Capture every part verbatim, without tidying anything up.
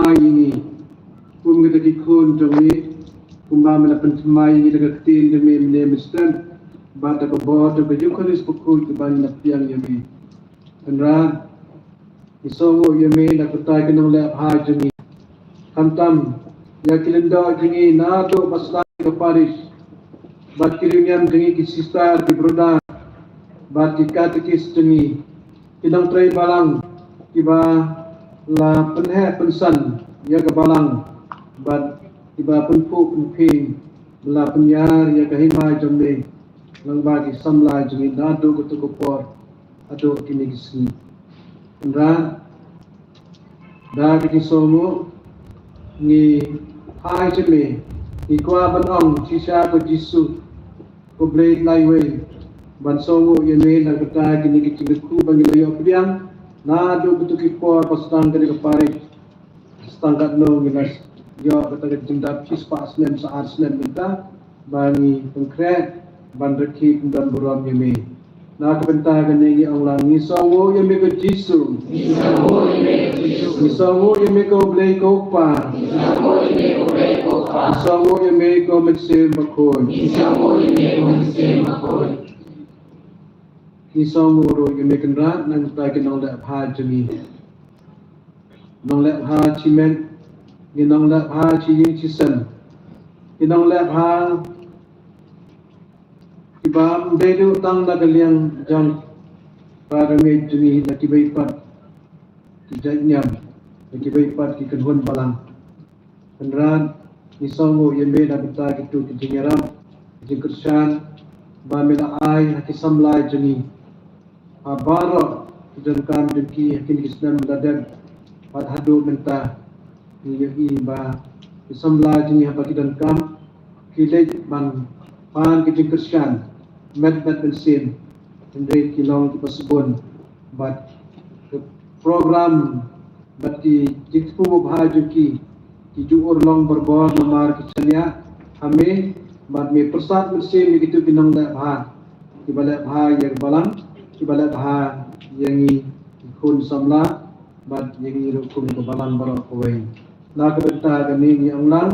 pynthymmai ïa ngi kum kita ki khun jong me, kumba me la pynthymmai ïa ngi da ka ktien jong me mynne mynstep, bad da ka bor jong ka Eukharist bakhuid kaba ngi la pdiang ïa me. Kynrad, ngi sngewnguh ïa me na ka bynta ki nongleh bha jong ngi, khamtam ïa ki lyngdoh jong ngi naduh ba sdang ka parish, bad ki riewniam jong ngi, ki sister, ki brother, bad ki katekis jong ngi, ki nongtrei balang kiba la pynheh pynsan ïa ka balang, bad kiba pynphuh pynphieng, la pynïar ïa ka hima jong me lyngba ki samla jong ngi naduh kato ka por haduh kine ki sngi. Kynrad, da ka jingsngewnguh ngi phai sha me, ngi kwah ban ong shisha, ko Jisu, ko Blei la iwei, ban sngewnguh ïa me na ka bynta kine ki jingkyrkhu ba ngi la ïoh pdiang naduh kato ka por ba sdang kane ka parish. Tang katno ngi la ïoh kata ka jingdap shispah snem, sa ar snem mynta ba ngi pynkhreh ban rakhe kyndon burom ïa me. Na ka bynta kane ngi ong lang, ngi sngewnguh ïa me ko Jisu. Ngi sngewnguh ïa me ko Blei ko Kpa. Ngi sngewnguh ïa me ko Mynsiem Bakhuid. Ngi sngewnguh ruh ïa me Kynrad na ka bynta ki nongleh bha jong ngi. Nongleh bha shimet, ngi nongleh bha shi ïing shi sem, ngi nongleh bha kiba ym dei duh tang na ka liang jong ka rangeit jong ngi, na kiwei pat ki jait niam, na kiwei pat ki kynhun balang. Kynrad, ngi sngewnguh ïa me na ka bynta kito ki jingïarap, ki jingkyrshan ba me la ai ha ki samla jong ngi. Ha baroh ki jingkam jong ki ha kine ki snem ba la dep bad haduh mynta, ngi ïohi ba ki samla jong ngi haba ki donkam ki leit ban pan ki jingkyrshan met met mynsiem, hynrei ki long kiba sbun bad ki program bad ki jingthmu babha jong ki, ki ju urlong barabor namar ki shaniah ha me, bad me pyrsad mynsiem ïa kito ki nongleh bha, kiba leh bha ïa ka balang, kiba leh bha ïa ngi ki khun samla, bad ïa ngi ruh kum ka balang baroh kawei. Na ka bynta kane ngi ong lang,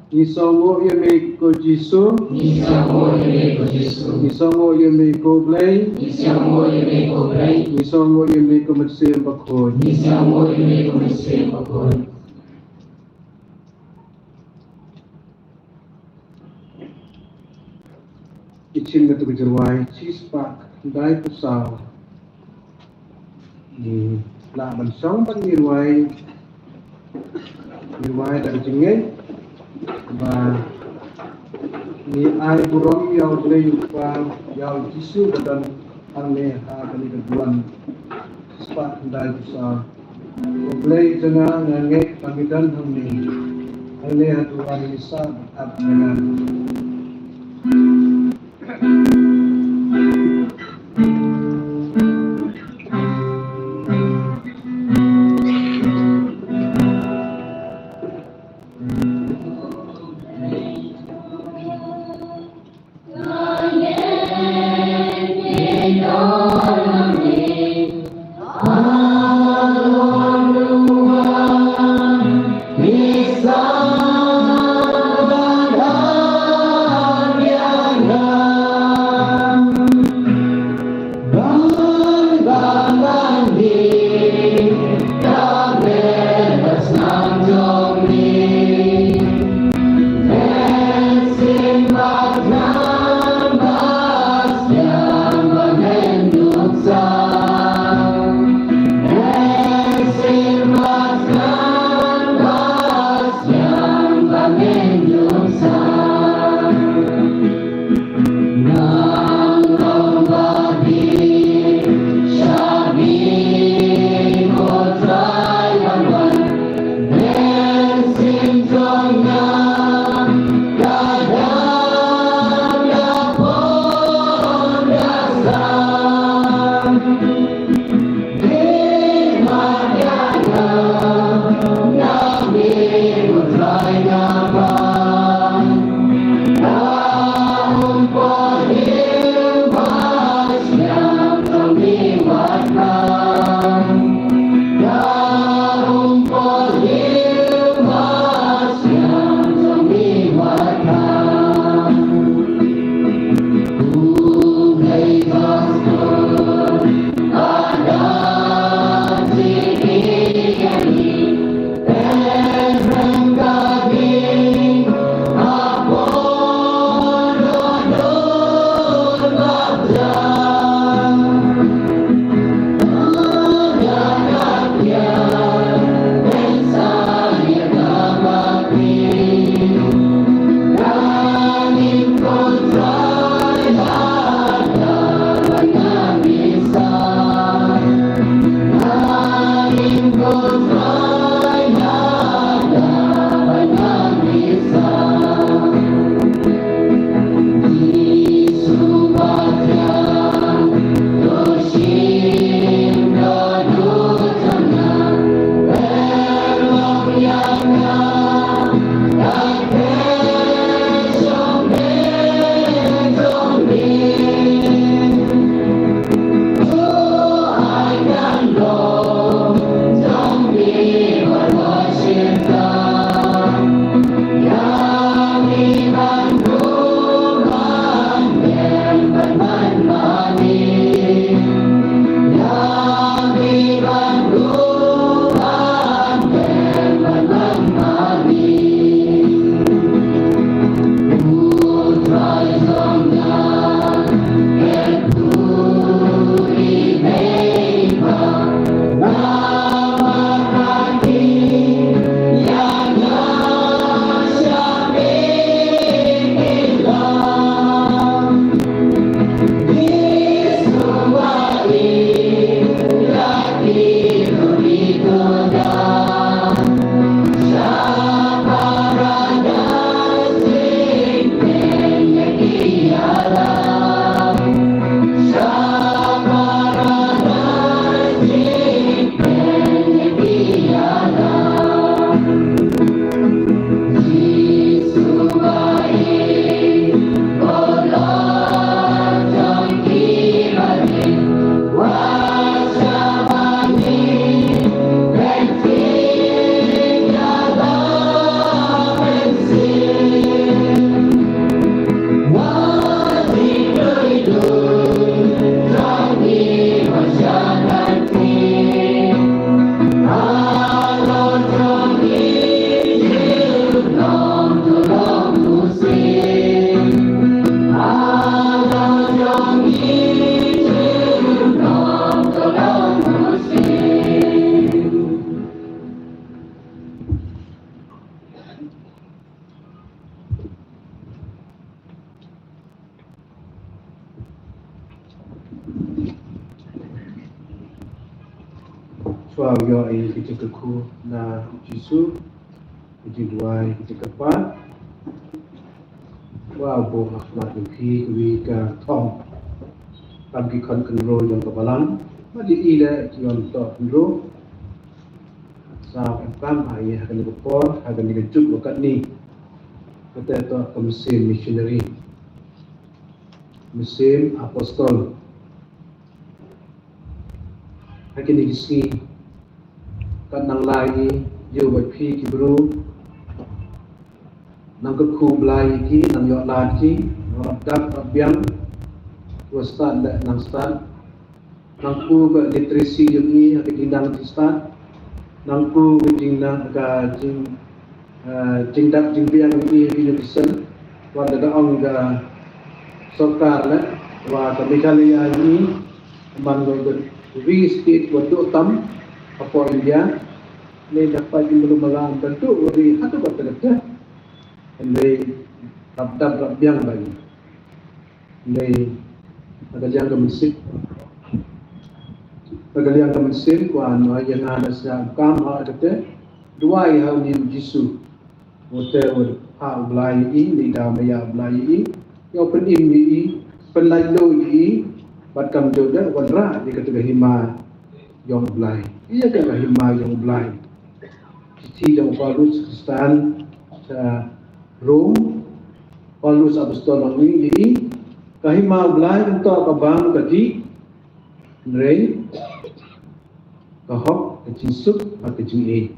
ngi sngewnguh ïa me ko Jisu. Ngi sngewnguh ïa me ko Jisu. Ngi sngewnguh ïa me ko Blei. Ngi sngewnguh ïa me ko Blei. Ngi sngewnguh ïa me ko Mynsiem Bakhuid. Ngi sngewnguh ïa me ko Mynsiem Bakhuid. Ki chim kata ka jingrwai shispah khyndai phew saw. Ngi lah ban shong ban ngi rwai, ngi rwai da ka jingngeit ba ngi ai burom ïa U Blei U Kpa, ïa U Jisu ba don hangne ha kane ka duwan. Shispah khyndai phew saw. Ko Blei jong nga, nga ngeit ba me don hangne. Hangne haduh ba ngi sah bad ap ïa nga. Kwah ïoh ïa ka jingkyrkhu na u Jisu, ka jingduwai, ka jingkyrpad. Kwah buh ha khmat jong phi kawi ka thong. Kam ki khon khynroo jong ka balang. Bad ïa i leh ki khon to khynroo. Sa em kam ha ïa ha kane ka por, ha kane ka juk ba katni. Kata to ka mynsiem missionary. Mynsiem apostol. Ha kine ki sngi kat nang lai ïa u bad phi ki bru. Nang kyrkhu Blai ïa ki, nang ïoh lad ki, nang rap dap rap biang. Wa stad leh nang stad. Nang ku ka literacy jong i ha ka jingnang jingstad. Nang ku ka jingnang ka jing, eh, jingdap jingbiang jong i ha ka education. Wat la da ong ka sorkar leh wa ka Meghalaya jong i man ka ri state wa duh tam hapoh India. Lei da pait ki mulu mala da duh ri haduh ba ka da. Lei rap dap rap biang ba i. Lei ha ka liang ka mynsiem. Ha ka liang ka mynsiem kwah noh ïa nga da sa kam ha kata. Duwai ha u Jisu. Wate wa ha u Blai ïa i, lei da ma ïa u Blai ïa i. Ïa u pynim ïa i, pynlait lo ïa i, bad kam jooh da wanrah ïa kata ka hima jong u Blai. Ïa kata ka hima jong u Blai. Shithi jong u Paulus Khristan sha Rom, Paulus apostol ong ïa i, ka hima u Blai kumto ka bam ka dih, hynrei ka hok, ka jingsuk, bad ka jingïeit.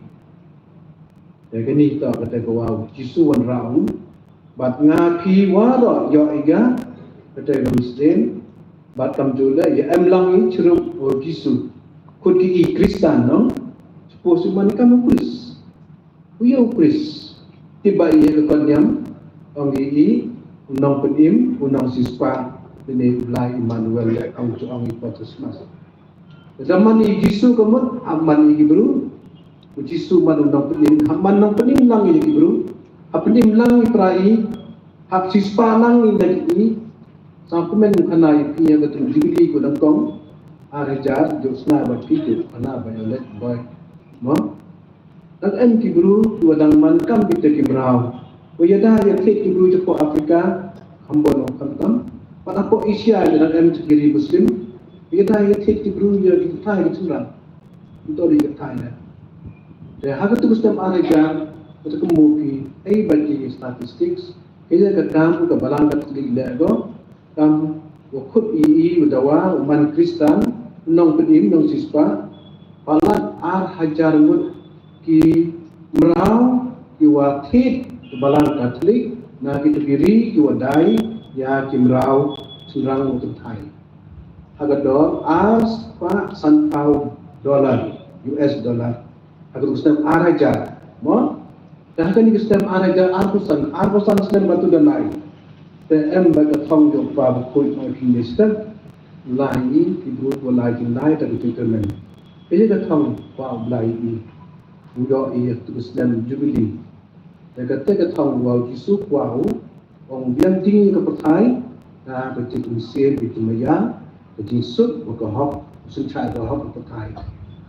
Te kane to kata ka wa u Jisu wanrah u, bad nga phi waroh ïoh ïa ka, kata ka mynsiem, bad kam jooh leh ïa em lang i chirup u Jisu. Khut ki i Khristan no. Suppose u man kam u Khrist. U ïa u Khrist. Tip ba ïa ka kon niam, ong ïa i, u nongpynim, u nongsiewspah, lane u Blai Immanuel, ong ju ong i Paulus Khristan. Da man ïa u Jisu ka mut, hap man ïa ki bru. U Jisu man u nongpynim, hap man nongpynim lang ïa ki bru. Hap pynim lang ïa pra i, hap siewspah lang ïa ki. Sa kumne u khana ïa phi ïa ka tu jubili ko dang kong. Ar hajar, jong sna ba phi jong khana ba ïa leh boy. Mo? Dang em ki bru, ki wa dang man kam kita ki mraw. Wa ïada ïa thied ki bru japoh Afrika, kham bun ong kham tam. Pat hapoh Asia, ïa dang em ki ri Muslim. Wa ïada ïa thied ki bru, ïa ki thai ki chunrang. Nto ri ki thai ïa. Te ha ka tu ka snem ar hajar, ka tu ka mu ki, ei ba ki statistics. Ka ïa ka kam, ka balang ka tlik leh go. Kam wa khut i i wa dawa u man Khristan, nongpynim nongsiewspah, palat ar hajar ngut ki mraw ki wa thied ka balang Katholik, na ki tu ki ri ki wa dai ïa ki mraw chynrang wa kynthai. Ha ka dor ar spah sanphew dollar, U S dollar. Ha ka tu ka snem ar hajar. Mo? Te ha kane ka snem ar hajar arphew san, arphew san snem ba tu da lai. Te em ba ka thong jong u Kpa Bakhuid, ong ki ne step. Lai i ki bru wa lai ki lai ta ki jingkyrmen. Ka ïa ka thong kwah u Blai i. U ïoh i ha ka tu ka snem jubili. Te kata ka thong wa u Jisu kwah u Ong biang ding ïa ka pyrthai, na ka jingmynsiem, ka jingmaïa, ka jingsuk, bad ka hok, synshar ka hok ka pyrthai.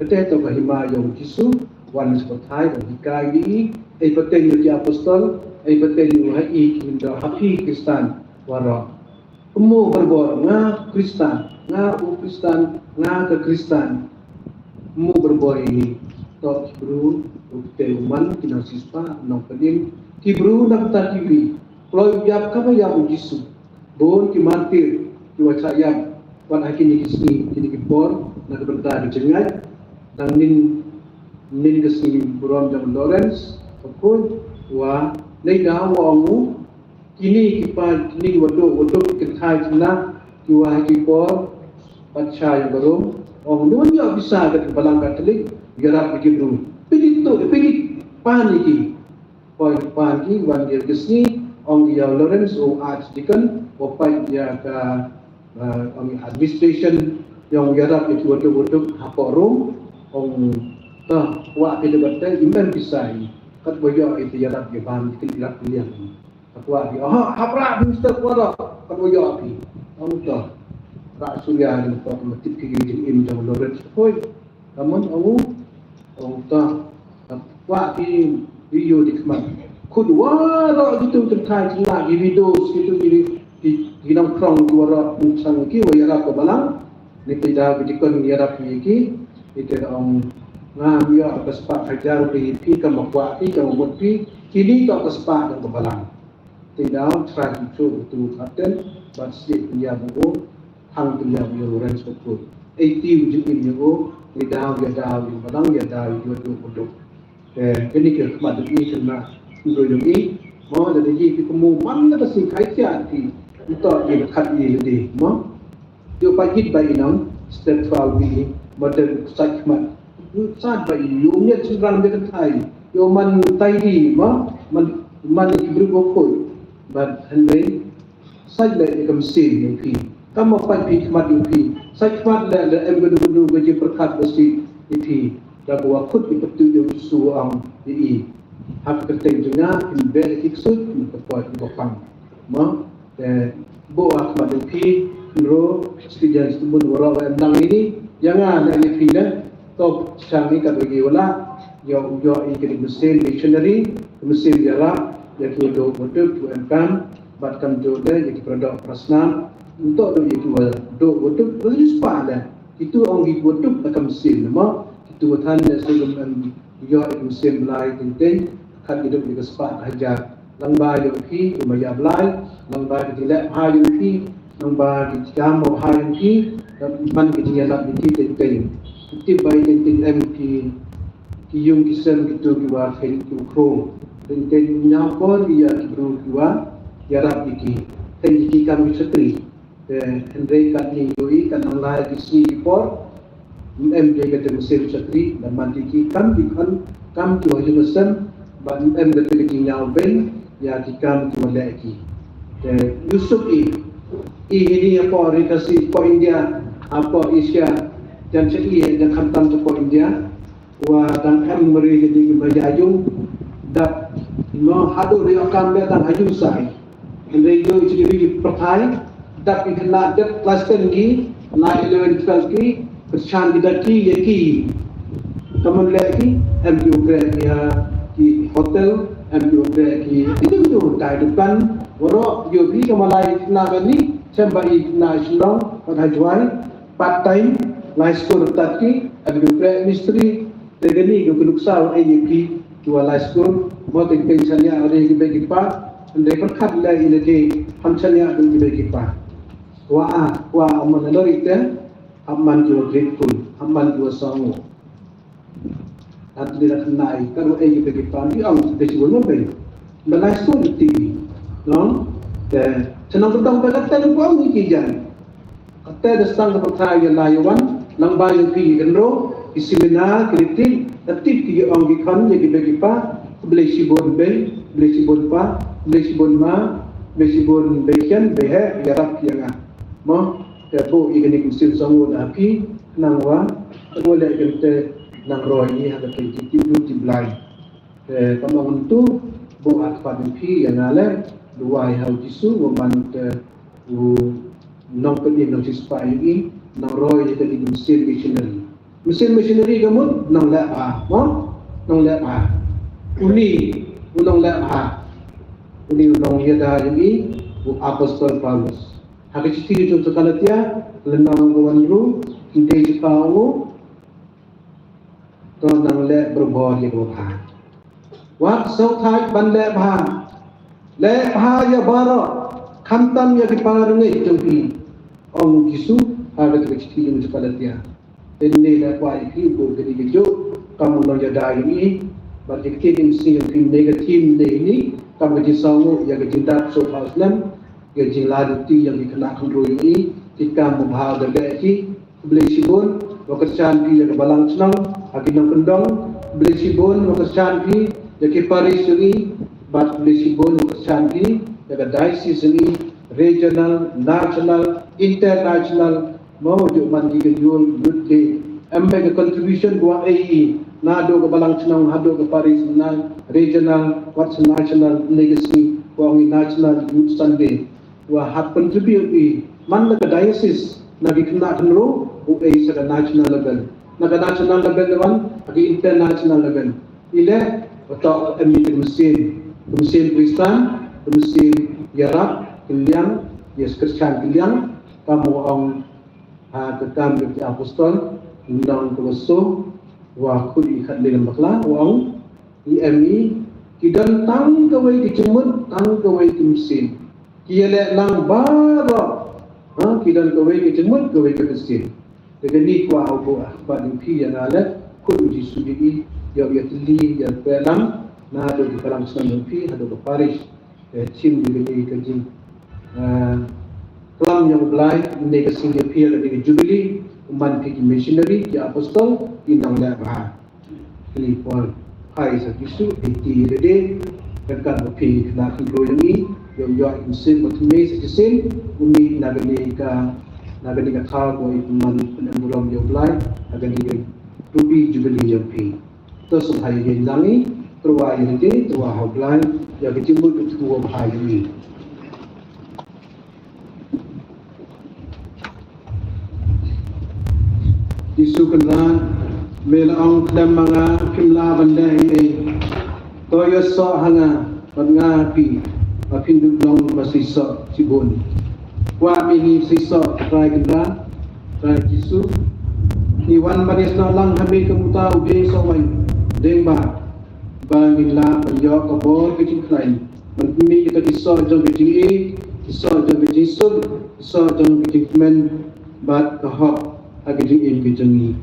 Kata to ka hima jong u Jisu, wan sha pyrthai, ka hikai ïa i, ei pateng ïa ki apostol, ei pateng ïa u ha i ki da ha phi Khristan, waroh. Kumno barabor, nga Khristan, nga u Khristan, nga ka Khristan. Kumno barabor ïa i, to ki bru, u kte u man, ki nongsiewspah, nongpynim, ki bru na kata ki bri. Kloi ïap kaba ïap u Jisu. Bun ki martir ki wa shah ïap. Wat ha kine ki sngi, kine ki por, na ka bynta ki jingngeit. Dang nin, nin ka sngi burom jong Lawrence, ka khun, wa, nei da wa ong u, kine ki pa, kine ki wa duk, wa duk ki kynthai kine, ki wa ha ki por, pat shah ïa ka rum. Ong u wan ïoh pisa ka balang Katholik, ïarap ïa ki bru. Phi ki tu, phi ki pan ïa ki. Poi pan ki wan ïa ka sngi, ong ïa u Lawrence u Archdeacon, u pait ïa ka, eh, ong administration, ïa ong ïarap ïa ki wa duk wa duk hapoh Rom, ong ta wa phi da batai, im em pisa i, kat wa ïoh i te ïarap ïa ban, kin ïarap ïa liang. Kat wa phi, oh, hap rah phi Mister Kuara, kat wa ïoh phi. Ong ta, rah Suria ni to, ma tip ki jingim jong u Lawrence, hoi, ka mon ong u, Ong ta, kwah ki video di khmat. Khun waroh kitu ki thai ki la ki video kitu ki ki nongkrong ki waroh pynchang ki wa ïarap ka balang. Ni te da ki dikon ïarap ki ki. Ni te ong ngam ïoh ka spah hajar ki phi ka ma kwah phi ka ma mut phi. Kini to ka spah ka balang. Te da try to show to captain, but still ya bu. Hang tu ïa u Lawrence Bakut. Ei ti u jingim ïa u, ngi daw ïa daw ïa u balang ïa daw ïa u duk u duk. Eh, kini ki khmat duk i kena ndro ïa i. Mo da dei ki kumu man da ka sing kai tia ti. Nto i khat i le di mo. Ïa pa git ba i nang step twelve i mo da sai khmat. Sa ba i ïa u ngi chin rang de thai. Ïa man tai di mo man man ki bru ko koi. But anyway, Sait leh ïa ka mynsiem ïa phi. Kam ma pait phi khmat ïa phi. Sait khmat leh leh em ka dum dum ka jingpyrkhat ba sih ïa phi. Da ka wa khut ïa ka tu ïa u Jisu ong ïa i. Ha ka kyrteng jong nga phin beh ïa ki ksuid phin ka pait ïa ka pang. Ma te bo a khmat ïa phi. Nro student student waroh em nang ini. Ïa nga na ïa phi leh. Top chang ni ka bagi wala. Ïa ïa i ka mynsiem missionary, mynsiem ïarap ïa ki wa duk wa duk wa em kam. Bad kam duk de ïa ki para duk para snam. Untuk duk ïa ki wa duk wa duk wa duk spah de. Kitu ong ki wa duk da kam sin nama. Kitu wa than de sugum em ïa ïa ki mynsiem Blai teng teng. Khat ki duk ïa ki spah hajar. Lang ba ïa ki ma ïa Blai. Lang ba ki leh ha ïa ki. Lang ba ki jam ha ïa ki. Man ki ïa lap ïa ki teng teng. Tip ba ïa teng teng em ki ki yung ki sem kitu ki wa khen ki u khro. Teng teng ñiaw por ïa ki bru ki wa ïarap ïa ki. Khen ïa ki kam ki chatri. Te hynrei kat ni yoi kat nang lai ki sngi ki por. Em de ka te mynsiem chatri da man ki ki kam ki khon kam ki wa yung sem ba em de te ki ñiaw ben ïa ki kam ki wa leh ki. Te Yusuf i i hini ya por ri ka si por India a por Asia jan cha i jan khamtam cha por India. Wa dang em mari ka ding ba ïa yung dap no haduh ri akam be dang ha yung sai. Hynrei yo i chiri ri pathai dap i kena dep class ten ki na eleven twelve ki kyrshan ki da ki ïa ki. Kaman leh ki em ki u kreh ki ha ki hotel em ki u kreh ki i dum dum tai dukan waroh yo bi ka malai na ba ni chem ba i na Shillong ba ha Jowai. Part time lai school tat ki em ki u kreh mistri. Te kani ka nuksa u A P ki wa lai school mo te ki chania re ki be ki pa ande per khat le ile ke ham chania du ki be ki pa. Wa a wa man lori te ham man ki wa grateful ham man ki wa sangu. At ni rak nai ka ru A P ki pa ki ang te chi wa no be. Ba lai school ti no te chenang ka dang ba ka te ko ang ki jan. Kata da sang ka pathai ïa la ïa wan nang ba ïa phi ïa kynro ki seminar ki retreat da tip ki ïa ong ki khon ïa ki bei ki pa. Khublei shibun bei, khublei shibun pa, khublei shibun ma, khublei shibun bei khian bei heh ïarap ïa nga. Mo te buh ïa kane ki mynsiem sangwut ha phi nang wa te buh leh kynte nang roi ïa ha ka phi ki tip lut tip blai. Te ka mong tu buh ha kpat ïa phi ïa nga leh duwai ha u Jisu wa man te u nongpynim nongsispah ïa ngi nang roi ïa ka dei mynsiem missionary. Mynsiem missionary ka mut nang leh bha mo nang leh bha. Uni u nang leh bha uni u nong ïada ïa ngi u apostol Paulus. Ha ka chithi jong ka Galatia lynnong ka wan ru ki dei jaka u To nang leh bor bor ïa ka bha. Wat sngewthuh ban leh bha. Leh bha ïa baroh khamtam ïa ki para ngeit jong phi. Ong Jisu ha ka chithi jong ka Galatia. Te ne leh bha ïa phi ko ka dei ka jong kam u nongïada ïa ngi. Bad ïa ka theme sing ïa phi ne ka theme ne ni kam ka jingsngew ïa ka jingdap sngewthuh snem ïa ka jingladuti ïa ki khynnah khynroo ïa ngi. Ki kam u bha da leh ki Khublei shibun wa kyrshan phi ïa ka balang chnong ha ki nongkyndong. Khublei shibun wa kyrshan phi ïa ki parish jong ngi bad khublei shibun wa kyrshan phi ïa ka diocese jong ngi, regional, national, international. Mo ju man ki ka jul lut ki em ka contribution wa ei naduh ka balang chnong haduh ka parish, na regional wat national, ne ka sngi wa ngi National Youth Sunday. Wa hap contribute i man la ka diocese na ki khynnah khynroo u ei sa ka national level. na ka national level, na wan ha ka international level. Ile, betok em ni kemsin, kemsin Kristan, kemsin yarap, keliang, yes Kristan keliang, kam wa ong ha ka Kam ki Apostol, nang ko so, wa khut i khat le bakla, wa ong, i em i, ki don tang kawei ki jingmut, tang kawei ki mynsiem. Ki ïaleh lang baroh, ha, ki don kawei ki jingmut, kawei ki mynsiem. Te kane kwah u buh ha khmat jong phi ïa nga leh, khut u Jisu ïa i, ïa ïa tylli, ïa pyrshang, naduh ki balang shnong jong phi, haduh ka parish. Te chim ïa kane ka jing, ah, klam ïa u Blai, ne ka sing ïa phi ïa kane ka jubili, u man phi ki missionary, ki apostol, ki nongleh bha. Kane Paul, phai sa Jisu, eighty ïa ka dei, kan kat ba phi khynnah khynnah jong i, ïoh ïoh i mynsiem ba thymmai sa shisien, u mih na kane ka, na kane ka thaw ba i pynman pynban burom ïa u Blai, na kane ka ruby jubilee jong phi. To sngewbha ïa nang i, tyrwa ïa ka dei, tyrwa ha u Blai, ïa ka jingmut ka jingmut ba ha ïa i. Jisu Kynrad, me la ong khlem ma nga phim lah ban leh ei ei. To ïasoh ha nga, bad nga ha phi, ba phin duh long ba seisoh shibun. Kwah me ngi seisoh, Trai Kynrad, Trai Jisu. Ngi wan ban ïasnoh lang ha me kum uta u dieng soh waiñ, dieng bah, ba ngin lah ban ïoh ka bor ka jingkhlaiñ. Ban pynmih kita ki soh jong ka jingïeit, ki soh jong ka jingsuk, ki soh jong ka jingkmen, bad ka hok ha ka jingim ka jong ngi.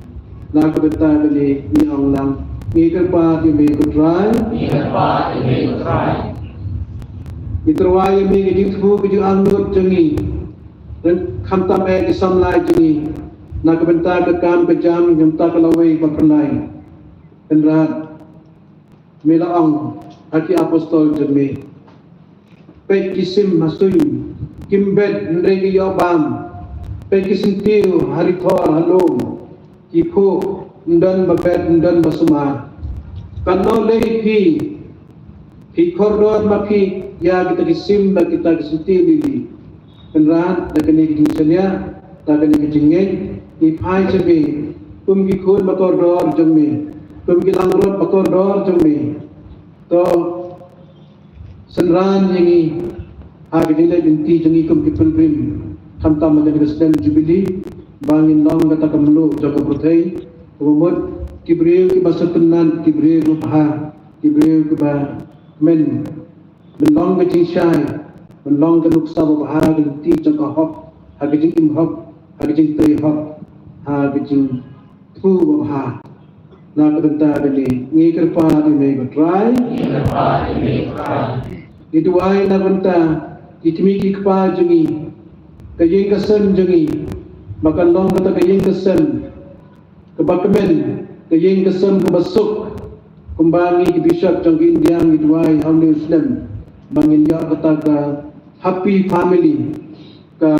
Na ka bynta kane ngi ong lang, ngi kyrpad ïa me ko Trai. Ngi kyrpad ïa me ko Trai. Ngi tyrwa ïa me ka jingthmu ka jingangnud jong ngi. Khamtam eh ki samla jong ngi. Na ka bynta ka kam ka jam, na ka bynta ka lawei ba pynlait. Kynrad, me la ong ha ki apostol jong me. Peit ki sim ha suiñ, kim bet hynrei ki ïoh bam. Peit ki syntiew ha ri thor ha lum, ki phuh, ym don ba bet, ym don ba sumar. Katno lei phi, phi kordor ma phi ïa kita ki sim bad kita ki syntiew lili. Kynrad, da kane ka jingshaniah, da kane ka jingngeit, ngi phai sha me, kum ki khun ba kordor jong me, kum ki langbrot ba kordor jong me. To synran ïa ngi ha ka jingleit lynti jong ngi kum ki pilgrim, khamtam ha kane ka snem Jubili, ba ngin long kata ka mluh jong ka pyrthei, kaba mut ki briew kiba sngewtynnat, ki briew kiba bha, ki briew kiba kmen. Ban long ka jingshai, ban long ka nuksa ba bha ha ka lynti jong ka hok, ha ka jingim hok, ha ka jingtrei hok, ha ka jingthmu ba bha. Na ka bynta kane ngi kyrpad ïa me ko Trai. Ngi kyrpad ïa me ko Trai. Ngi duwai na ka bynta ki kmie ki kpa jong ngi, ka ïing ka sem jong ngi, ba kan long kata ka ïing ka sem kaba kmen, ka ïing ka sem kaba suk. Kumba ngi ki bishop jong ka India ngi duwai ha une u snem ba ngin ïoh kata ka happy family, ka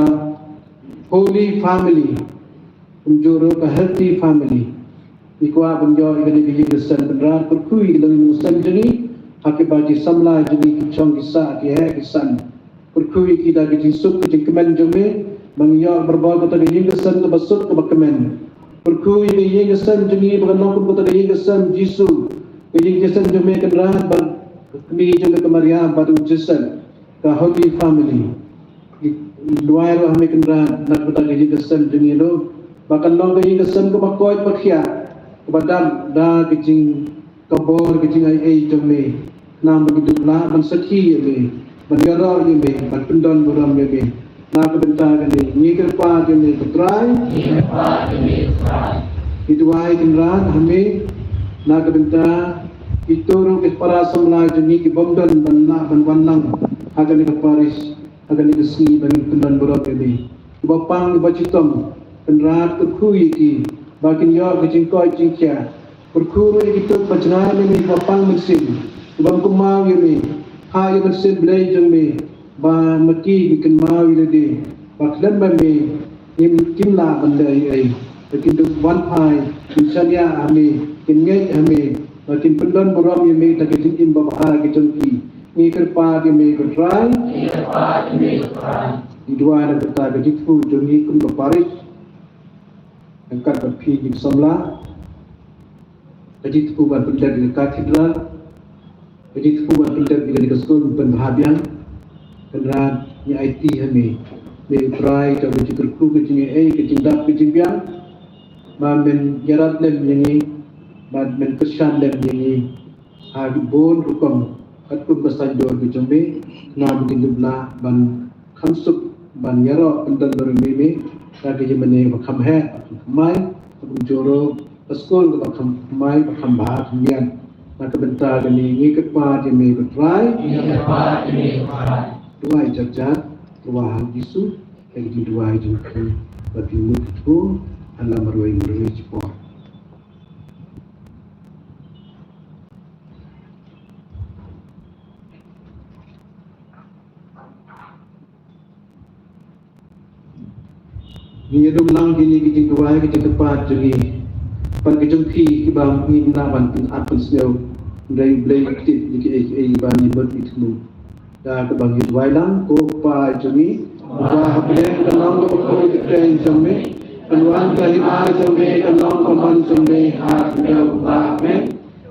holy family, kumjuh ruh ka healthy family. Ngi kwah ban ïoh ïa kane ka ïing ka sem, Kynrad, kyrkhu ïa ki longïing longsem jong ngi, ha kiba ki samla jong ngi ki shong ki sah, ki heh ki san. Kyrkhu ïa ki da ka jingsuk ka jingkmen jong me, ba ngin ïoh barabor kata ka ïing ka sem kaba suk kaba kmen. Kyrkhu ïa ka ïing ka sem jong ngi ba kan long kum kata ka ïing ka sem Jisu, ka ïing ka sem jong me Kynrad, bad ka kmie jong me ka Maria bad u Joseph, ka Holy Family. Ngi duwai ruh ha me Kynrad na ka bynta ka ïing ka sem jong ngi ruh, ba kan long ka ïing ka sem kaba koit ba khiah, kaba dap da ka jing ka bor ka jingaiei jong me, khnang ba kin dup lah ban sakhi ïa me, ban ïaroh ïa me, ban pyndon burom ïa me. Na ka bynta kane ngi kyrpad ïa me ko Trai. Ngi kyrpad ïa me ko Trai. Ngi duwai Kynrad ha me na ka bynta kito ruh ki para samla jong ngi ki bym don ban lah ban wan lang ha kane ka parish, ha kane ka sngi ba ngin pyndon burom ïa me. Kiba pang kiba chitom, Kynrad, kyrkhu ïa ki ba kin ïoh ka jingkoit jingkhiah. Kyrkhu ruh ïa kito kiba jngai na me, kiba pang mynsiem, ki bym kynmaw ïa me. Phah ïa ka mynsiem Blei jong me ba ma ki kin kynmaw ïa lade, ba khlem ma me kim, kim lah ban leh ei ei. Ba kin dup wan phai, kin shaniah ha me, kin ngeit ha me, ba kin pyndon burom ïa me da ka jingim ba bha ka jong ki. Ngi kyrpad ïa me ko Trai. Ngi kyrpad ïa me ko Trai. Ngi duwai na ka bynta ka jingthmu jong ngi kum ka parish. Ryngkat bad phi ki samla, ka jingthmu ban pyndep ïa ka cathedral, ka jingthmu ban pyndep ïa ka skul, pynbha biang. Kynrad ngi aiti ha me, me U Trai, ka jingkyrkhu, ka jingaiei, ka jingdap, ka jingbiang. Ba men ïarap lem ïa ngi, ba men kyrshan lem ïa ngi ha ki bun rukom katkum ka saiñdur ka jong me, khnang ba kin dup lah ban kham suk, ban ïaroh pyndon bynriew me, me da ka jingmane ba kham heh, ba kham thymmai, ba kham jur, ka skul ba kham thymmai, ba kham bha, kham miat. Na ka bynta kane ngi kyrpad ïa me, ko Trai. Ngi kyrpad ïa me, ko Trai. Duwai jar jar, duwai ha u Jisu, ka jingduwai jong phi, ba phin mut phi thmu ha la marwei marwei shi por. Ngi ïa duh lang kine ki jingduwai, ki jingkyrpad jong ngi, bad ki jong phi kiba ngi lah ban pynat pynsngew. Hynrei U Blei u tip ïa kiei kiei ba ngi mut ngi thmu. Da kaba ngi duwai lang, ko Kpa jong ngi uba ha bneng, kan long ka pyrthei ka kyrteng jong me, kan wan ka hima jong me, kan long ka mon jong me ha khyndew uba ha bneng.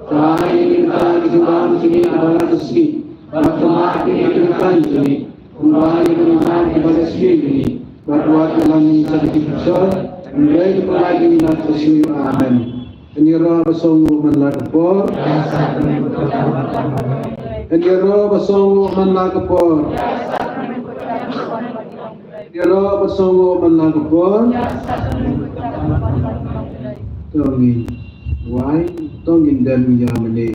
Ai ïa ngi mynta ka jingbam jong ngi kaba la ka sngi, bad khmih ïa ngi ki kyrdan jong ngi, kumba ngi kyrkhu ïa kiba la sngewsih ïa ngi, bad wat ïalam ngi sha ka jingpynshoi, hynrei to pynlait ïa ngi na ka jingsniew. Amen. Hynrei ïaroh bad sngewnguh man la ka por. Hynrei ïaroh bad sngewnguh man la ka por. Ïaroh bad sngewnguh man la ka por. To ngin duwai, to ngin dem ïa mane.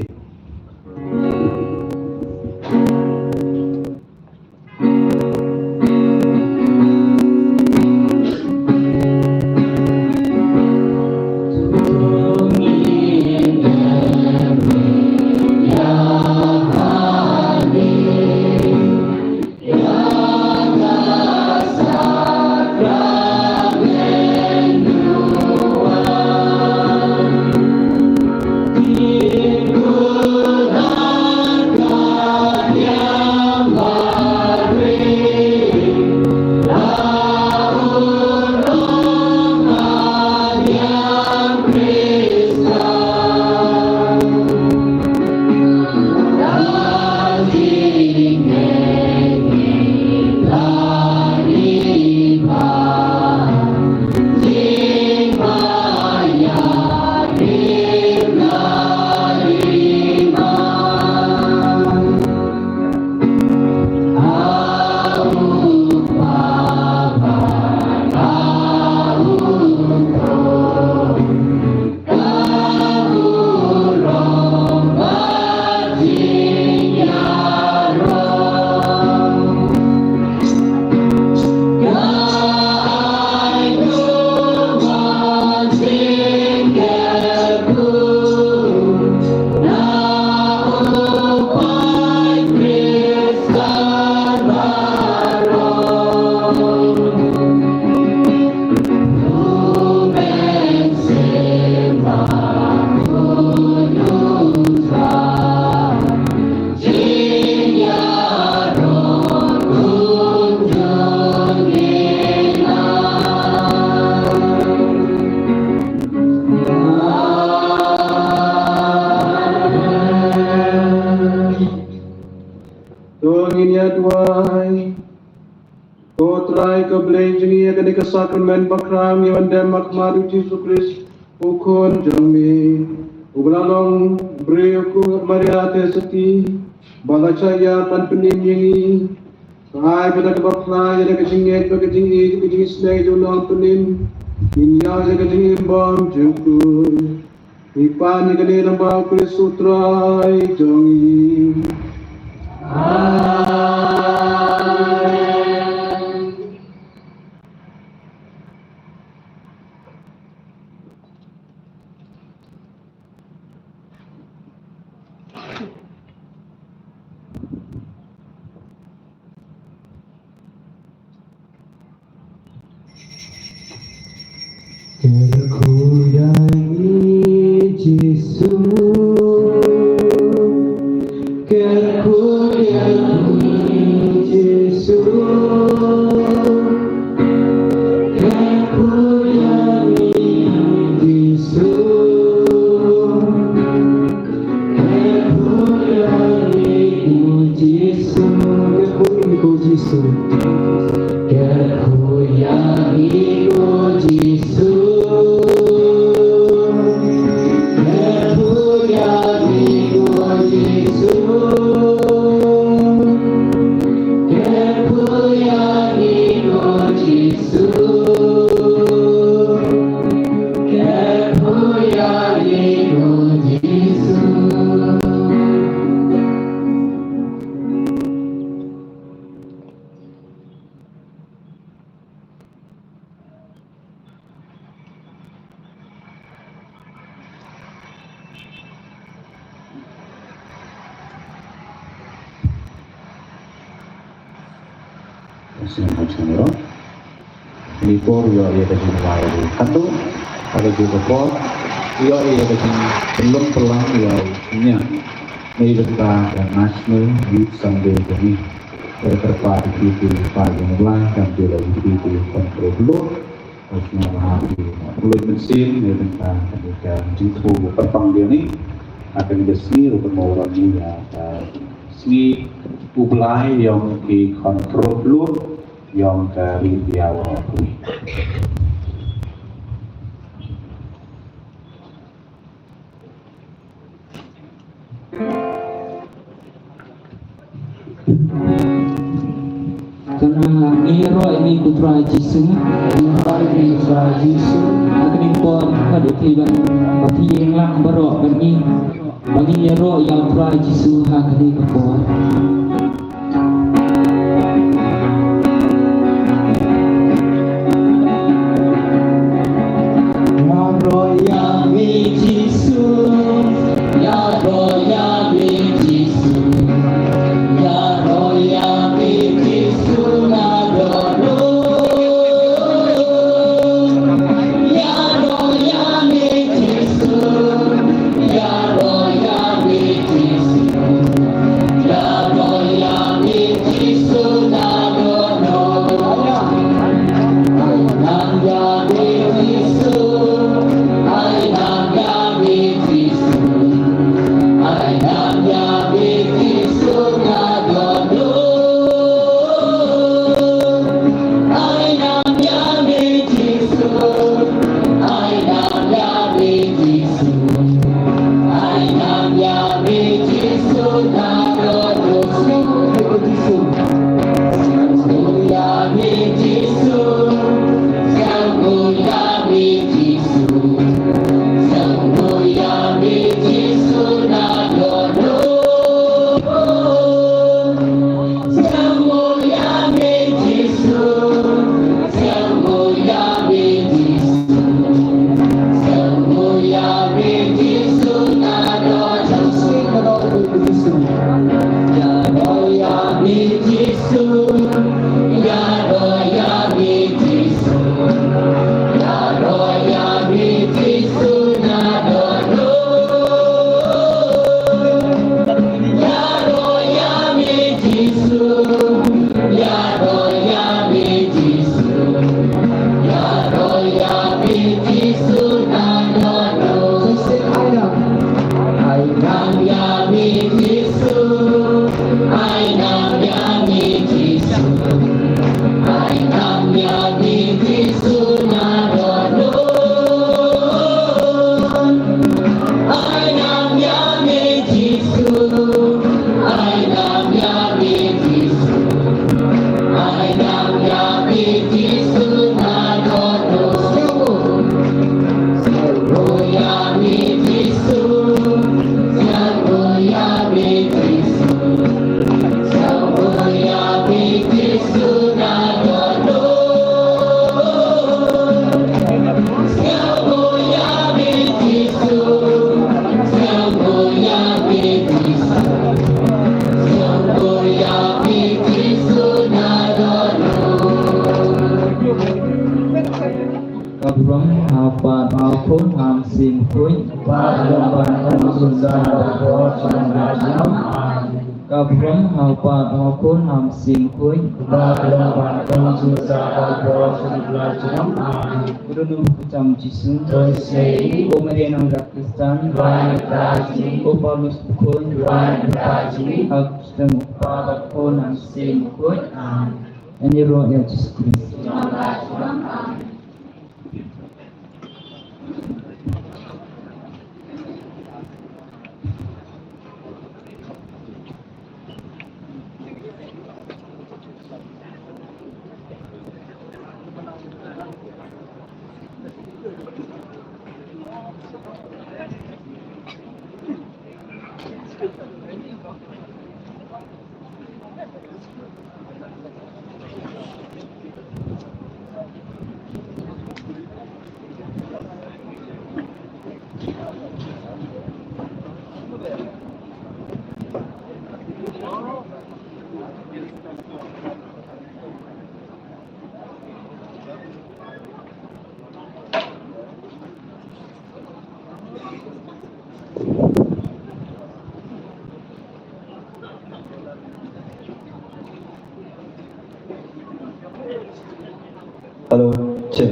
To ngin ïa duwai. Ko Trai, ko Blei jong ngi, ïa kane ka sakramen bakhraw ngi wan dem markhmat u Jisu Khrist, u Khun jong me, uba la long briew ha ka Maria Theisotti, ba la shah ïap ban pynim ïa ngi. Ai ba da kaba phla ïa ka jingngeit bad ka jingïeit, ka jingisynei jong u Nongpynim, ngin ïoh ïa ka jingim bymjukut. Ngi pan ïa kane lyngba u Khrist u Trai jong ngi. Amen. Kyrkhu ïa ngi Jisu, kyrkhu ïa ngi Jisu, kyrkhu ïa ngi Sngewbha, sngewbha. Kane por ïoh ïa ka jinglong ruh. Katto, ha kane ka por ïoh ïa ka jingpynlong pynlang ïa u sniang na ka bynta ka National Youth Sunday kane. Ka kyrpad ïa ki, ki para jong U Blei, kam dei la ïa ki, ki control blood. Ka sngewbha ha ki, pynlong mynsiem na ka bynta kane ka jingthmu kyrpang ïa ni. Ha kane ka sngi ruh ka mawrang ïa ka sngi U Blei ïong ki control blood. Ïong ka ri India baroh kawei. Te ngi ïaroh ïa U Trai Jisu. Ngi ïaroh ïa U Trai Jisu. Ha kane ka por ka dei ban pynïalang baroh ban ngi. Ba ngin ïaroh ïa U Trai Jisu ha kane ka por. Ïaroh ïa me Jisu, ïaroh ïa me Jisu, ïaroh ïa me Jisu na dohnud. Ïaroh ïa me Jisu. Abraham, ha Kpa, ha Khun, ha Mynsiem Bakhuid. Ba la ban kong sun sa da por sun da jam. Amen. Ka burom ha u Kpa, ha u Khun, ha u Mynsiem Bakhuid. Ba la ban kong sun sa da por sun da jam. Amen. Ka dohnud ruh ka jong u Jisu. To ïeit ïa u. Ko Maria nongrep Khristan. Duwai ïa ngi. Ko Paulus bakhuid. Duwai ïa ngi. Ha u Kpa, ha u Khun, ha u Mynsiem Bakhuid. Amen. Ngin ïaroh ïa u Jisu Khrist. Amen. Hello, check.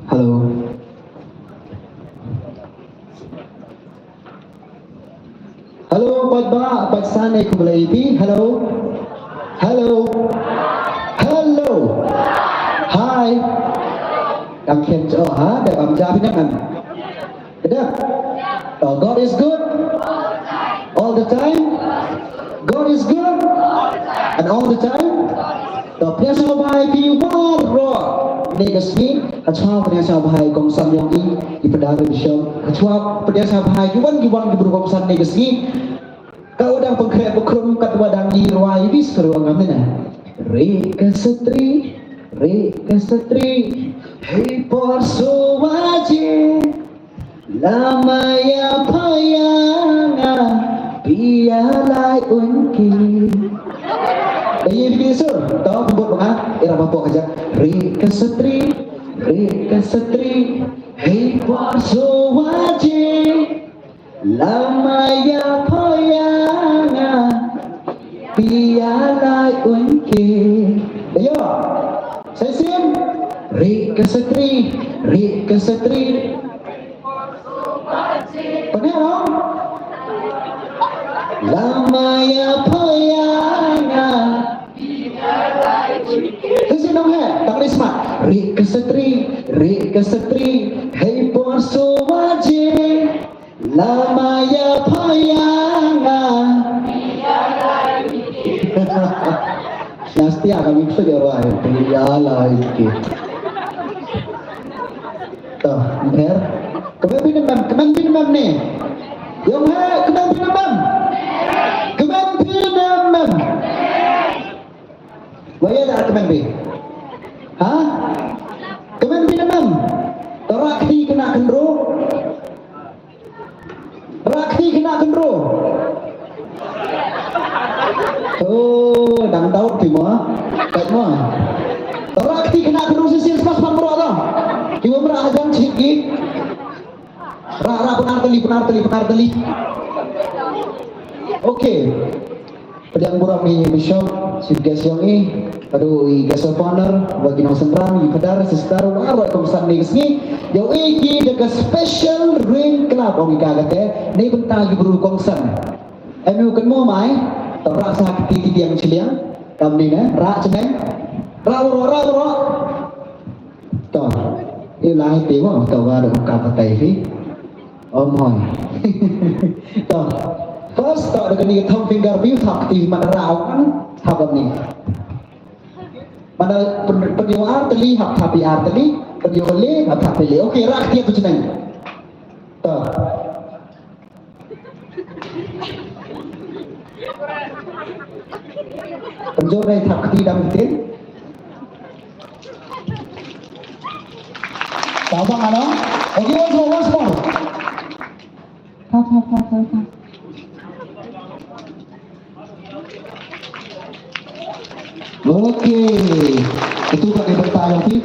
Hello. Hello, pat ba, pat sane khublei ïa phi. Hello. Hello. Hello. Hi. Kam khein, oh, ha, da kam ja phi nang. Dep. Oh, God is good. All the time. God is good. And all the time. To pdiang sngewbha ïa phi baroh. Neka sngi, hashwa pdiang sngewbha ïa i kongsan jong i, i Phadar Bishop. Hashwa pdiang sngewbha ïa ki wan ki wan ki briew kongsan neka sngi. Ka u dang pynkhreh pynkhreh kat u dang i rwai i bis ka ruh ngam ne. Re ka satri, re ka satri. Hei por so waje. Lama ya paya nga pia lai unki. Bayi bisu, tau pembut bunga, ira bapo aja. Re ka satri, re ka satri. Hei por so waje. Lama ya paya nga pia lai unki. Ayo. Saisim. Re ka satri, re ka satri. Pyneh long. Lama ya paya nga. Saisim nong he, tang ni smat. Re ka satri, re ka satri. Hei por so waje. Lama ya paya nga. Nastia kami psu jawai. Ya lai ki. Toh, mer. Kmen phi ne mem, kmen phi ne mem ne. Yong he, kmen phi ne mem. Kmen phi ne mem. Wa ïa da kmen phi. Ha? Kmen phi ne mem. Tara khi kena kendro. Rakti kena kendro. Oh, dang daud ti mo. Kat mo. Rakti kena kendro sisi spas pang bro to. Ki wa mra hajan chit ki. Ra ra penar teli, penar teli, penar teli. Okay. Pdiang burom ïa i Bishop, Chief Guest jong i, bad i Guest of Honor, bad ki nongsynran, i Phadar, Sister, baroh i kongsan ne ka sngi. Ïa i ki da ka special ring club ong i ka kate, ne bynta ki briew kongsan. Em u kan mo mai, to rah sa ki ti ti tiang chiliang, kam ne ne, rah chneng, rah baroh, rah baroh. To, i lai te mo, to ba da ka patai hi. Om hoi. To, first to da kani ka thumb finger view thap ti mat ra ong thap ni. Mana pynyoh ar teli hap thap ar teli, pynyoh le hap thap le. Okay, rak dia tu chneng. To. Pynjor dei thap kti dang kti. Tau bang ano? Okay, once more, once more. Thap, thap, thap, thap, thap. Okay. Itu kat di bentang lagi.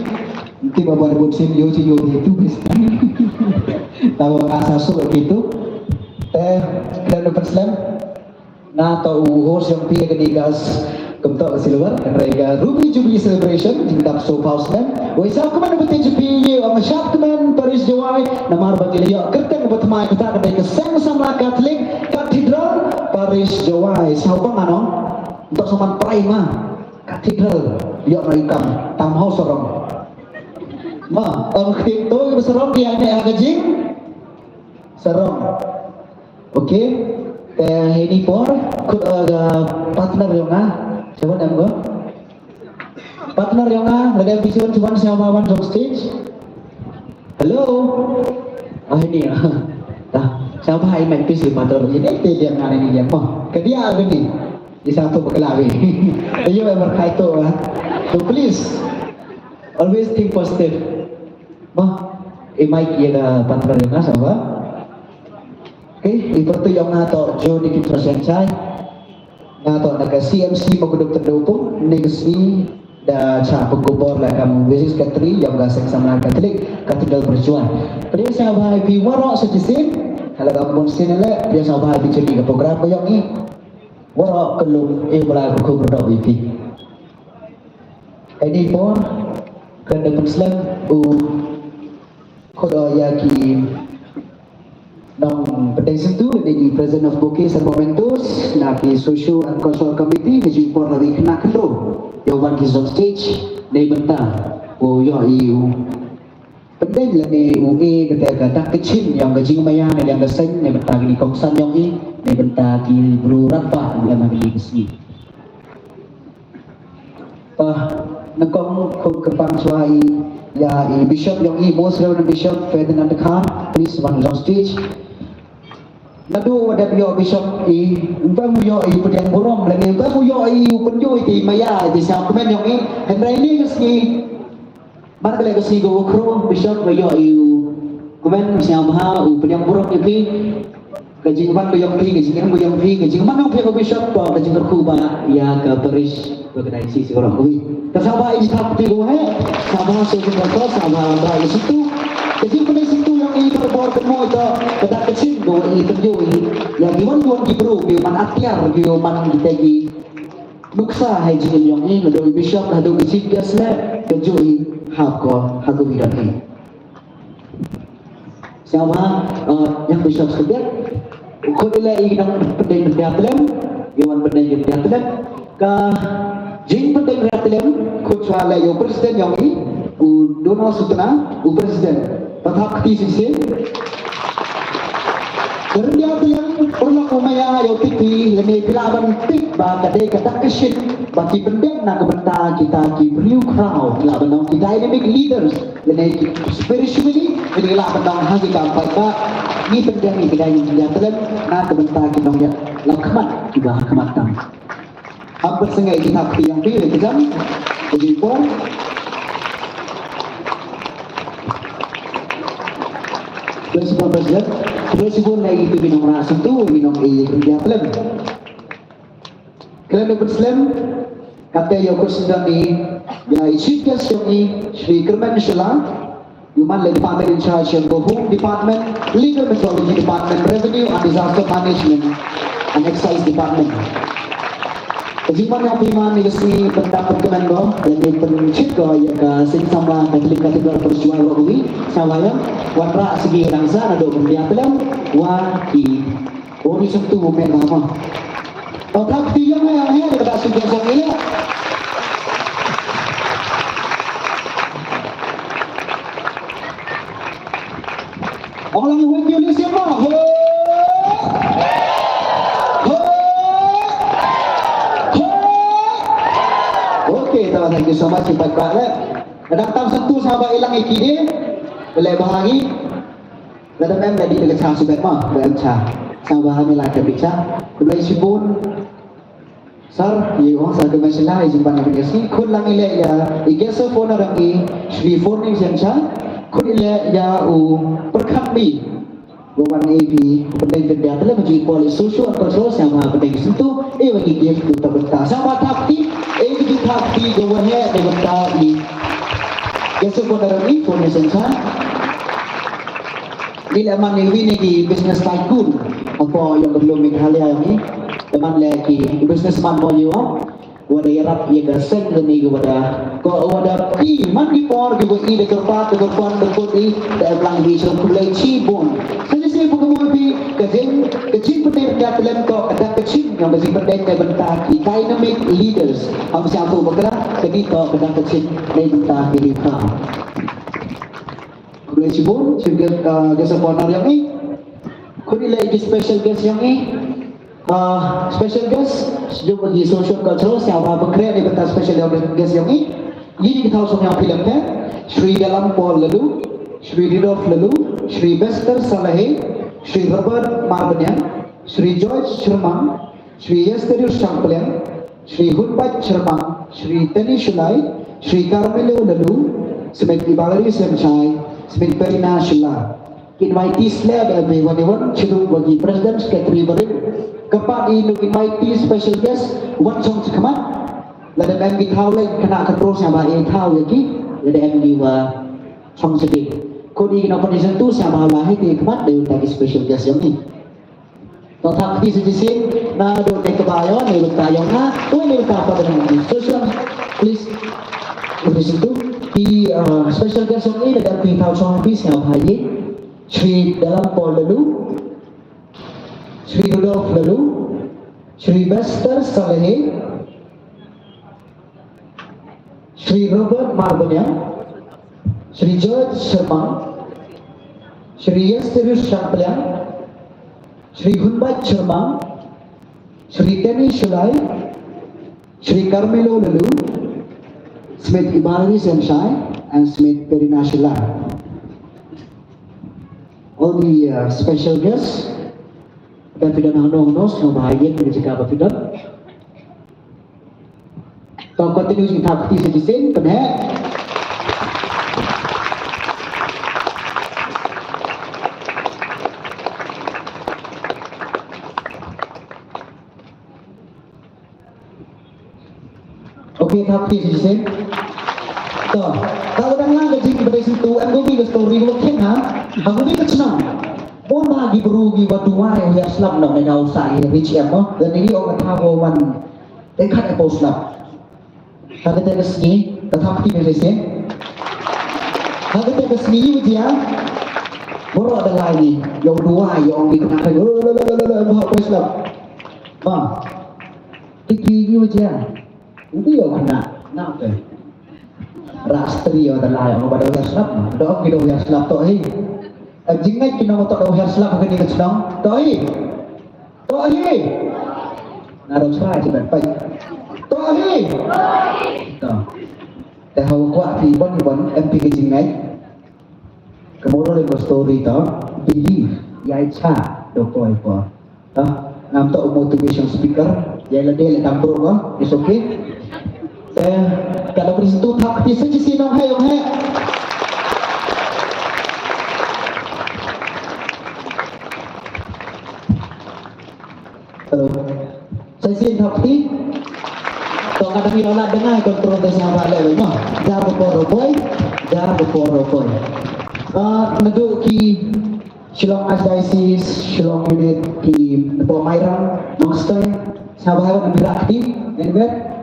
Nanti bawa rebut sim yo ci yo itu best. Tahu rasa sok gitu. Eh, kena lupa slam. Na to u host jong phi ka di gas kumto ka silver. Kan rega Ruby Jubilee Celebration jingdap so pausman. Wei sa kumno betul jupi ye ong shap kmen Parish Jowai. Namar bagi leo kerteng bertemai kita kedai ke Seng Samla Catholic Cathedral Parish Jowai. Sa bang ano. Untuk soman prai ma. Cathedral. Yok na ikam. Tam hau sarong. Ma, ong kti to ibu sarong dia ne ha ka jing. Sarong. Okay. Te hini por kut, uh, ga partner jong nga. Siapa nam ko? Partner jong nga, lada vision cuman siapa wan jong stage. Hello. Ah, ini ya. Dah, siapa hai main pis di partner ini? Te dia ngan ini dia mo. Ke dia gini. Di satu bekelawi. Ayo berkait tu, ah. So please always think positive. Mo, i Mike ïa ka partner jong nga sha ba. I pyrtuit ïong nga toh Joe Dikin Troshen Chai. Nga toh na ka C M C Mawkduk Tyndaw Pung, ne ka sngi da chah pynkup bor la kam Vision Secretary ïong ka Seng Samla Katholik Cathedral Byrjwai. Pdiang sngewbha ïa phi waroh sa shisien, hala ka mon sien le, pdiang sngewbha ïa phi jong ka program ka ïong i. Waroh ka lum i bala ka khubor ïa phi. Ka dei por ka da pynslem u Khot ïa ki nongpyndengi syntu, lane ki President of Bouquets and Mementos, na ki Social and Cultural Committee, na ki por la ki khynnah khynroo ïa wan ki on stage, na bynta u ïoh ïa u pyndeng lane u e kata ka dak ka jingim ïa ka jingmaïa na ïa ka seng, na bynta ki kongsan ïong i, na bynta ki briew rangbah ïa ma ki sngi. Bah, nyngkong khun kyrpang shuwa i ïa i Bishop ïong i, Most Reverend Bishop Ferdinand Khan, please wan on stage. Naduh wat dep ïoh Bishop i, ym bam ïoh i pdiang burom lane ym bam ïoh i u pynjur i te maïa i te sngewkmen ïong i, hynrei ne ka sngi man ka leh ka sngi ka u khro Bishop ba ïoh i u kmen sngewbha u pdiang burom ïa phi. Ka jingwan ka ïong phi, ka jingim ka ïong phi, ka jingman ïong phi ka Bishop, ka jingkyrkhu ba ïa ka parish, ba ka diocese ka rong kawi. Ka sngewbha i jingthap phi ko he, sngewbha so jingkyrkhu, sngewbha ba ïa situ. Ka jingpynleit situ ïong i ka bor ka mo ito, ka dak ka jing ko i pynjur i. Ïa ki wan ki wan ki bru, ki man atiar, ki man kita ki nuksa ha jingim ïong i, naduh i Bishop, naduh i Chief Guest le, ka jur i hap ko, ha kawi dang i. Sngewbha, eh, ïa u Bishop Sukdit. Khot i leh i nongpyndeng pyndiat lem, i wan pyndeng pyndiat lem. Ka jingpyndeng pyndiat lem, khot shuwa leh ïa u President ïong i, u Donald Sutna, u President. Pat hap kti shisien. Ka pyndiat lem, paralok u maïa ïa u tip i, lane phi lah ban tip ba ka dei ka dak ka shin, ba ki pyndeng na ka bynta kita ki briew khraw, ki lah ban long ki dynamic leaders. Lane spiritually, lane lah ban dang ha ki kam paidbah, ngi pynjah ngi kdai ngi pynjah telen, na ka bynta ki nongïalam khmat kiba ha khmat tam. Hap pynsngew ki thap ki ïong phi, lane ki jam, lane ki por. Khublei shibun President, khublei shibun lane ki nongrah syntu, ki nong i pynjah telen. Kren da pynslem, kata ïa u kyrsiang i, ïa i Chief Guest ïong i, Shri Kyrmen Shylla, u man la Department in charge ïong ka Home Department, Legal Metrology Department, Revenue and Disaster Management and Excise Department. Ka jingwan ïong phi man ïa ka sngi pyndap pynkmen ko, lane pynshit ko ïa ka Seng Samla Katholik Cathedral Byrjwai Rockaway, sngewbha ïa wanrah sngewbha dang sa naduh pynbiang telen, wa ki Ong i sngewthuh u meh bha ma. Tang thap kti ïong nga ïa nga ïa ka da sngewthuh sngewthuh ïa. Ong lang i wei ki uni siapa? Ho! Ho! Ho! Okay, tama, thank you so much, i paidbah leh. Ka dang tam sngewthuh sngewbha ilang i kide. Ka leh bha ngi. Lada mem lada dei ka cha shu bet ma, ba em cha. Sngewbha ha me la ka bit cha. Khublei shibun. Sir, ïa u ong sir ka message la, ïa jingban ïa ka sngi. Khun lang i leh ïa i guest of honor ïong i Shri Fornim Seng Shah. Khun i leh ïa u Pyrkhat Mih. Ba wan ïa ki pyndeng pynbiang telen, ma jingpynkol ïa social and cultural, sngewbha pyndeng sngewthuh, ïa wan ïa ki gift to ta bynta. Sngewbha thap kti, ïa ki thap kti, ka wan ïa, ta bynta i. Guest of honor ïong i Fornim Seng Shah. Ngi leh man iwei na ki business tycoon hapoh ïong ka Meghalaya ïong i. Te man leh ki businessman mo ïa u. Wat da ïarap ïa ka seng kane ka wat da. Ko wat da ki man ki por ki ba i da kyrpad da kyrpad da kut i da em lang hi sha khublei shibun. Sa shisien phi kumno phi ka jing ka jingpyndeng ka talent ko ka dak ka jing ïong ka jingpyndeng na bynta ki dynamic leaders. Ym sngewthuh bakla ka dei to ka dak ka jing na bynta ki ri ka. Khublei shibun, shibun, uh, guest of honor ïong i. Khun i leh ki special guest ïong i. Uh, special guest, shuh ki social cultural, sngewbha pynkhreh na bynta special guest ïong i. Ïa ki thaw sngewbha phi leh phi. Shri Yalam Paul Laloo, Shri Ridolf Laloo, Shri Bester Salehe, Shri Robert Marbaniang, Shri George Sherman, Shri Yesterius Shangpliang, Shri Hunbait Sherman, Shri Teni Shullai, Shri Carmelo Laloo, Symit i Valerie Semshai, Symit Perina Shullai. Ki invitees leh da em wan wan, shadum ba ki president secretary barim. Kyrpad ïa u invitee special guest wan shong shakhmat. Lada em ki thaw leh kane ka draw sngewbha ai thaw ïa ki. Lada em ki wa shong shadien. Khot ïa ki nongpynïasoh tu sngewbha la hi ki khmat da uta ki special guest jong ngi. To thap kti sa shisien naduh ne ka ba ïoh ne ka ba ïoh na, to ne ka ba ïoh na. Social, please. Listen to ki, uh, special guest jong ngi, da ki thaw shong phi sngewbha ïa. Shri Dalam Paul Lalu, Shri Rudolph Lalu, Shri Bester Salehi, Shri Robert Marbaniang, Shri George Shermang, Shri Yesterius Shangpliang, Shri Hunbat Shermang, Shri Kenny Shulai, Shri Carmelo Lalu, Smith Ibarri Senshai, and Smith Perina Shulai. All the, uh, special guests, ba phi don hangno hangno, sngewbha ïa ka jaka ba phi don. To continue jingthap kti sa shisien, kane. Okay, thap kti sa shisien. To, ta ka dang lang ka jingpynbeit shisien, em, kawei ka story kaba khyndiat, ha kawei ka chnong. Bun ba ki briew kiba duwai u hiar slap na, ne daw sa i rich em mo. Lane ki ong ka thaw wan. Te khat e poi slap. Ha kata ka sngi, ka thap kti sa shisien. Ha kata ka sngi ïa u jia. Baroh da lai ni, ïa u duwai, ïa ong ki khynnah, la la la la la, ba poi slap. Ba. Ki ki ïa u jia. Ngi ïa u khynnah, na te. Rastri ïa da lai, ong ba da hiar slap, da ong ki da hiar slap to hi. Ka jingngeit ki nong to da hiar slap kane ka chnong, to hi. To hi. Na ro sra ji ban pai. To hi. To. Te hau kwah phi ban ban em phi ka jingngeit. Ka moral of the story to, believe, ïa cha, do koi por. To, ngam to motivation speaker, ïa la de le tam bro ko, it's okay. Eh, ka da bri tu thap kti sa shisien ong hai, ong hai. Hello. Sa shisien thap kti. To ka da ngi la dengar control te sngewbha leh mo. Jar bapor bapoi, jar bapor bapoi. Ah, naduh ki Shillong Archdiocese, Shillong Unit, ki Nongpoh Mairang, Nongstoiñ, sngewbha wan bira kti, anywhere.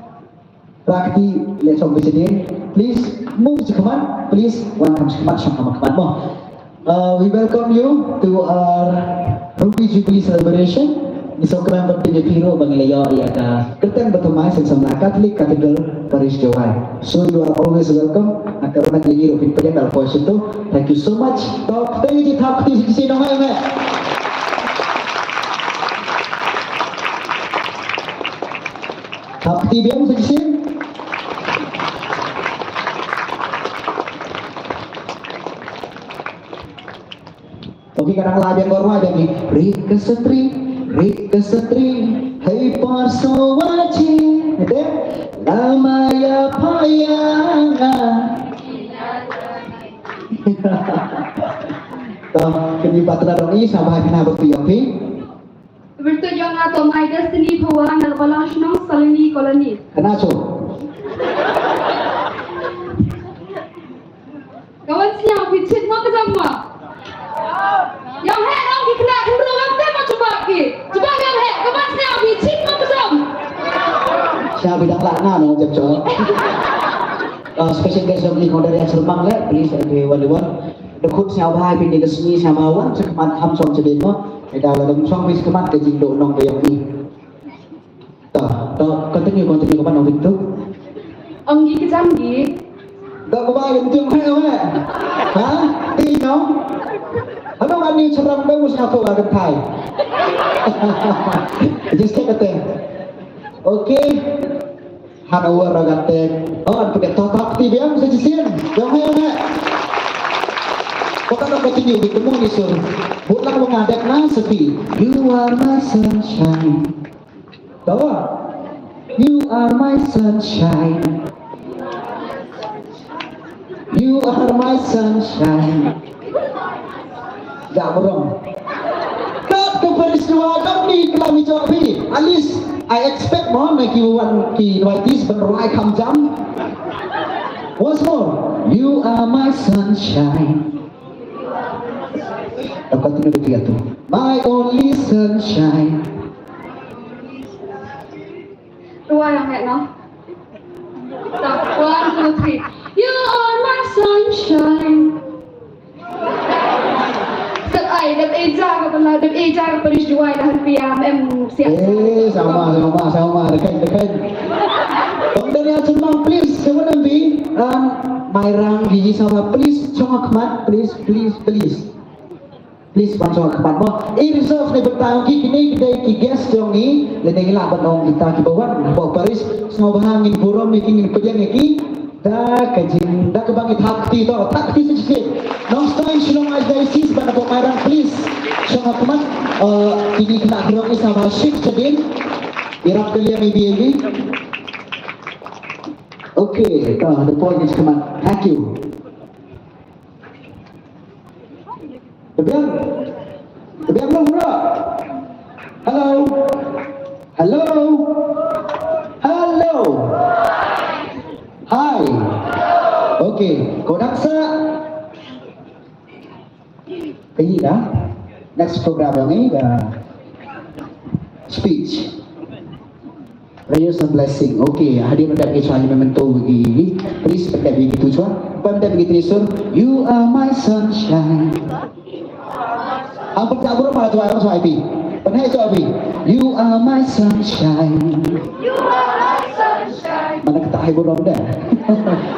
Rakti, let's all visit him. Please, move to come on. Please, welcome to come on, come on, come on. Uh, we welcome you to our Ruby Jubilee celebration. Ngi sngewkmen ba phi ïa phi ruh ba ngi la ïoh ïa ka kyrteng ba thymmai sha Samla Catholic Cathedral Parish Jowai. So you are always welcome. Nga kyrmen ïa ngi ruh phin pdiang da la poi sha tu. Thank you so much. To, kata ïa ki thap kti sa shisien ong hai ong hai. Thap kti biang sa shisien. Okay, ka dang la biang, ka dang la biang ni. Ri ka satri, ri ka satri, hei por so wa chi. Ete? Lama ya pa ya nga. To, kini patra dong i, sngewbha kane ba phi ïoh phi. Byrtuh jong nga to My Destiny Phawa na Balang Shnong Salini Colony. Kana so? Ka wan sñiaw phi chit mo ka jam mo. Yong he nong ki kna khun ro ngam te mo chuba ki. Chuba yong he ka wan sñiaw phi chit mo ka jam. Sñiaw phi dak lak na no jam cho. Uh, special guest of the Kong Dari Asur Mang le, please everyone. Dkhot sñiaw bha phi ni ka sngi sñiaw bha wan sa khmat ham song sa din mo. Eda la dang song phi sa khmat ka jingdoh nong ka yong i. To, to, continue, continue ka ban ong phi tu. Ong gi ka jam gi. Da ka ba yong tiong hai ong hai. Ha? Ti no? Ano ka ni chram ba mus na to ka thai. Just take a thing. Okay. Han over ra ka tek. Oh, an pynïaid to thap kti biang sa shisien. Yong hai, yong hai. Ko ka continue di kemung ni sur. Bud lang ba nga dep na sepi. You are my sunshine. Tawa. You are my sunshine. You are my sunshine. Dak burom. Kat ka Paris Jowai, kam ni klam i jok phi. At least I expect mo na ki wan ki invitees ban rwai kham jam. Once more, you are my sunshine. I'll continue with the other. My only sunshine. Rwai lang heh no. Stop. One, two, three. You are my sunshine. Stop ai, dep eja ka pala, dep eja ka Paris Jowai dah pia, em, siap. Eh, sama, sama, sama, dekat, dekat. Bang Daniel Chunmang, please, siapa nanti? Um, Mairang, Gigi, sama, please, chong khmat, please, please, please. Please, ban chong khmat mo. I reserve ne bynta ki kine ki dei ki guest jong ngi, lane ngi lah ban ong kita ki ba wan, ba Paris, sngewbha ngin burom ïa ki, ngin pdiang ïa ki. Da ka jing, da kaba ngi thap kti to, thap kti shisien. Nongstoiñ Shillong Archdiocese bad na Mairang, please. Shong ha khmat, uh, kine ki khynnah khynnah ki sa ba shift shadien. Ïarap ka liang i biang i. Okay, to, the point is khmat. Thank you. Ka biang. Ka biang long bro. Hello. Hello. Hello. Hi. Okay. Ko dang sa. Ka ïa da. Next program ïa ngi da speech. Prayers and blessing. Okay, hadien ban dep ki shwa ïa memento ki, please ban dep ki tu shwa. Ban dep ki tu shwa. You are my sunshine. Ang pynjah burom ma la shwa, shwa ïa phi. Pynheh shwa ïa phi. You are my sunshine. You are my sunshine. Mana kata hai burom dah.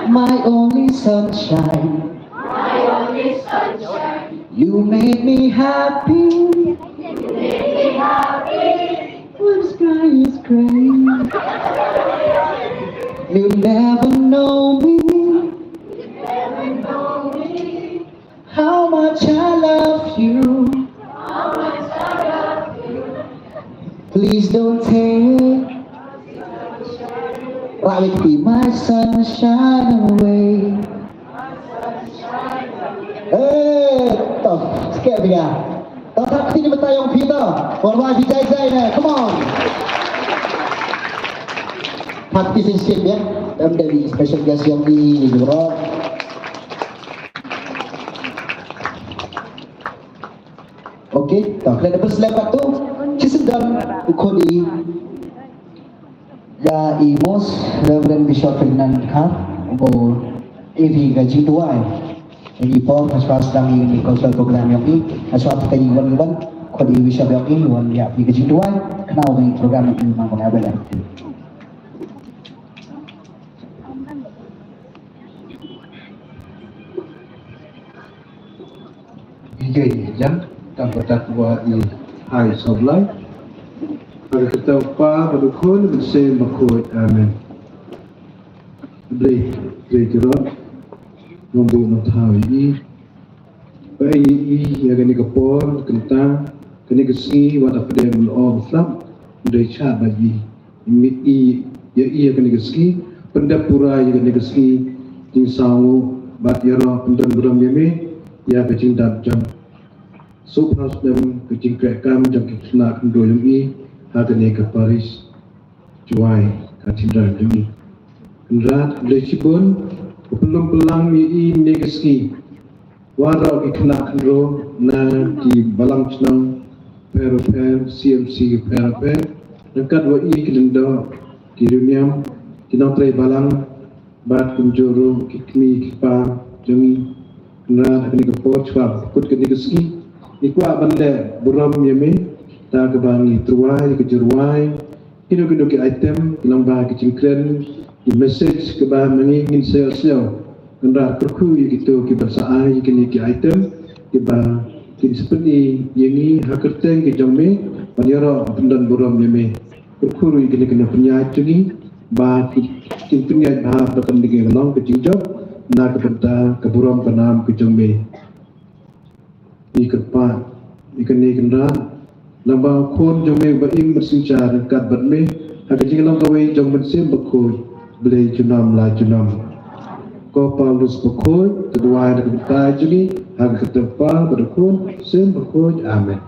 My only sunshine. My only sunshine. You make me happy. You make me happy. When sky is gray, you never know me. How much I love you. Please don't take, right, be my sunshine away. Eh, to, sikit lagi. To, thap kti na bynta jong phi to. Wan wan phi jai jai ne. Come on. Thap kti shisien ïa. Em, da i special guest jong ngi, bro. Okay, to, khlem da pynslem pat to. Shisien don u khun i. Ïa i Most Reverend Bishop Ferdinand Dkhar, u ïa ka jingduwai. Ïa i por hashwa sdang ïa i cultural program ïong i, hashwa sdang ïa i wan wan, khot i Bishop ïong i, wan ïa i ka jingduwai, khnang ïa i program ïong i mang bang ïa bela. Ïa i jam, tang ba ta kwah i hai sawlai. Ha ka kyrteng u Kpa bad u Khun bad u Mynsiem Bakhuid. Amen. Blei, Blei Tyrot, nongbuh nongthaw ïa i. Ba ïa i ïa kane ka por, kynta, kane ka sngi, wat hapdeng u lyoh u slap, u dei shad bad i. Ïa i, ïa i ïa kane ka sngi, pyndep pura ïa kane ka sngi, jingsngew, bad ïaroh pyndon burom ïa me, ïa ka jingdap jam. Sngewbha sdang ka jingkhreh kam jong ki khynnah khynroo jong i, ha kane ka parish Jowai, ka tynrai jong i. Kynrad, Blei shibun, ka pynlong pynlang ïa i ne ka sngi. Waroh ki khynnah khynroo na ki balang chnong pher pher, C M C pher pher, ryngkat wa i ki lyngdoh, ki riewniam, ki nongtrei balang, bad kumjuh ruh ki kmie ki kpa jong i. Kynrad, ha kane ka por shuwa ba kut kane ka sngi, ngi kwah ban leh burom ïa me, da kaba ngi tyrwa ïa ka jingrwai, kino kino ki item, ki lyngba ki jingkren, ki message kiba ma ngi ngin sa ïohsngew. Kynrad, kyrkhu ïa kito kiba sa ai ïa kine ki item, kiba kin sa pyni ïa ngi ha kyrteng ka jong me, ban ïaroh pyndon burom ïa me. Kyrkhu ïa kine ki nongpynïaid jong ngi, ba ki, kin pynïaid bha ba kan dei ka long ka jingjop, na ka bynta ka burom ka nam ka jong me. Ngi kyrpad ïa kane, Kynrad, lyngba u Khun jong me uba im bad synshar ryngkat bad me, ha ka jinglong kawei jong u Mynsiem Bakhuid, Blei junom la junom. Ko Paulus Bakhuid, to duwai na ka bynta jong ngi, ha ka kyrteng Kpa bad ka Khun, Symbakhuid. Amen.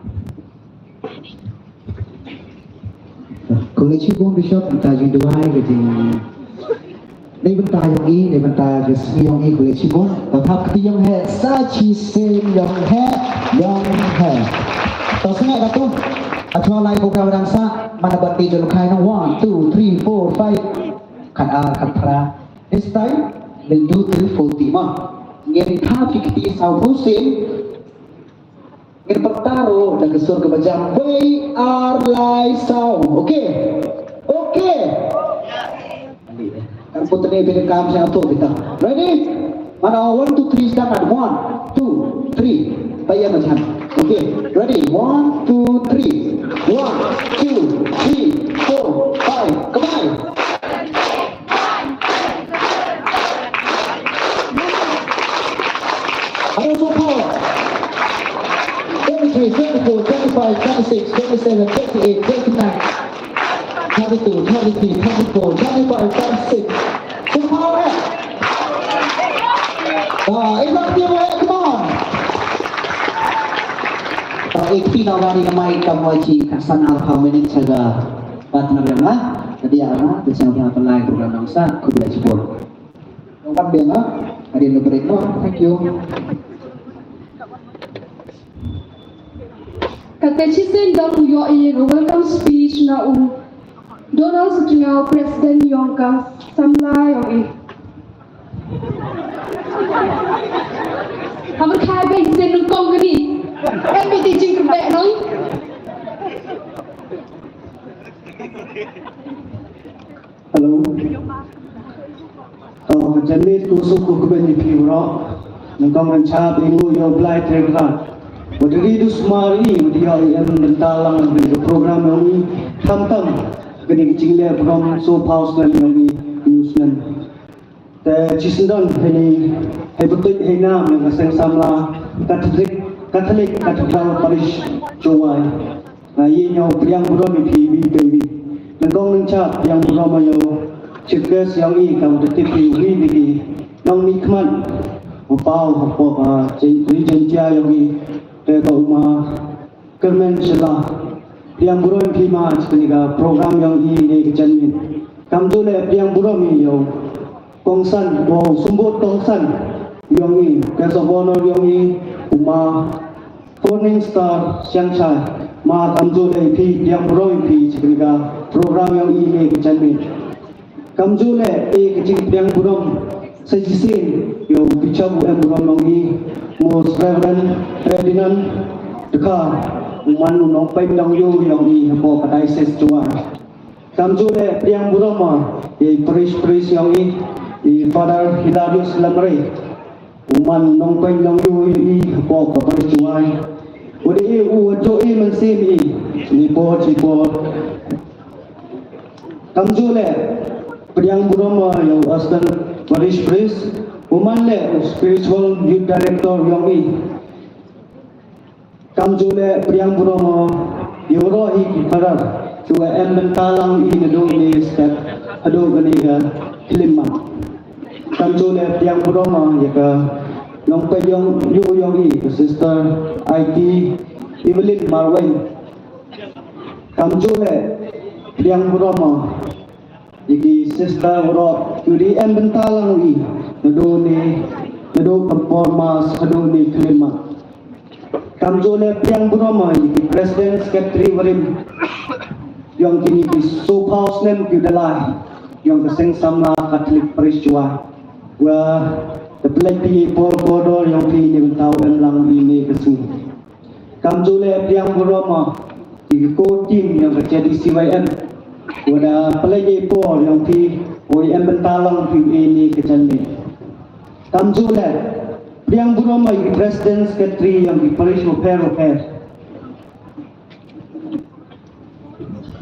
Khublei shibun Bishop, bynta jingduwai ka jing. Nei bynta yong i, nei bynta ka sngi yong i, khublei shibun. Ba thap kti yong he, sa chi sen yong he, yong he. To sngewbha tu. Ato lai ko ka wadang sa, mana bat di jol khai nong one, two, three, four, five. Khat ar, khat phra. This time, we'll do till forty ma. Ngin thap kti saw phew sien. Ngin pynpaw da ka sur kaba jam. Wei ar lai saw. Okay. Okay. Kan put ne bini kam sha tu kita. Ready? Mana one, two, three, start at one, two, three. Ba ïa ma jan. Okay. Ready? One, two, three. One, two, three, four, five. Come on. Ano to power? Twenty-three, twenty-four, twenty-five, twenty-six, twenty-seven, twenty-eight, twenty-nine, thirty-two, thirty-three, thirty-four, thirty-five, thirty-six. To power, eh? Ah, enough, come on. Ah, eighty now running a mic, come watch it, Kasan Alpha winning saga. Partner yang ah, tadi apa? Bisa dia apply program bangsa, aku boleh support. Thank you. Kata chisien dang u ïoh ïa ka welcome speech na u Donald Sutngaw, President yong ka samla yong i. Hamar khai beng sien nung kong kani. Em bi ti jing kyrpek nong. Hello. Oh, ka janmiet ko suk ko kmen ni phi bro. Nang kong nang cha bi ngu yo blai tre kra. Wa deri dus mari wa di yo em bentalang ni program yang ni tam tam. Kani ki jingle program so paus nan yang ni news nan. Te chisendon hei ni hei betuit hei nam yang ka seng samla Catholic, Catholic Cathedral Parish Jowai. Nga ïa ñiew pdiang burom ïa phi wi phi wi. Nyngkong nyngkong pdiang burom ïa u Chief Guest ïa ngi, kam da tip ïa u wi wi ki nongmihkhmat u paw hapoh ka Ri Jaintia ïa ngi, te ka u ma Kyrmen Shylla. Pdiang burom ïa phi ma, ïa kane ka program ïa ngi ne ka janmiet. Kamjooh leh pdiang burom ïa u kongsan, wow, symbud kongsan ïa ngi, Guest of Honor ïa ngi, u ma Morning Star Siangshai. Ma, kamjooh leh ïa phi, pdiang burom ïa phi, ïa kane ka program ïa ngi ne ka janmiet. Kamjooh leh ïa ka jingpdiang burom sa shisien ïa u Bishop u em burom ïa ngi, Most Reverend Ferdinand Dkhar, u man u nongpeit nongïoh ïa ngi hapoh ka Diocese Jowai. Kamjooh leh pdiang burom ïa i Parish Priest ïa ngi, i Father Hilarius Lamre, u man nongpeit nongïoh ïa i hapoh ka Parish Jowai. U dei u wa jooh i mynsiem i, i por i por. Kamjooh leh pdiang burom ïa u Assistant Parish Priest, u man leh u Spiritual Youth Director ïa ngi. Kamjooh leh pdiang burom ïa waroh hi ki Father kiwa em bynta lang i naduh ne step haduh kane ka khyllipmat. Kamjooh leh pdiang burom ïa ka nongpeit nongïoh ïa ngi, ka Sister Aiti Evelyn Marwein. Kamjooh leh pdiang burom ïa ki sister waroh kiwa dei em bynta lang i naduh ne, naduh ka por Mass haduh ne khyllipmat. Kamjooh leh pdiang burom ïa ki President Secretary warim yong kine ki soophaw snem kiwa da lai yong ka Seng Samla Catholic Parish Jowai, wa da pynleit phi ïa i por kordor yong phi ne bynta u em lang i ne ka sngi. Kamjooh leh pdiang burom ïa ki core team yong ka J D C Y M, wa da pynleit ïa i por yong phi, wa em bynta lang phi i ne ka janmiet. Kamjooh leh pdiang burom ïa ki President Secretary yong ki Parish wapher wapher.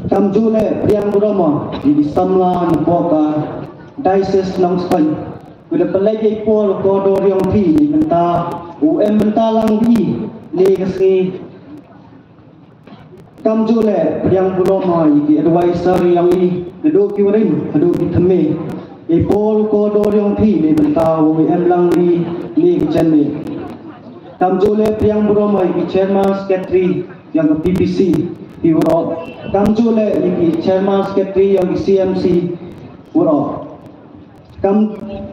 Kamjooh leh pdiang burom ïa ki samla napoh ka Diocese Nongstoiñ, kiwa da pynleit ïa i por kordor yong phi ne bynta u em bynta lang phi ne ka sngi. Kamjooh leh pdiang burom ïa ki advisor yong i, naduh ki warim haduh ki thymme. I por kordor ïong phi ne bynta u em lang i ne ki jan ne. Kam ju le pdiang burom ïa ki chairman secretary ïong ka P P C phi waroh. Kam ju le ïa ki chairman secretary ïong ki C M C waroh. Kam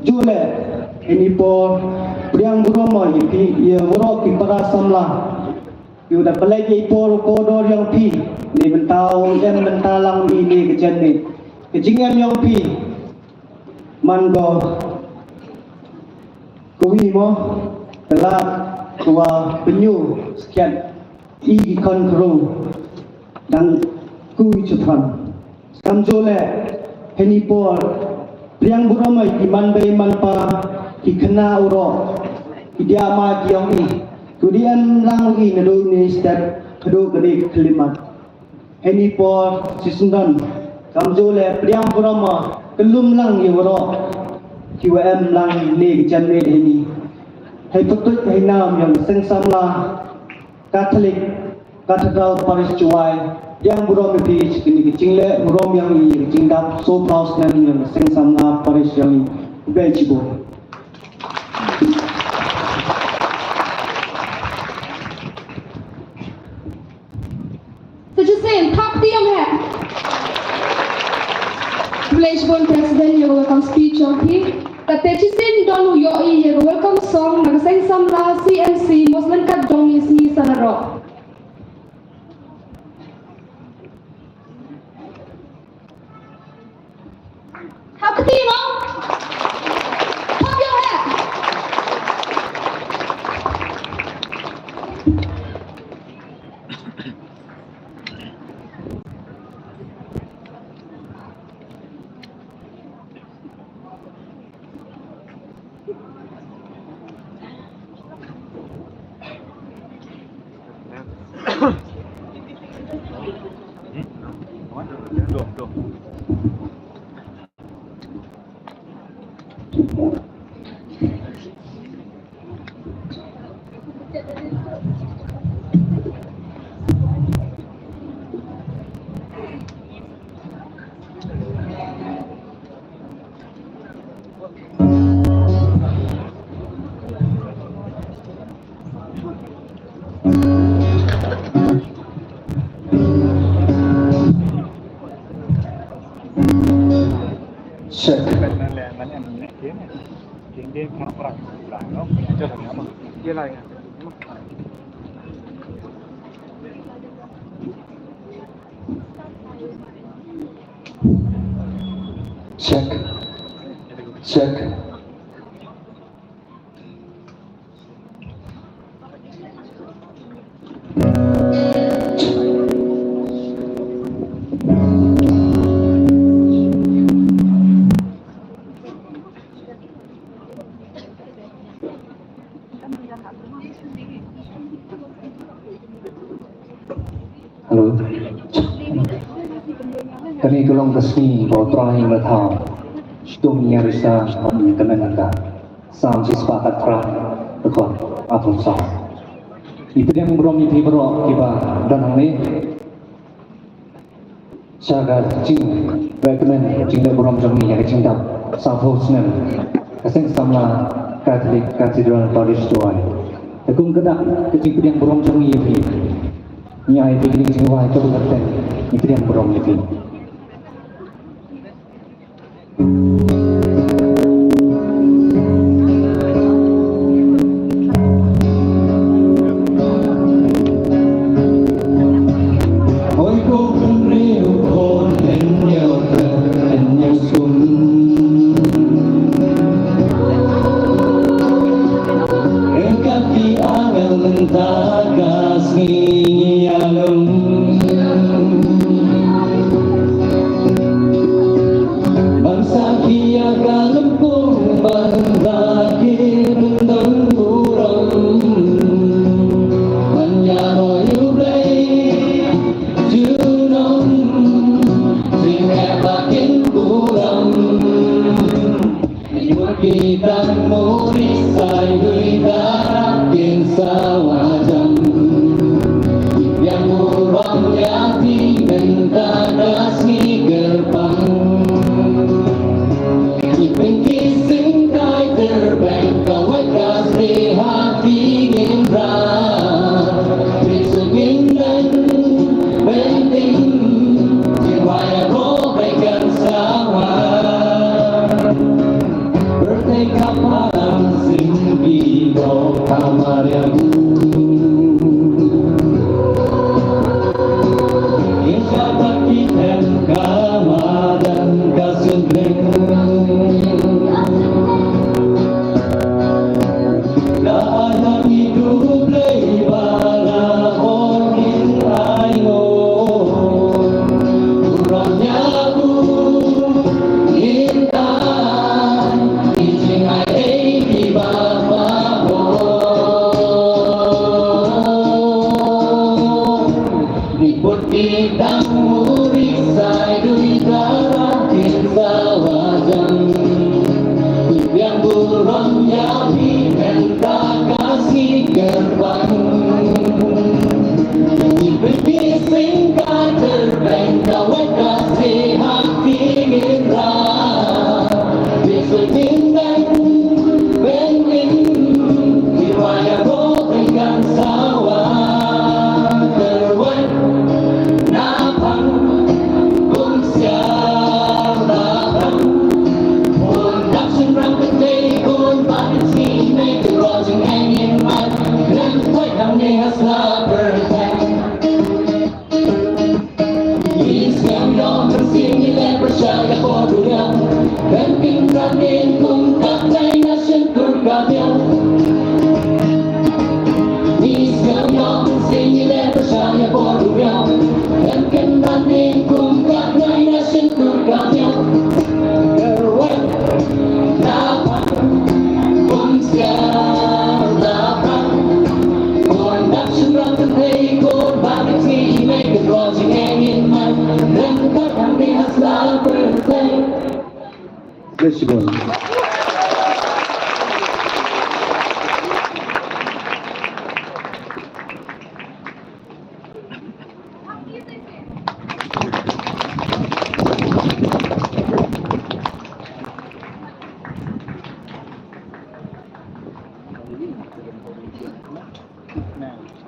ju le ini por pdiang burom ïa phi ïa waroh ki para samla. Ïa da pynleit ïa i por kordor ïong phi ne bynta u em bynta lang i ne ka jan ne. Ka jingem ïong phi man ko kawi mo ka la kawa penyu sket i ki kon kru dang kui chuthan. Kam ju le heni por pdiang burom ïa ki man bei man pa ki khynnah u ro ki dia ma ki ong i ku di em lang i na do ni step kadu kadi klimat. Heni por si sendon kam ju le pdiang burom ma kelum lang ïa waroh ki wa em lang ne ki jan ne heni. Hei patut hei nam ïa seng samla Catholic Cathedral Parish Jowai pdiang burom ïa phi kini ki jingle burom ïa i jingdap so pau snem ïa seng samla parish ïa i. Bejibon. Techisin thap tiang he. Village Bond President ïa welcome speech ong hi. Ka techisin don u ïoh i ïa welcome song na ka seng samla C M C Muslim kat dong i sni sanaro. Thap kti mo. Thap ïoh he. Check. Check. Check. Hello. Kane ka long ka sngi ba U Trai u la thaw shitom ïa ka risa ha ka nang ka. Sam shispah khatphra dkhot arphew saw. Ngi pdiang burom ïa phi baroh kiba don hangne. Sha ka jingrecommend jingleh burom jong ngi ïa ka jingdap sawphew snem ka seng samla Catholic Cathedral Parish Jowai. Te kum ka dak ka jingpdiang burom jong ngi ïa phi, ngi ai phi ka jingrwai kaba kyrteng Ngi Pdiang Burom Ïa Phi. Ban sakhi ïa ka lympung ban rakhe bynta burom. Ban ïaroh ïa U Blei junom jingeh ba kin burom. Ïa ki tang mori sai dui darap kin sawa jam. Ïa burom ïa phi mynta ka sngi kyrpang. Ngi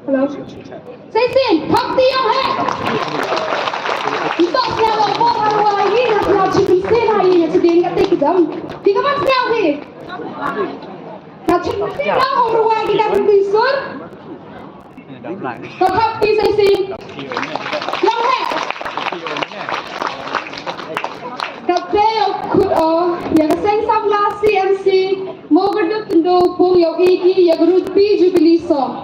Hello. Seisin, thok kti ïong he. Ntok sñiaw ïong pop ha rwai hi, ha sñiaw chi kynsin ha i, ha chi dien ka te ki dam. Ki ka ban sñiaw hi. Ka chi kynsin ha ong rwai ki ka kynsin sur. Ka thok kti seisin. Ïong he. Ka te ïa khut o, ïa ka seng samla C M C, Mowkyrdup Tyndong Pung ïa u ïeit ki ïa ka Ruby Jubilee Song.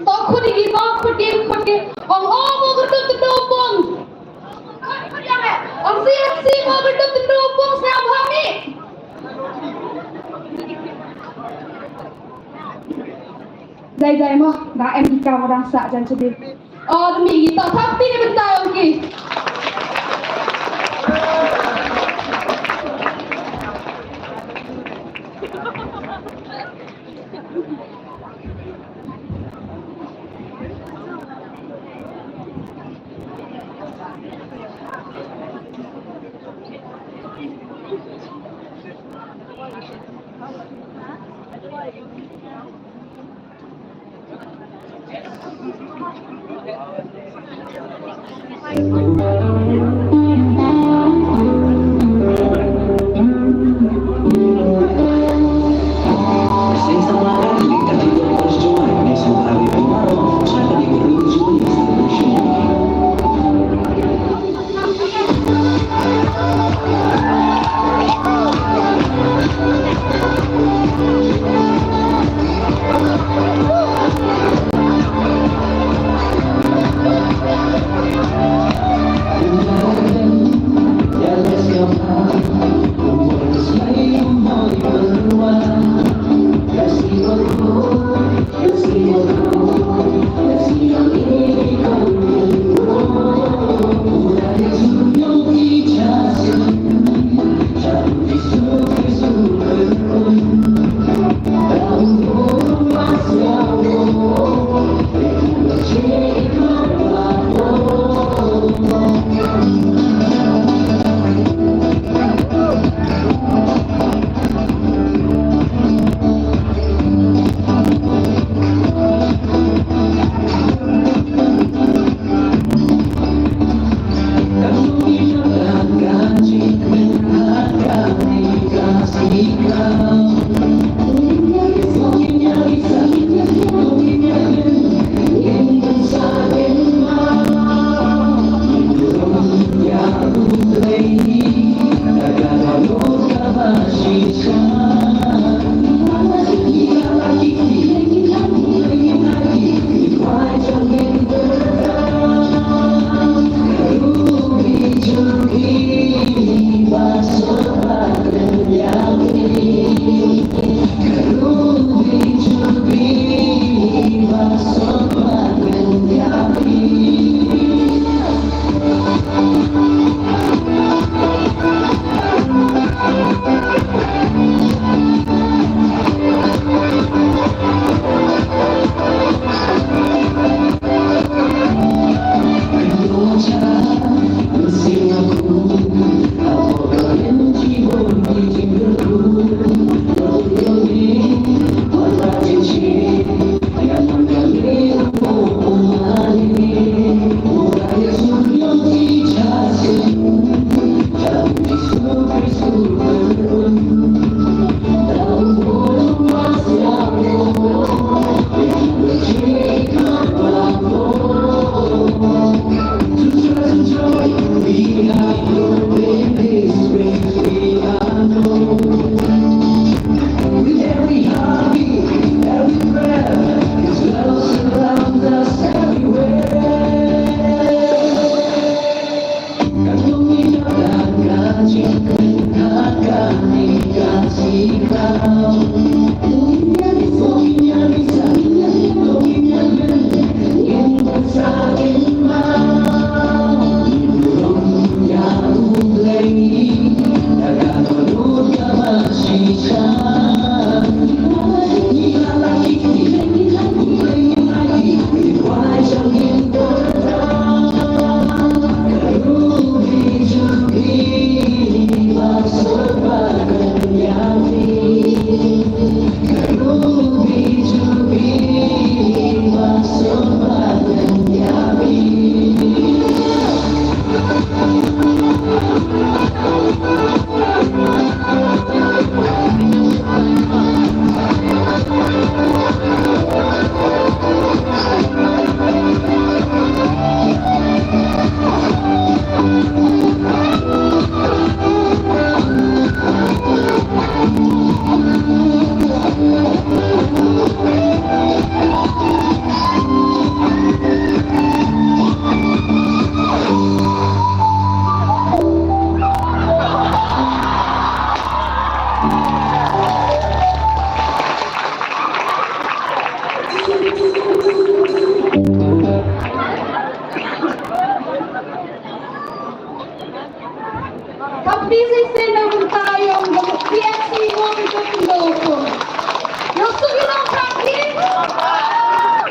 To khut ïa ki, to khut ïa ki, khut ïa ki. Ong, ong, Mowkyrdup Tyndong Pung. Ong, C M C Mowkyrdup Tyndong Pung, sñiaw bha mih. Jai jai mo, da em ki kam dang sah jan chedi. O, da mih ki, to thok kti na bynta ïong ki.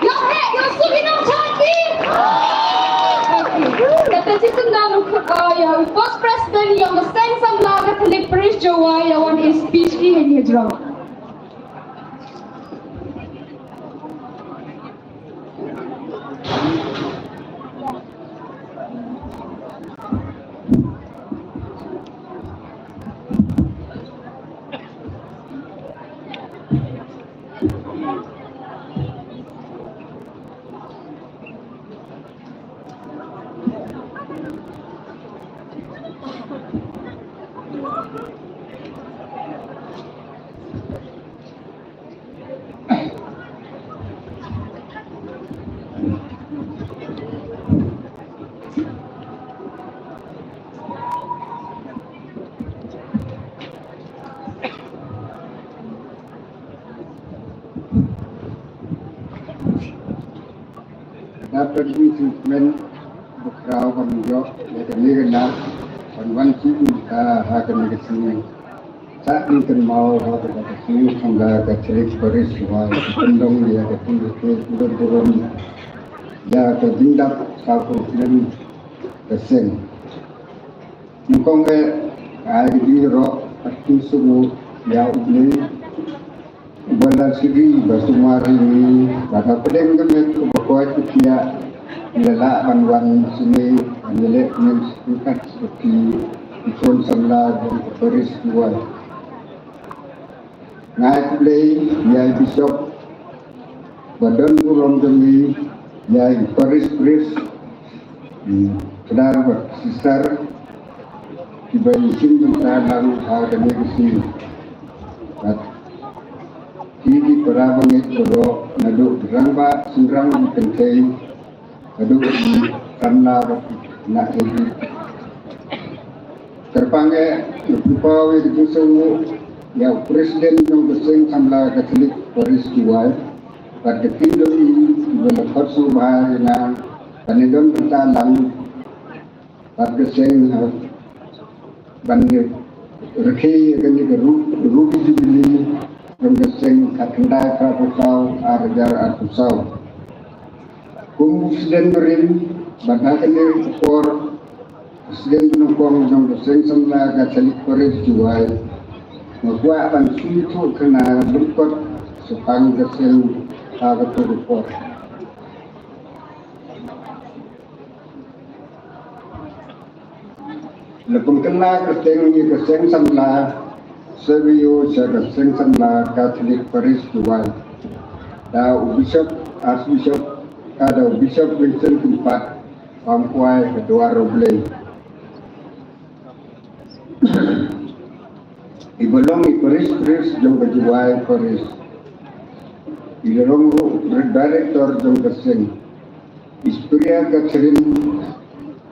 Ïa heh, ïa suk ïa nong chan ki. Okay. Kata shi sngewbha u kut, uh, ïa u Vice President ïa ka Seng Samla Catholic Parish Jowai ïa wan ïa speech ki hynñiew jrong. Da pynmih treatment ba khraw ban ïoh ïa kane ka lad ban wan shu ïa ka ha kane ka sngi. Sa ïa kynmaw ha kane ka sngi Samla Catholic Parish Jowai, kyndong ïa ka sngi ka sngi burom ïa ka jingdap sa problem ka seng. Nyngkong eh, ai ka jingïaroh bad jingsngew ïa U Blei uba la sdang ba sumar ïa ngi, bad hapdeng ka met kaba koit ka khiah ngi la lah ban wan shane ban ïaleh kmen ryngkat bad ki khun samla jong ka parish Jowai. Nga ai khublei ïa i Bishop ba don burom jong ngi, ïa i parish priest, i Father bad Sister kiba ïashim bynta lang ha kane ka sngi. Bad ki, ki para bangeit baroh naduh ki rangbah shynrang, ki kynthei, haduh ki samla bad ki khynnah jong ki. Kyrpang eh, nga pynpaw ïa ka jingsngewnguh ïa u President jong ka Seng Samla Catholic Parish Jowai bad ka team jong i kiba la khot sngewbha ïa nga ban ïadon bynta lang bad ka seng, ha, ban ïa rkhie ïa kane ka ru-, Ruby Jubilee jong ka seng, khatkhyndai phra phew saw, ar hajar arphew saw. Kum u President barim, bad ha kane ka por President nyngkong jong ka Seng Samla Catholic Parish Jowai, nga kwah ban sngewthuh khana lyngkot shaphang ka seng ha kato ka por. La pynkylla kyrteng ïa ka Seng Samla Savio sha ka Seng Samla Catholic Parish Jowai da u Bishop, Archbishop, ka da u Bishop Vincent Kynpad, Bamkwai Hadwar U Blei. Iba long i parish priest jong ka Jowai Parish. I la long ruh director jong ka seng. I Spriya Catherine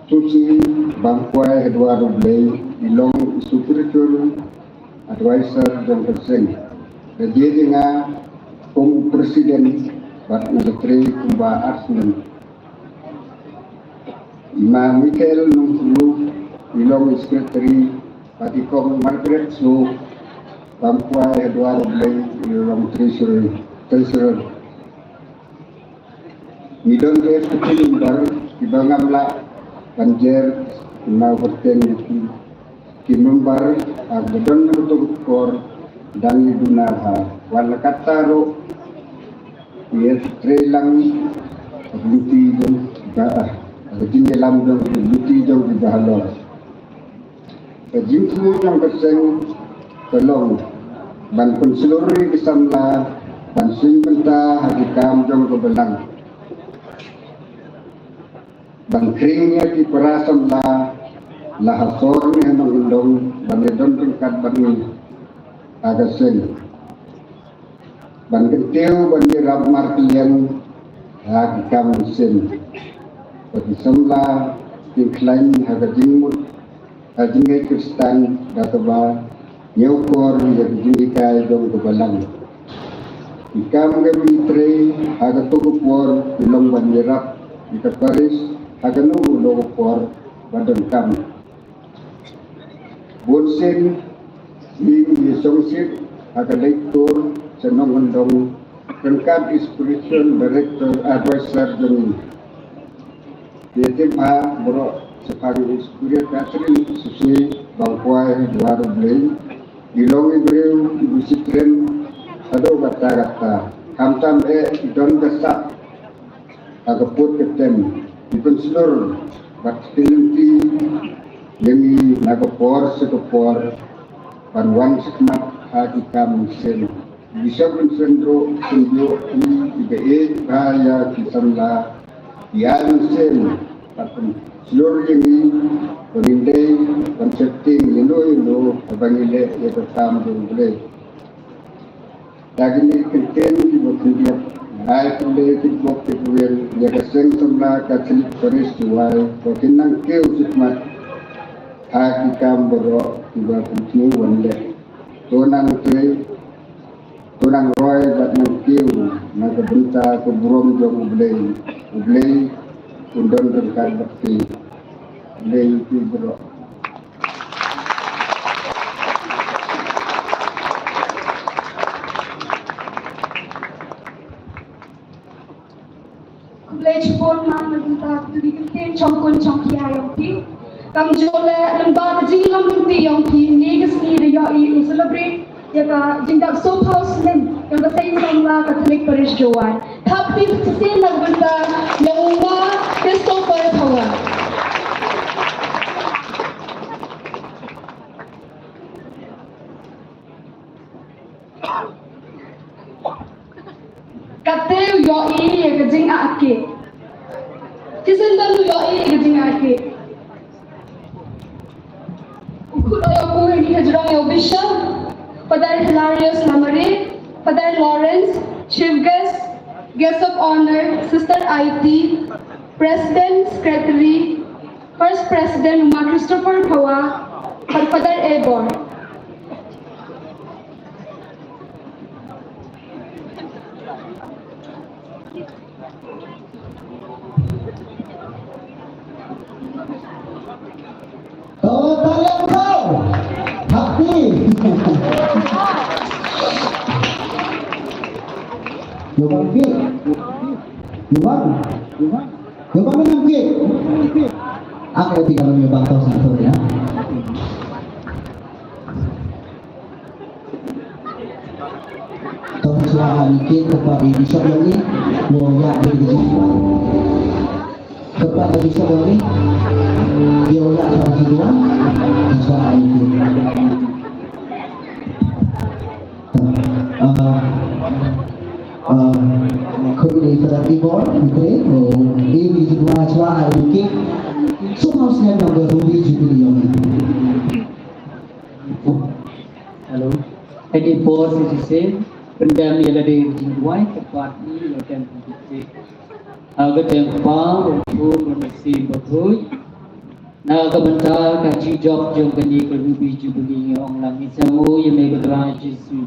Tusi, Bamkwai Hadwar U Blei, i long i spiritual advisor jong ka seng. Ka jia jong nga kum president bad nga la trei kumba ar snem. I ma Michael Nongkulu, i long i secretary, bad i kong Margaret Soh, Bamkwai Hadwar U Blei, i long treasurer, treasurer. Ngi don te fifteen member, kiba ngam lah ban jer, i ma Hurten, ki ki member, ah, ba don ha kato ka por, dang ïa duna bha. Wat la katta ruh, ïa trei lang ha ka luti jong, ba, ah, ha ka jingïalam jong, ha ka luti jong kiba halor. Ka jingthmu jong ka seng ka long ban pynshlur ïa ki samla ban shim bynta ha ki kam jong ka balang. Ban khring ïa ki para samla la ha sor ne ha nongkyndong ban ïadon ryngkat bad ngi ha ka seng. Ban kyntiew ban ïarap markylliang ha ki kam mynsiem. Ba ki samla kin khlaiñ ha ka jingmut ha jingngeit Khristan da kaba ñiewkor ïa ka jinghikai jong ka balang. Ki kam kiba ngi trei ha kato ka por ki long ban ïarap ïa ka parish ha kano kano ka por ba donkam. Bunsien ngi ïashongshit ha ka leit tour sha nongkyndong Ryngkat i Spiritual Director Advisor jong ngi. Ïa tip ha baroh shaphang i Spiritual Catherine Shisui, ba kwai ha duwar U Blei. I long i briew i bishit kren haduh katta katta. Khamtam eh i don ka sap ha ka pud ka tem. I pynshlur bad pynlynti ïa ngi na ka por sha ka por ban wan shakhmat ha ki kam mynsiem. Bishop Vincent ruh u pynbiang ïa ngi ba ïeit bha ïa ki samla, ïa ki mynsiem, bad pynshlur ïa ngi ba ngin dei ban sheptieng ïano ïano haba ngi leh ïa ka kam jong U Blei. Da kine ki kyntien kiba khyndiat, ai khublei kitbok kitrwiang ïa ka Seng Samla Katholik Parish Jowai ba kin nang kiew shakhmat ha ki kam baroh kiba pynthmu ban leh. To nang trei, to nang roi bad nang kiew na ka bynta ka burom jong U Blei. U Blei un don ryngkat bad phi. U Blei un phi baroh. Khublei shibun, Mam, na ka bynta kito ki kyntien shongkun shongkhia jong phi. Kam ju leh lyngba ka jingïalam lynti jong phi, kane ka sngi da ïohi u celebrate ïa ka jingdap sawphew snem jong ka Seng Samla Katholik Parish Jowai. Thap kti shisien na ka bynta jong u Ma Christopher Phawa. Kata u ïohi ïa ka jingah kek. Shisien don u ïohi ïa ka jingah kek. U khot u ïohi ha jrong ïa u Bishop, Father Hilarius Lamare, Father Lawrence, Chief Guest, Guest of Honor, Sister Aiti, President, Secretary, First President, u Ma Christopher Phawa, bad Father Ebor. To, talia kau. Happy. Yo bang ki. Yo bang. Yo bang. Yo bang minam ki. Aku tiga minum bang tau satu ya. To, shuwa ïa ki, kyrpad ïa ki bishop ïa ki, ïa u ïa ki bishop. Kyrpad ïa ki bishop ïa ki, ïa u ïa ki bishop. Shuwa ïa ki. Ah, ah, kyrpad ïa ki bishop ïa ki, ïa u ïa ki bishop. Shuwa ïa ki. Shuwa ïa ki. Hello. Kane por shisien, pyndem ïa lade ka jingduwai, kyrpad ïa lade ka jingduwai. Ha ka kyrteng u Kpa, u Khun, bad u Mynsiem Bakhuid. Na ka bynta ka jingjop jong kane ka Ruby Jubilee ngi ong lang, ngi ïasnoh ïa me ko Trai Jisu.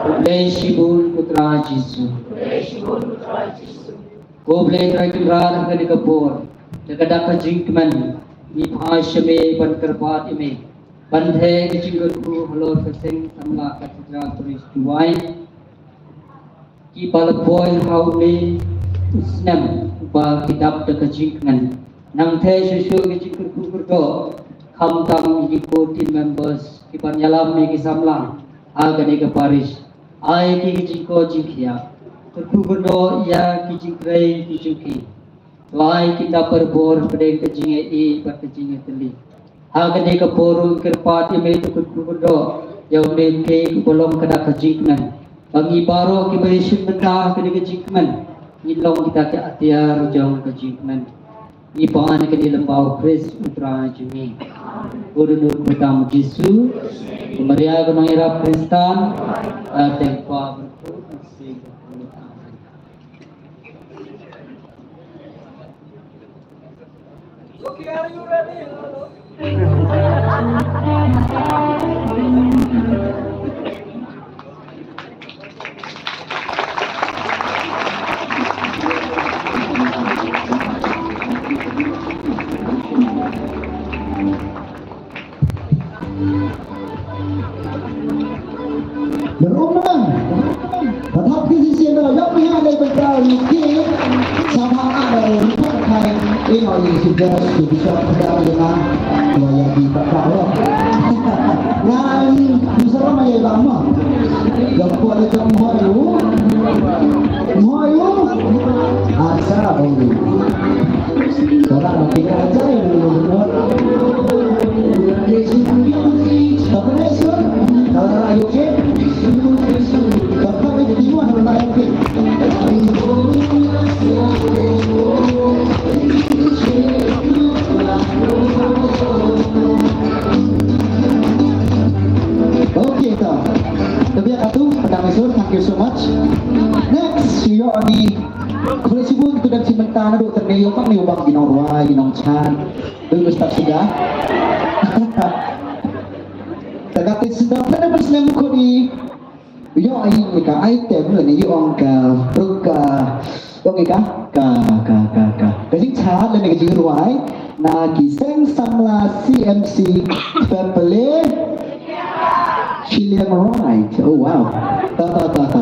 Khublei shibun ko Trai Jisu. Ko Blei Trai Kynrad, ha kane ka por, da ka dak ka jingkmen, ngi phai sha me ban kyrpad ïa me. Ban theh ka jingkyrkhu halor ka Seng Samla Cathedral Parish Jowai. Kiba la poi ha une u snem uba ki dap da ka jingkmen. Nang theh shuh shuh ka jingkyrkhu kyrdoh, khamtam ïa ki core team members kiban ïalam ïa ki samla ha kane ka parish. Ai ki ka jingkoit jingkhiah, kyrkhu kyrdoh ïa ki jingtrei ki jong ki. To ai ki dap barabor hapdeng ka jingïaid bad ka jingïatylli. Ha kane ka por ruh kyrpad ïa me, to kyrkhu kyrdoh ïa une u cake uba long ka dak ka jingkmen, ba ngi baroh kiba ïashim bynta ha kane ka jingkmen ngin long kita ki atiar jong ka jingkmen. Ngi pan ïa kane lyngba u Khrist u Trai jong ngi. Ko Dohnud Kyrteng Jisu, ko Maria ka nongïarap Khristan, ka teng pa berkut. Ber um nang. Ba Shabha, ah, report kai, eh, no, you suggest to be shot down, you know. Lo ya di pak pak lo. Ngan bisa ramai ya bang mo. Yang kuat itu mo yu. Mo yu. Asa bang yu. Orang kita aja yang belum buat. Tapi ni sure. Kalau tak, you okay? Okay, to. Tebia katu, Padang Isur, thank you so much. Next, ïoh ni. Khublei shibun, kito dang shu mynta naduh tang ne ïoh tang ne u bang ki nongrwai, ki nongchant. Dei u stad sida. Te kata sida, pada pas nem khot i. Ïoh ai ka item lane ïoh ong ka ruka. Ong ka ka ka ka ka ka jingchant lane ka jingrwai na ki seng samla C M C Pepele Shiliang Right. Oh wow. Ta ta ta ta.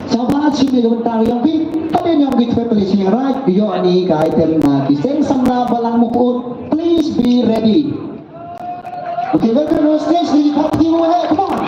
Shabas, shu mih ka bynta ïong ki. Pade ïong ki Pepele Shiliang Right. Ïoh ni ka item na ki seng samla Balang Mukut. Please be ready. Okay, welcome to the stage, Lily Pop, give it away, come on.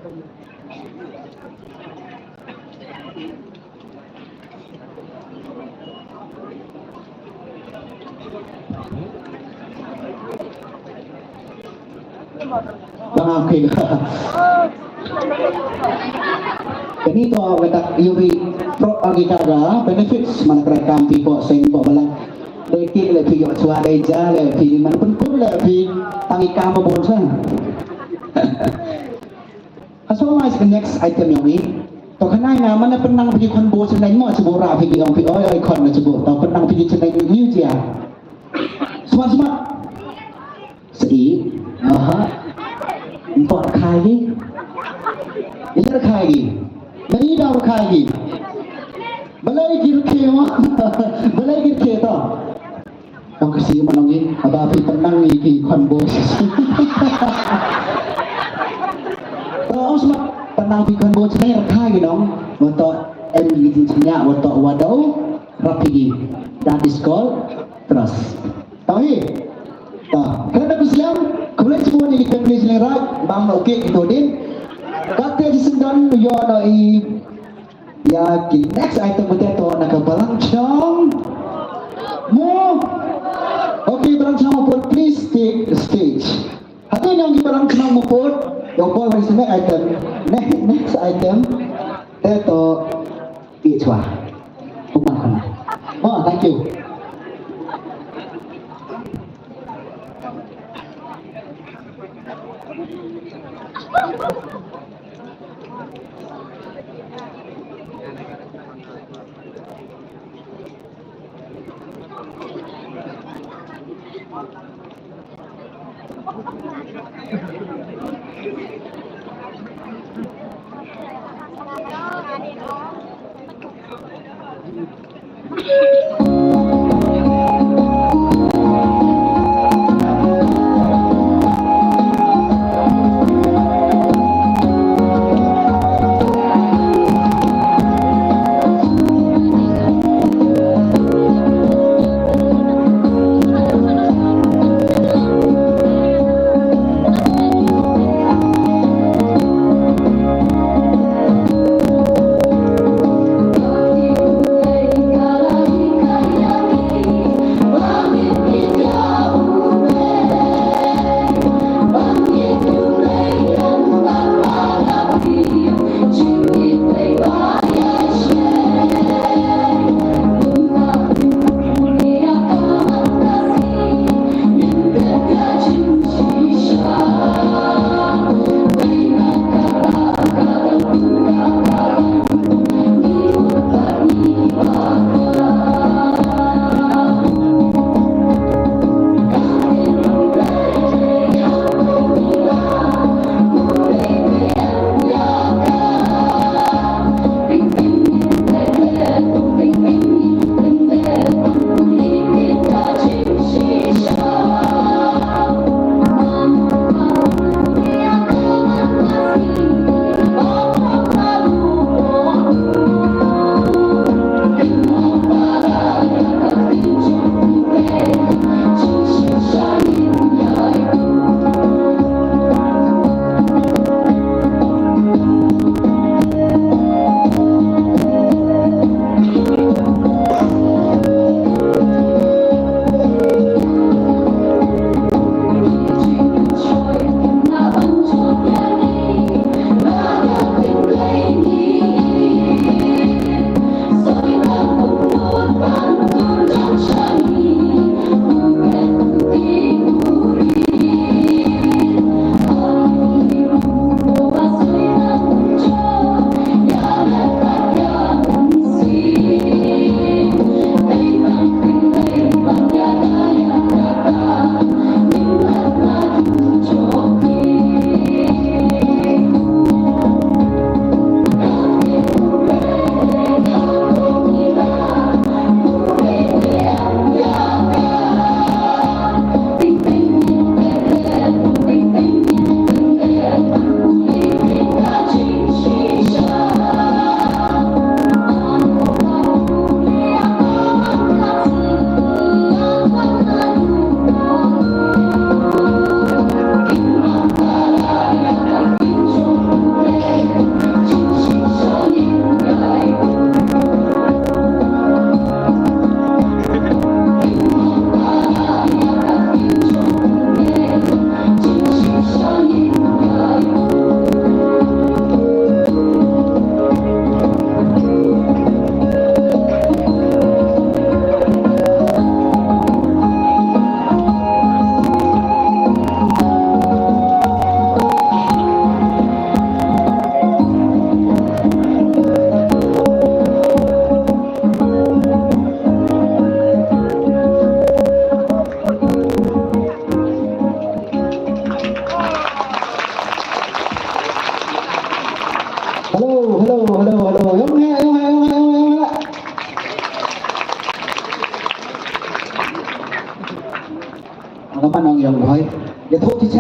Ba nga khie. Kani to kata yuri pro agi kaga benefits man kra kam pi po seng po bala. Dei ki le pi yo chwa dei ja le pi man pun pun le pi tangi kam bon sa. Ka song mai ka next item yong i. To ka nai nga mana penang pi kon bo chen mo chu bo ra pi ong pi oi oi kon na chu bo. To penang pi chen ni jia. Smat smat. Sih. Aha. Empat kali. Ini kali. Ini dah kali. Balai kiri kiri mah. Balai kiri kiri to. Kong ka si manong i, aba phi penang i ki khon bos. To ong smat penang phi khon bos ne rakha gi nong. Wato em gi jin chnya wato wadau rapi gi. That is called trust. Tau hi. Ta, kena ku siam, khublei chibun ïa ki family jong ngi, bam no cake to din. Kata ji sendang yo no i. Ïa ki next item mynta to na ka balang chnong. Mo. Okay, balang chnong mo put, please take the stage. Hati nong ki balang chnong mo put. Yo pol hari sene item. Next, next item. Te to i chwa. Umang kana. Mo, thank you.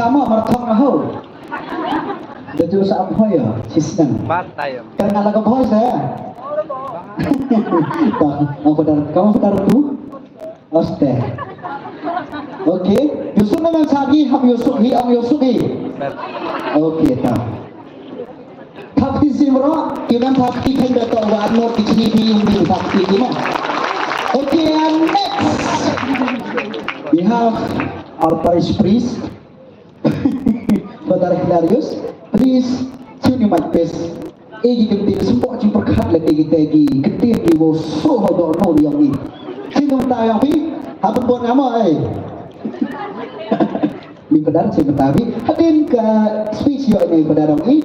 Ama marthok na ho. Da ju sa am hoy ya, sisnang. Batai. Kan ala ka boy saya. Ka, ka padar, ka padar tu. Oste. Okay. Yusuk na man sagi, hap yusuk hi, am yusuk hi. Okay, ta. Thap ti sim ro, ki nang thap ti khen da to wa no ki chini bi yung bi thap ti ki ma. Okay, and next. We have our parish priest. Father Hilarius, please tune your mic, please. Egi kenti sumpo jing perkat lagi kita egi kenti egi wo so ho do no yang ni. Sing dong ta yang pi, hapun bon ama ai. Ni padar sing ta pi. Hadin ka speech yo ni padar dong i.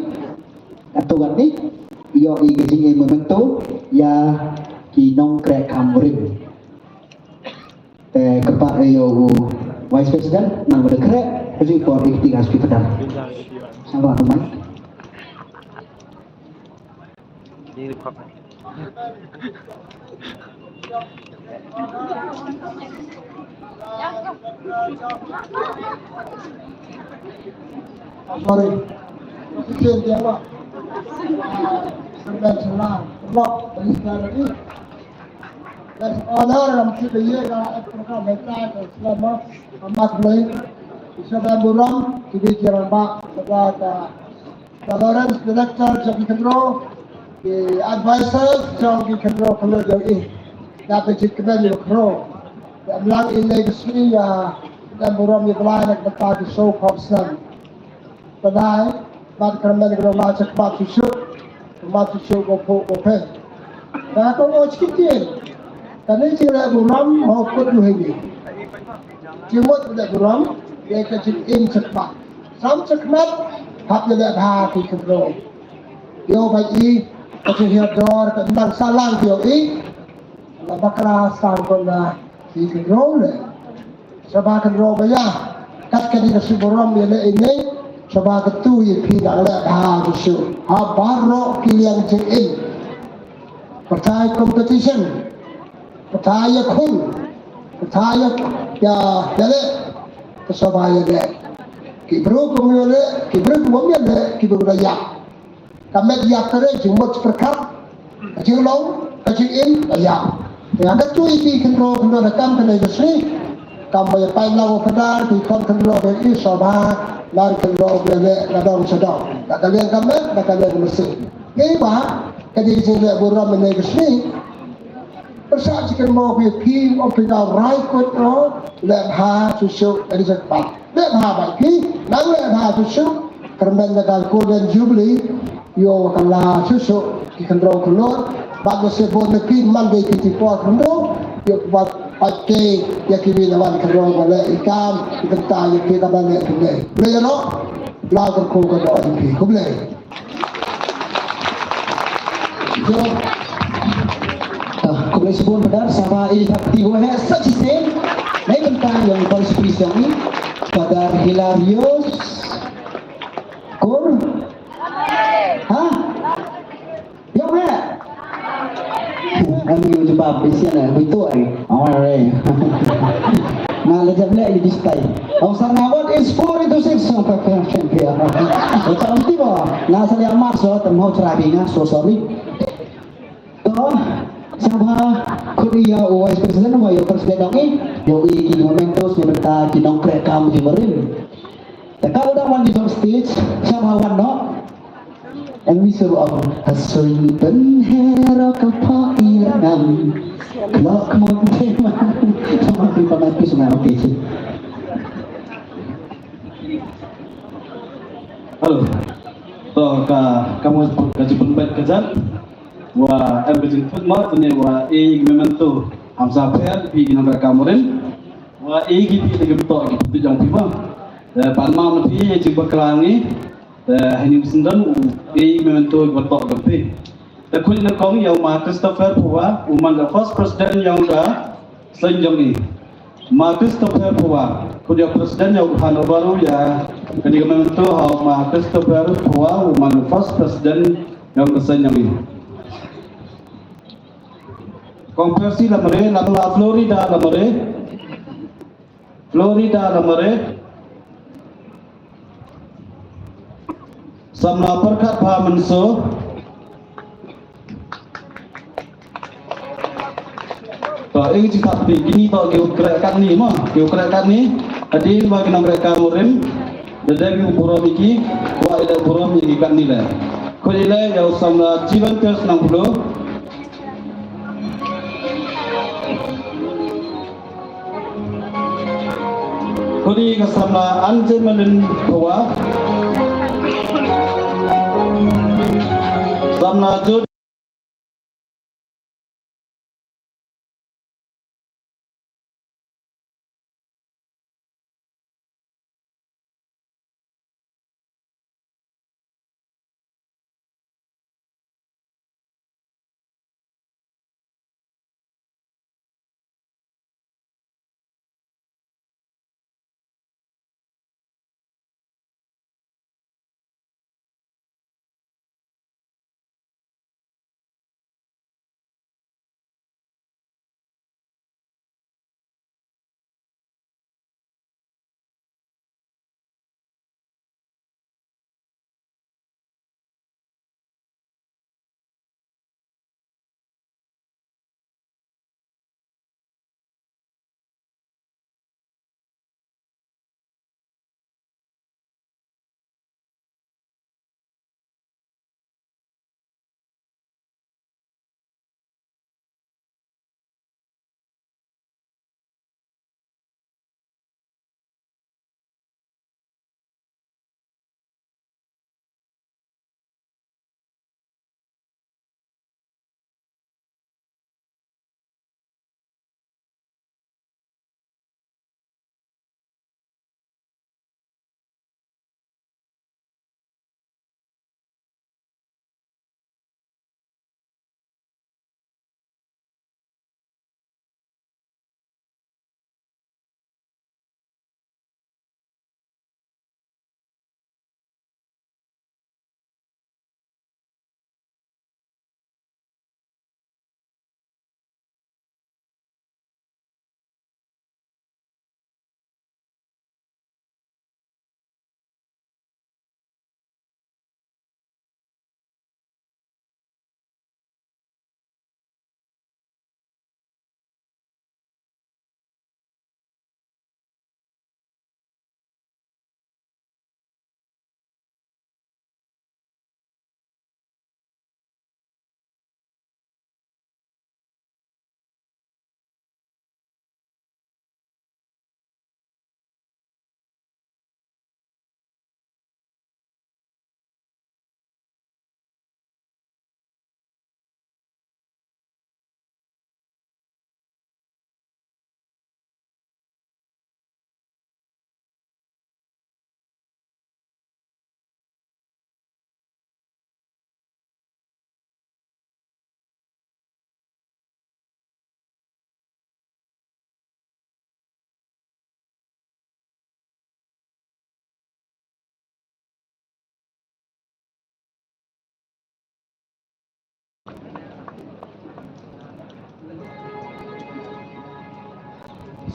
Atu wat ni, yo i ka jing i memento ya ki nongkrek Kamrim. Te kyrpad ïa u Vice President nang bad khreh ri por ri kti gas ki pedang. Sabar mai. Sorry. Kecil dia lah. Sebentar, sebentar. Lok, dari sekarang ini. Let's honor and keep the year, uh, program, uh, selama, uh, March May. Isa dan buram, kita kira bak, sebab, uh, Lawrence Director jong ki khynroo, ki advisors jong ki khynroo khynroo jong i. Dap da jingkmen ïa u khynroo. Te ym lang i lei ka sngi ïa, kmen burom ïa u Blai na ka bynta ki soo phew snem. Te dei, bad kyrmen ka dei ma cha khmat shuh shuh, khmat shuh shuh ko phuh ko phe. Te ka ko chkit kin. Kane jingleh burom ho kut lu hi ni. Jingmut leh burom, ïa ka jingim cha khmat. Sam cha khmat, hap ïaleh bha ki khynroo. Ïoh ba i, ka jinghiar dor, ka nang salang ïoh i, la bakla sang ko na ki khynroo leh. Sha ba khynroo ba ïa, kat ka dei ka shu burom ïaleh i ne, sha ba ka tu i phi nang leh bha ki shu. Ha baroh ki liang jingim. Pyrthai competition. Pyrthai ïakhun. Pyrthai ïa, ïa, ïaleh. Ka shu ba ïaleh. Ki briew kum ïaleh, ki briew kum ïaleh, ki briew da ïap. Ka met ïap ka re jingmut pyrkhat. Ka jinglong, ka jingim, ka ïap. Ïa ka tu i ki khynroo khynroo da kam kane ka sngi. Kam ba ïa paidlang u Phadar, ki khon khynroo ka i sha ba, lar khynroo ka ïaleh, na dong sha dong. Da ka liang ka met, da ka liang ka mynsiem. Ngi ba, ka dei ka jingleh burom ïa ka sngi. Pyrshah jingkynmaw phi phi, ong phi da rai kut ro, leh bha shuh shuh, ka dei jingkyrpad. Leh bha bad phi, nang leh bha shuh shuh, kyrmen da ka Golden Jubilee, ïoh ka la shuh shuh, ki khynroo khynroo, bad da se bun na phi man dei ki ti por khynroo, ïoh bad bad ke, ïa ki wi na wan khynroo ba leh i kam, i bynta ïa ki kaba leh phi leh. Leh ïa no, la ka ko ka do ïa phi, khublei. Ah, khublei shibun Padar, sngewbha i thap kti ko he sa chisien. Nei bynta ïa u Vice President, Padar Hilarius Kur. Ha? Ïa me. Ani u jubab bisian eh, betul eh. Awal eh. Nga lejap leh di distai. Awsar nga what is four into six. Macam tiba. Nga salah mat so, temu cerabi nga, so sorry. To, sngewbha khut ïa u Vice President, wa ïa u President dong i, ïoh i ki mementos, ni bynta ki nongkreh kam ki merim. Te ka u dang wan ki jong stage, sngewbha wan noh. Em mi suruh ong, ha sui pynher ka pha ir nam. Klok mon te man. Sama pi pamat pi sungai, okey, cik. Hello. To ka, ka mo ka jibun bad ka jan. Wa em ka jingput ma tene wa e memento. Hamsa pher pi ki nang ka moren. Wa e ki pi ki to ki pi jong pi ma. Eh, pan ma ma pi e jibaklang i. Te hani u sendon u e memento i batok ka phi. Te khun na kong ïa u ma Christopher Phuwa, u man ka first president ïa u ka seng jong i. Ma Christopher Phuwa, khun ïa president ïa u khan baru ïa kani ka memento ha u ma Christopher Phuwa, u man ka first president ïa u ka seng jong i. Kong Percy Lamare, la la Florida Lamare. Florida Lamare. Samla Pyrkhat Bha Mynso. Ba, eh, jingthoh phi, kini ba ki u kreh katni, ma, ki u kreh katni, hadien ba ki nongkreh kam u rim, da dei ki u burom ïa ki, wa ïa u burom ïa ki katni leh. Khuid ïa leh ïa u samla Jivan Test Nongplo. Khuid ïa ka samla Anjemalin Phawa. Samla Jod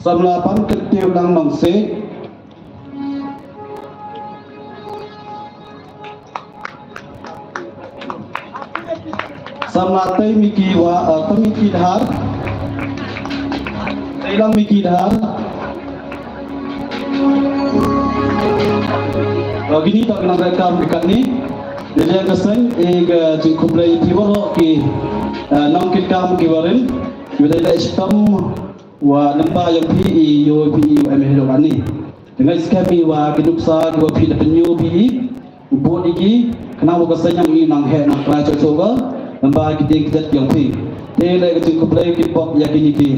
Samla Pamkyrtiew Langnongseh. Samla Teimiki wa, eh, Teimiki Dhar. Teilangmiki Dhar. Ba kini toh ki nongkitkam ki katni. Ïa ka seng, eh, ka jingkhublei ïa phi baroh ki, eh, nongkitkam ki barim. Ïa ka shitom wa namba ïa phi, ïa phi, ïa em hi lo kani. Te nga ngeit skhem ïa wa ki nuksa kiba phi da pynïoh phi, u bud ïa ki, khnang ba ka seng jong ngi nang heh nang trai shuh shuh ka, namba ki dieng ki jait jong phi. Te leh ka jingkhublei ki bok ïa kini ki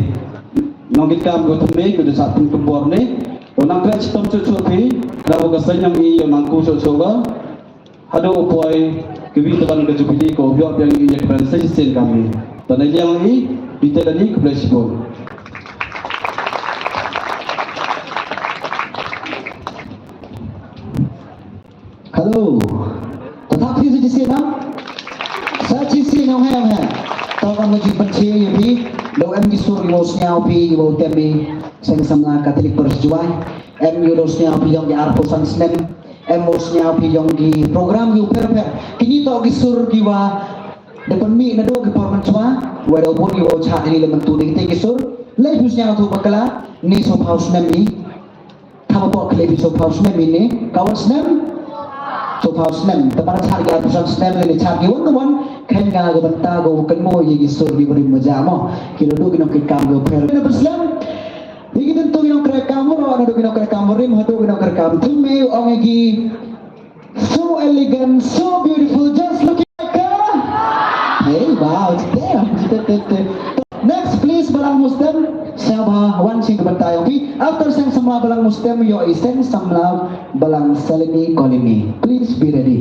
nongkitkam kiba thymmai, kiba sah pynkup bor ne. U nang khreh shitom shuh shuh phi, khnang ba ka seng jong ngi ïa nang kiew shuh shuh ka. Haduh u poi kawi ka ban ka Jubilee, ko u ïoh biang ïa ka ban sa shisien ka mi. Te na liang i, bite lani, khublei shibun. Hello. Te thap phi sa shisien, ha? Sa shisien, ong hei, ong hei. To ka mut jingpynshai ïa phi. Lada em ki sur kiba u sñiaw phi, kiba u tem i, seng samla Catholic Parish Jowai. Em ïa u da u sñiaw phi ïong ki arphew san snem. Em, u sñiaw phi ïong ki program ïa u pher pher. Kini toh ki sur ki wa da pynmih naduh ki por mynshuwa, wa da u bun ki wa u chah ïa la mynta, dei kita ki sur. Lei phi sñiaw tu bakla, ni sophaw snem ni. Tang ba pok khlei phi sophaw snem ni, ka wan snem. Sophaw snem, te para chah ki arphew san snem, lei chah ki wan ka wan, khein ka ka bynta ko kan mo ïa ki sur ki bari maja mo. Ki la duh ki nongkit kam ki u pher. Ni phi snem. Ïa ki tyntu ki nongkrew kam baroh, naduh ki nongkrew kam barim haduh ki nongkrew kam thymme, ong ïa ki, so elegant, so beautiful, just looking like a, hey, wow, damn. Next, please, Balang Mustem, sngewbha wan sha ka bynta ïong phi. After Seng Samla Balang Mustem, ïohi Seng Samla Balang Salini Colony. Please be ready.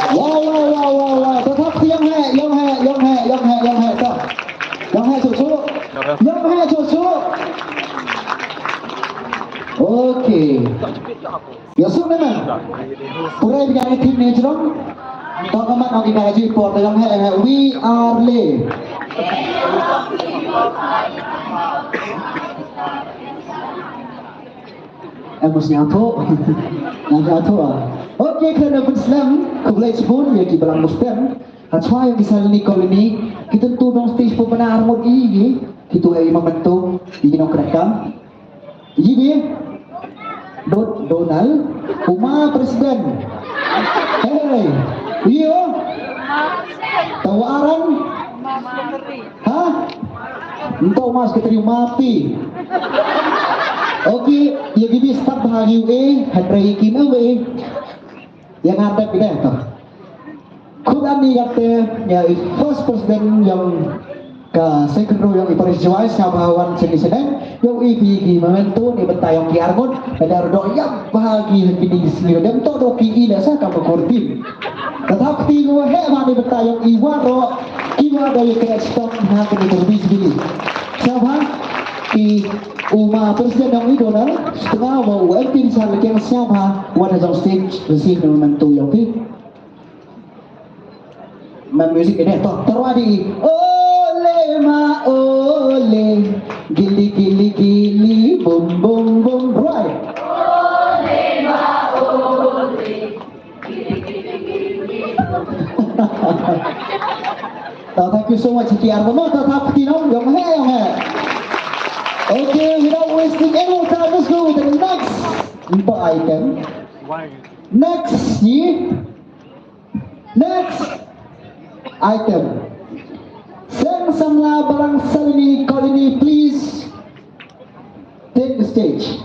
Wow, wow, wow, wow, wow. Tap tap, ïong heh, ïong heh, ïong heh, ïong heh, ïong heh, tap. Ïong heh shuh shuh. Ïong heh shuh shuh. Okay. Ïa suk ne men. Pura ïa ka team ne jrong. Tang ka mat ong kita ka jingpor te ïong heh, ïong heh. We are live. Em, mos ïa to. Ïa to, ah. Okay, khlem da pynslem, khublei shibun ïa ki balang Muslim. Hashwa ïa ki Salini Colony, ki tu tu dong stage pu bana armut ïa ki, ki tu ei memento ïa ki nongkreh kam. Ïa ki dei Don-, Donald, Uma President. Hey, ïa. Tawa aran? Ha? Ntau Mas Katri Mapi. Okay, ïa ki dei stad bha ïa u ei, hynrei ïa ki nang ei. Ïa nga tep kita to. Khut ani kate ïa i first president ïong ka second row ïong i parish Jowai sngewbha wan sini sini. Ïong i phi ki memento ni bynta ïong ki arngut. Lada ruh ïa bha ki ha kini ki sngi dem to do ki i la sa ka bakor din. Tata phi ngu he ma ni bynta ïong i waroh ki wa da ïa ka stok ha kini ki bis bili. Sngewbha i Uma President ïong i Donald, setengah wa u M P Rizal Lakiang sngewbha wan ha jong stage receive na memento ïong phi. Ma music ini to, terwadi. Ole ma ole, gili gili gili, bum bum bum, right. So, thank you so much, T R. Mama, thank you, T R. Ïong he, ïong he. Okay, without wasting any more time, let's go with the next item. Next, ye. Next item. Seng Samla Balang Salini Colony, please take the stage.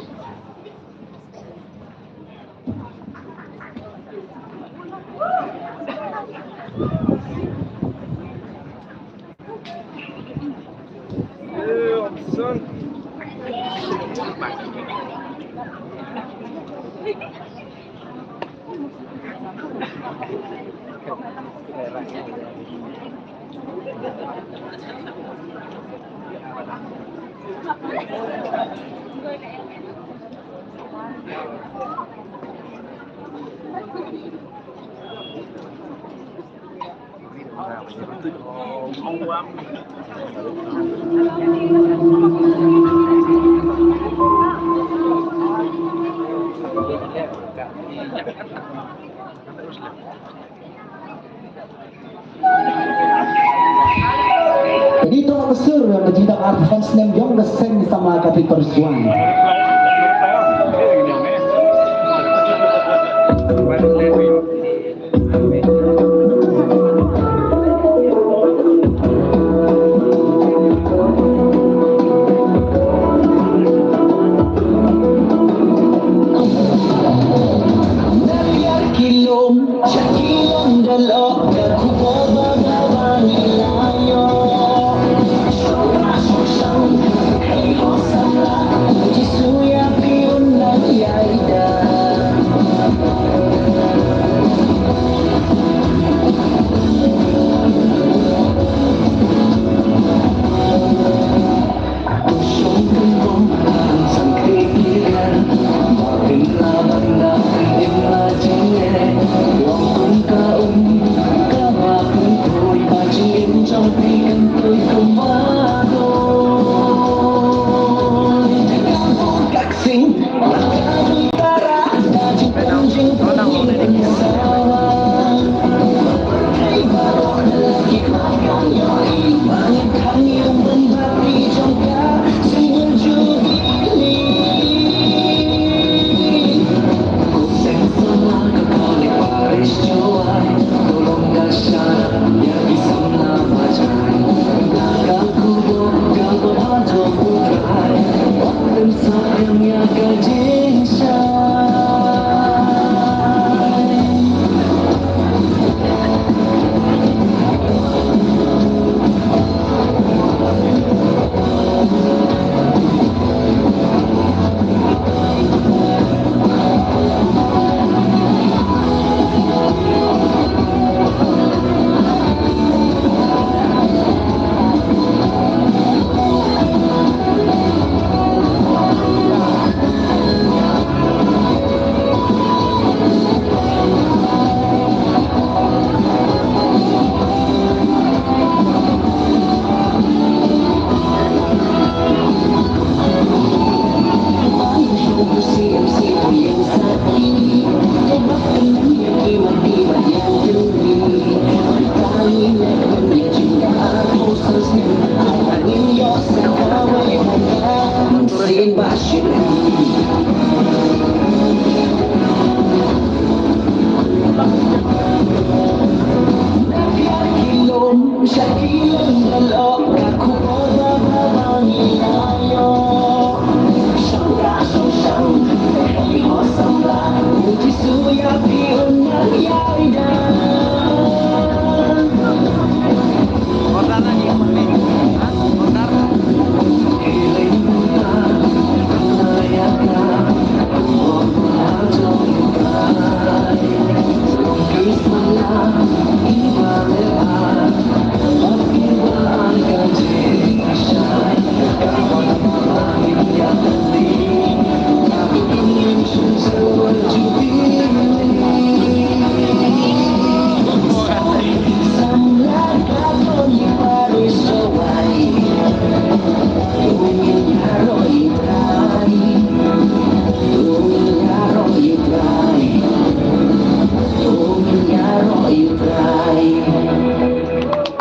Ini to ka sur ka jingdap artist snem ïong ka Seng Samla Catholic Parish Jowai.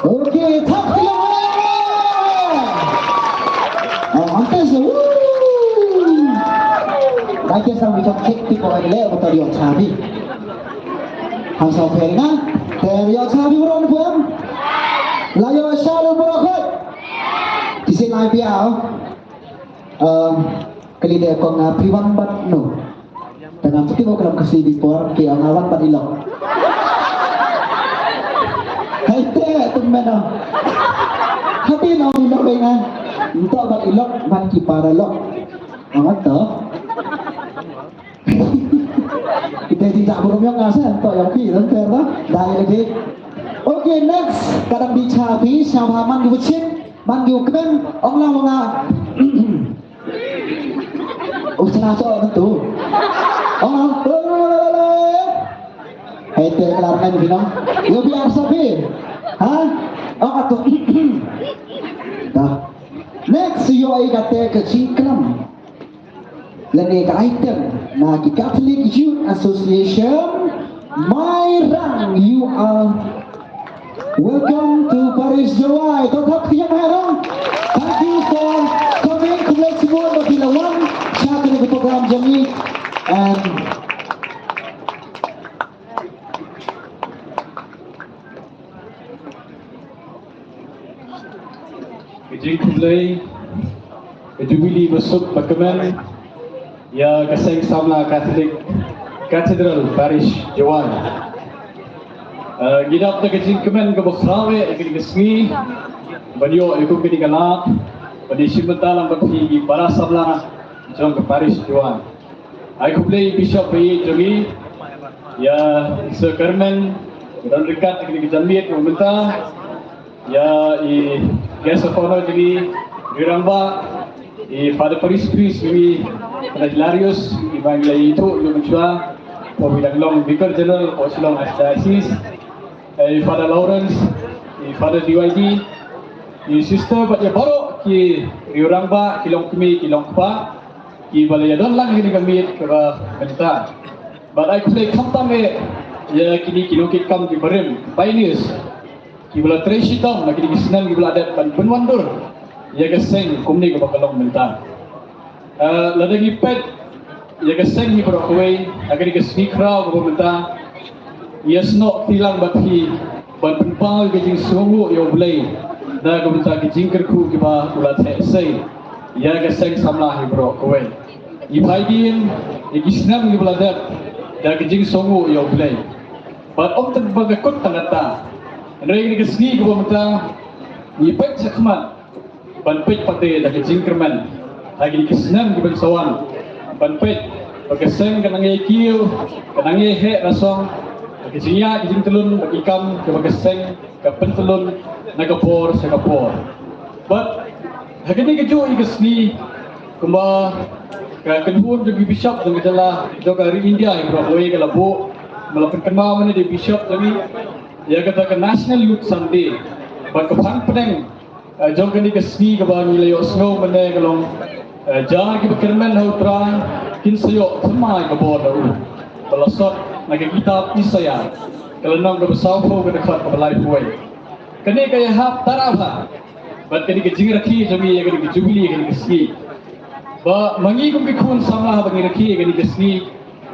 Okay, thap kylluid. Oh, antes de, woo. Ka ke sa wi ka kek ti ko ai le ko ta ri ong chabi. Han sa phe na. Te ri ong chabi bro ni buem. La yo sha lo bro ko. Kisi lai pia. Um, kali de ko nga priwan bat no. Tengah putih ko kelam kasi di por ki nga wan bat ilok. Hai te tu meno. Happy no ilok dengan. Untuk bat ilok bat ki para lok. Amat tu. Kita tidak berumur ngasih untuk yang pi dan terus dah lagi. Okay, next. Kadang dicapi sama man di bucin. Man yu kmen ong lang ong a. U chna cho na tu. Ong lang. Hai te klar men bino. Yo bi arsa bi. Ha? Ong a tu. Dah. Next yo ai kate ka jingklam. Lane ka item na ki Catholic Youth Association. Mairang, you are welcome to Parish Jowai. To thap ki ïa Mairang. Thank you for coming. Khublei shibun ba phi la wan sha kane ka program jong ngi. And ka jingkhublei, ka jubili ba suk ba kmen ïa ka Seng Samla Catholic Cathedral Parish Jowai. Eh, ngi dap da ka jingkmen kaba khraw eh ha kane ka sngi ban ïoh ïa kum kane ka lad ban ïashim bynta lang bad phi ki para samla jong ka Parish Jowai. Ai khublei Bishop ba ïeit jong ngi, ïa i Sir Kyrmen, ba don ryngkat ha kane ka janmiet mynta, ïa i Guest of Honor jong ngi, i Rangbah, i Father Parish Priest jong ngi, Father Hilarius, i ba ngi la ïathuh ïa u mynshuwa, ba u dang long Vicar General of Shillong Archdiocese, i Father Lawrence, i Father D Y D, i Sister bad ïa baroh ki riew rangbah, ki longkmie, ki longkpa, kiba la ïadon lang ha kane ka miet kaba mynta. Bad ai khublei khamtam eh ïa kine ki nongkitkam kiba rim, pioneers, kiba la trei shitom ha kine ki snem kiba la dep ban pynwandur ïa ka seng kumne kaba ka long mynta. Eh, lada ngi peit ïa ka seng hi baroh kawei ha kane ka sngi khraw kaba mynta, ngi ïasnoh kti lang bad phi ban pynpaw ïa ka jingsngewnguh ïa U Blei da ka bynta ki jingkyrkhu kiba u la theh sei ïa ka seng samla hi baroh kawei. Ngi phai dien ïa ki snem kiba la dep da ka jingsngewnguh ïa U Blei. Bad ym tang ba ka kut tang kata, hynrei kane ka sngi kaba mynta ngi peit shakhmat ban peit pat de da ka jingkyrmen ha kine ki snem kiban sa wan, ban peit ba ka seng ka nang ïai kiew, ka nang ïai heh rasong ha ka jingïaid ka jingtyllun bad ki kam kiba ka seng ka pyntyllun na ka por sha ka por. Bad ha kane kajuh ïa ka sngi, kumba ka kynhun jong ki bishop jong ka jylla, jong ka ri India hi baroh kawei ka la buh, ba la pynkynmaw mynne da i Bishop jong ngi ïa kata ka National Youth Sunday. Bad ka phang pdeng eh, jong kane ka sngi kaba ngi la ïohsngew mynne ka long, eh, jar kiba kyrmen ha U Trai kin sa ïoh thymmai ka bor da u. Ba la sot na ka kitab Isaïah, ka lynnong kaba sawphew, ka dkhot kaba laiphew wei. Kane ka ïahap tara bha Bad kane ka jingrakhe jong ngi ïa kane ka jubili, kane ka sngi. Ba ma ngi kum ki khun samla ba ngi rakhe ïa kane ka sngi,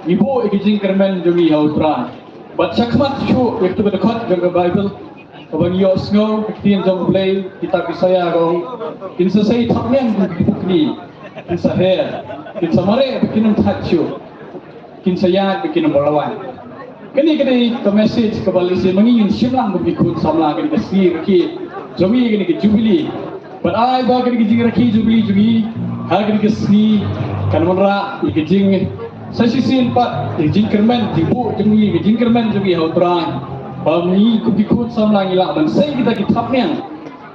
ngi buh ïa ka jingkyrmen jong ngi ha U Trai. Bad shakhmat shuh ïa katu ka dkhot jong ka Baibl, kaba ngi ïohsngew ka ktien jong U Blei, kitab Isaïah ka ong, kin sa sei thapniang kum ki pukni, kin sa her, kin sa mareh ba kin ym thait shuh, kin sa ïaid ba kin ym lawaiñ. Kane ka dei ka message kaba lehse ma ngi ngin shim lang kum ki khun samla kane ka sngi rakhe jong ngi, kane ka jubili. Bad ai ba kane ka jingrakhe jubili jong ngi ha kane ka sngi kan wanrah ïa ka jing sa shisien pat ïa ka jingkyrmen, jingbuh jong ngi, ka jingkyrmen jong ngi ha U Trai. Ba ngi kum ki khun samla ngi lah ban sei kita ki thapniang,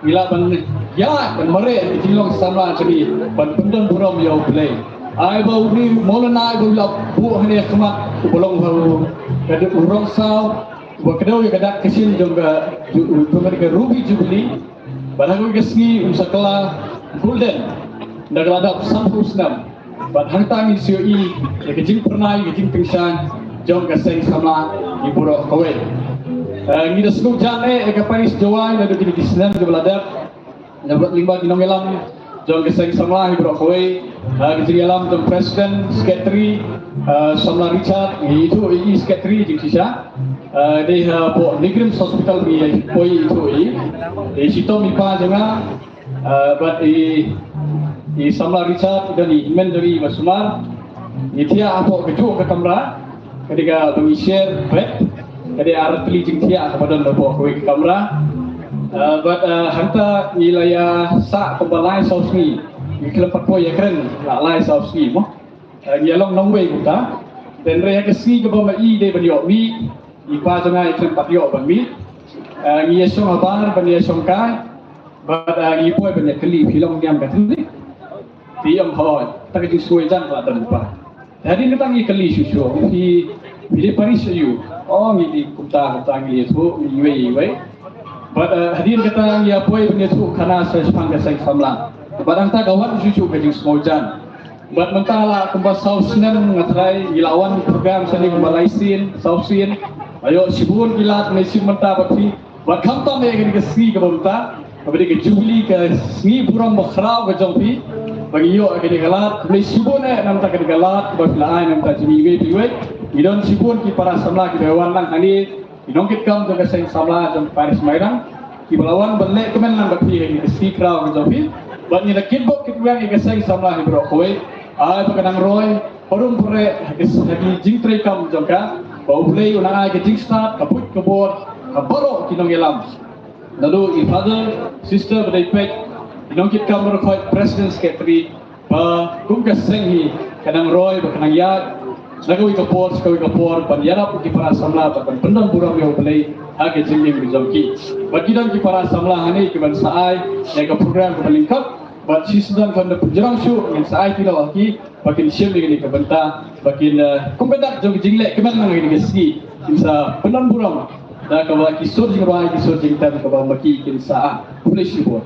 ngi lah ban ïaid ban mareh ïa ka jinglong samla jong ngi ban pyndon burom ïa U Blei. Ai ba u dei u mawlynnai ba u la buh hangne ha khmat uba long ba u, ka dei u rong saw uba kdew ïa ka dak ka shin jong ka ju-, jong ka ruby jubili. Bad ha kawei ka sngi un sa kylla golden da ka la dap sanphew snem. Bad hangta ngin sa ïohi ïa ka jingpyrnai, ka jingpynshai jong ka seng samla hi baroh kawei. Eh, ngi da sngewjan eh ïa ka Parish Jowai naduh kine ki snem kiba la dep, na bad lyngba ki nongïalam jong ka seng samla hi baroh kawei, eh, ka jingïalam jong President, Secretary, eh, samla Richard, ngi ithuh ïa i Secretary jingshisha. Eh, dei hapoh NEIGRIHMS Hospital ngi poi ithuh ïa i. Dei shitom i pa jong nga, eh, bad i, i samla Richard, i don i hynmen jong i ba sumar. Ngi thiah hapoh kajuh ka kamra, ka dei kaba ngi share bed, ka dei ar tylli jingthiah kaba don hapoh kawei ka kamra. Eh, bad, eh, hangta ngi la ïa sah kumba lai saw sngi. Ngi khlem pat poi ïakren la lai saw sngi mo. Eh, ngi ïa long nongwei kumta. Hynrei ha ka sngi kaba ma i dei ban ïoh mih, i pa jong nga i khlem pat ïoh ban mih. Eh, ngi ïa shong habar ban ïa shong kai. Bad, eh, ngi poi ban ïa kylli, phi long niam Katholik? Phi ong hooid. Ta ka jingsngewjan ka la don pa. Hadien kata ngi kylli shuh shuh, phi, phi dei parish aiu? Oh, ngi dei kumta kumta, ngi ïathuh ngi iwei iwei. Bad, eh, hadien kata ngi ïa poi ban ïathuh khana shaphang ka seng samla. Bad hangta ka wan shuh shuh ka jingsngewjan. Bad mynta la kumba saw snem nga trai ngi la wan program shane kumba lai sien, saw sien. Ïoh shibun ki lad ne shim mynta bad phi. Bad khamtam ïa kane ka sngi kaba mynta, kaba dei ka jubili, ka sngi burom bakhraw ka jong phi. Ba ngi ïoh ïa kane ka lad, khublei shibun eh na bynta kane ka lad kaba phi la ai na bynta jong ngi iwei pa iwei. Ngi don shibun ki para samla kiba wan lang hangne, ki nongkitkam jong ka seng samla jong parish Mairang, kiba la wan ban leh kmen lang bad phi ha kane ka sngi khraw ka jong phi. Bad ngi la kitbok kitweng ïa ka seng samla hi baroh kawei. Ai ba ka nang roi parum pyrshah ha ki, ha ki jingtreikam jong ka, ba U Blei un nang ai ka jingstad, ka buit ka bor ha baroh ki nongïalam. Naduh i father, sister ba dei peit, i nongkitkam baroh khoit, president, secretary, ba kum ka seng hi ka nang roi, ba ka nang ïaid na kawei ka por sha kawei ka por ban ïarap ki para samla, ban pyndon burom ïa U Blei ha ka jingim ka jong ki. Bad ki don ki para samla hangne kiban sa ai ïa ka program kaba lyngkot. Bad shisien khlem da pynjrong shuh ngin sa ai ki noh ha ki ba kin shim ïa kane ka bynta, ba kin, eh, kum ka dak jong ka jingleh kmen lang ïa kane ka sngi, kin sa pyndon burom da kaba ki sur jingrwai, ki sur jingtem kaba ma ki kin sa ai. Khublei shibun.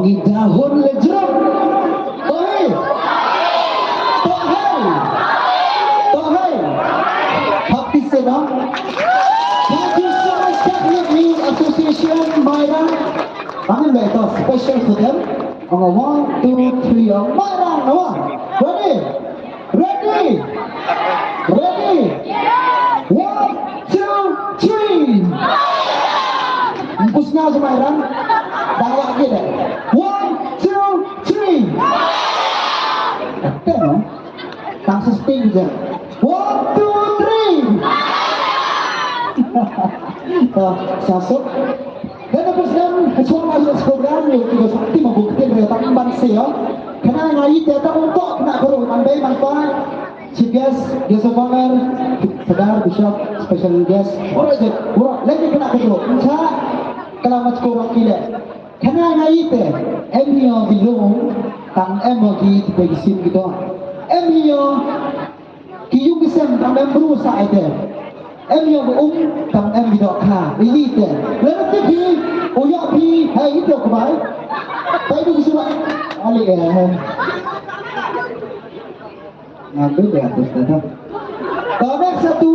Ngi da hun lejrong. To hei. To hei. To hei. Happy se no. Thank you so much, Catholic Youth Association, Mairang. Angin ba ito special for them. Ong a one, two, three, ong Mairang, no? Ready? Ready? Ready? One, two, three. Mpus nga sa Mairang. Dang wak gede. One, two, three. Kata no. Tang sustain je. One, two, three. To, sasuk. Dan apa sedang kecuali masuk program ni, kita sakti mabuk kita tang ban sih ya. Kena ngai kita tak untuk kena guru mandai manfaat. Chief guest, guest of honor, Sadar, Bishop, special guest. Ora je, ora lagi kena guru. Ensa kalau masuk program kita. Kena ngai te, em ïoh ki lung, tang em ïoh ki te ki sim ki to. Em ïoh ki ïung ki sem, tang em bru sa ai te. Em ïoh ki um, tang em ki dohkha. Ïoh te. Lada te phi, u ïoh phi, hai ïoh te ku bai. Tai du ki suba. Ali eh. Ngambil ya, terus kata. Kalau next satu,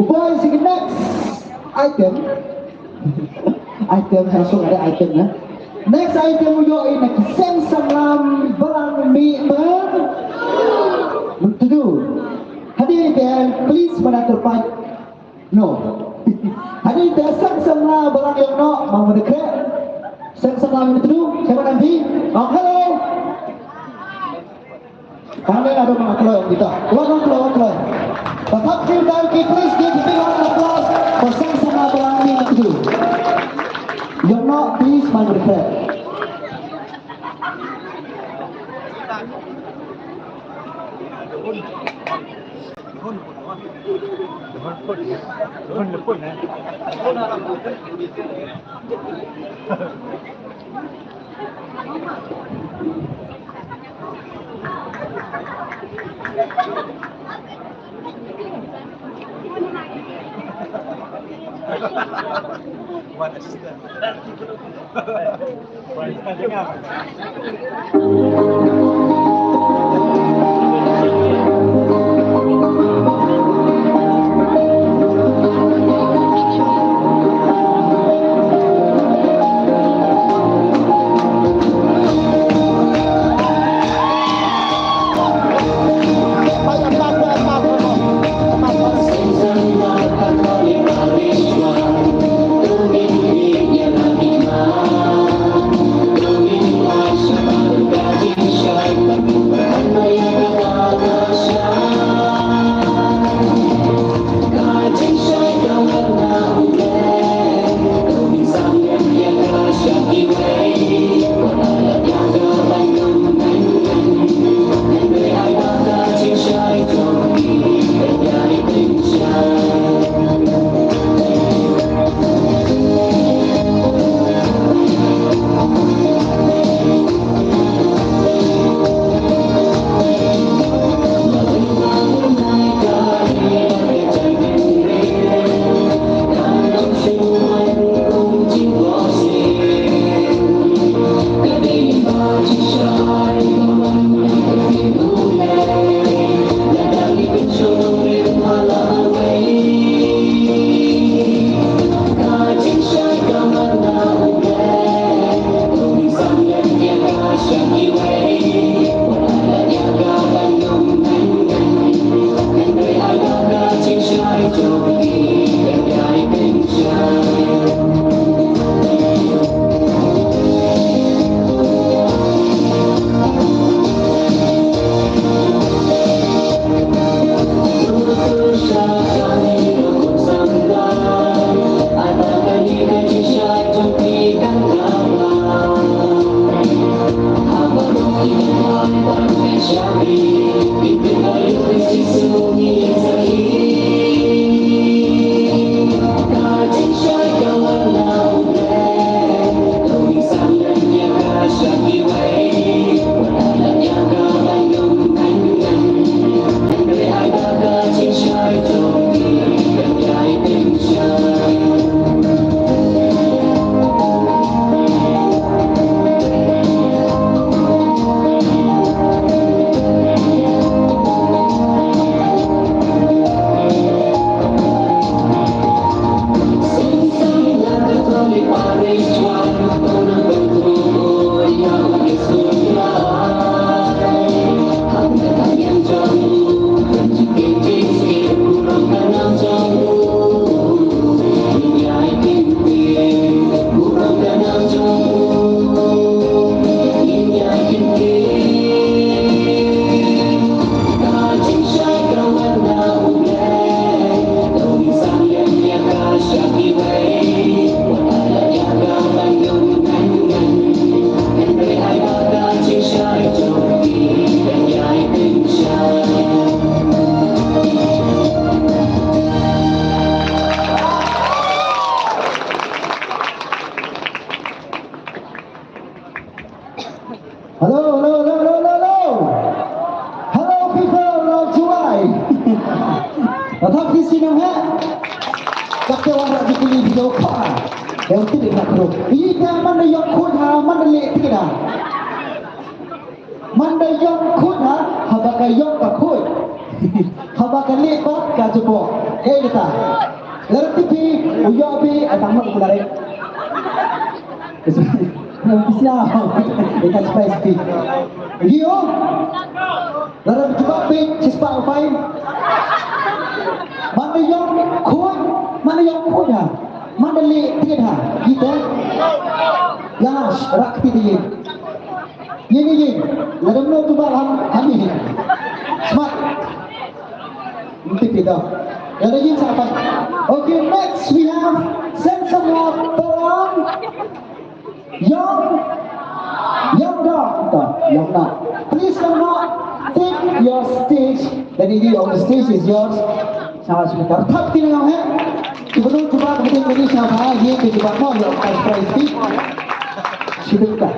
boy, si next item. Item, langsung ada item ya. Next item, u ïoh ïa ka seng samla balang mih mynta. Mynta. Hadien te, please, mana terpaj. No. Hadien te, seng samla balang ïong no, mama dekre. Seng samla mynta. Siapa nanti? Oh, hello. Kane ado ma kloi kita. Wa kloi, wa kloi. But thank you, thank you. Please give a big round of applause for Seng Samla Balang Mih Mynta. You're not, please, my friend. Ka thap ki sinam he. Ka te wan rak dikili video kha. Dei u tip ïa ka kru. Ita man da ïoh khuid ha, man da leh tiket ha. Man da ïoh khuid ha, haba ka ïoh ka khuid. Haba ka leh pat ka jubok. Ei kata. Lada tip phi, u ïoh phi, a tang ma u lare. Kasian. Ita surprise phi. Ïoh. Lada jubok phi, shispah u fine. Man da ïoh khuid, man da ïoh khuid ha. Man da leh tiket ha. Ita. Ïa, rak ti di. Ïeng, ïeng, ïeng. Lada mano tu ba ham, ham ïeng. Smat. Nanti kita. Lada ïeng sa pat. Okay, next we have Sensamot Palang. Young, Young Dog. Young Dog. Please come out. Take your stage. The lady on the stage is yours. Sa sha ka thap ki nang he. Ki bru ki ba ki ding ki sha ba ye ki ba mo yo ka prize ki. Shi ding ka.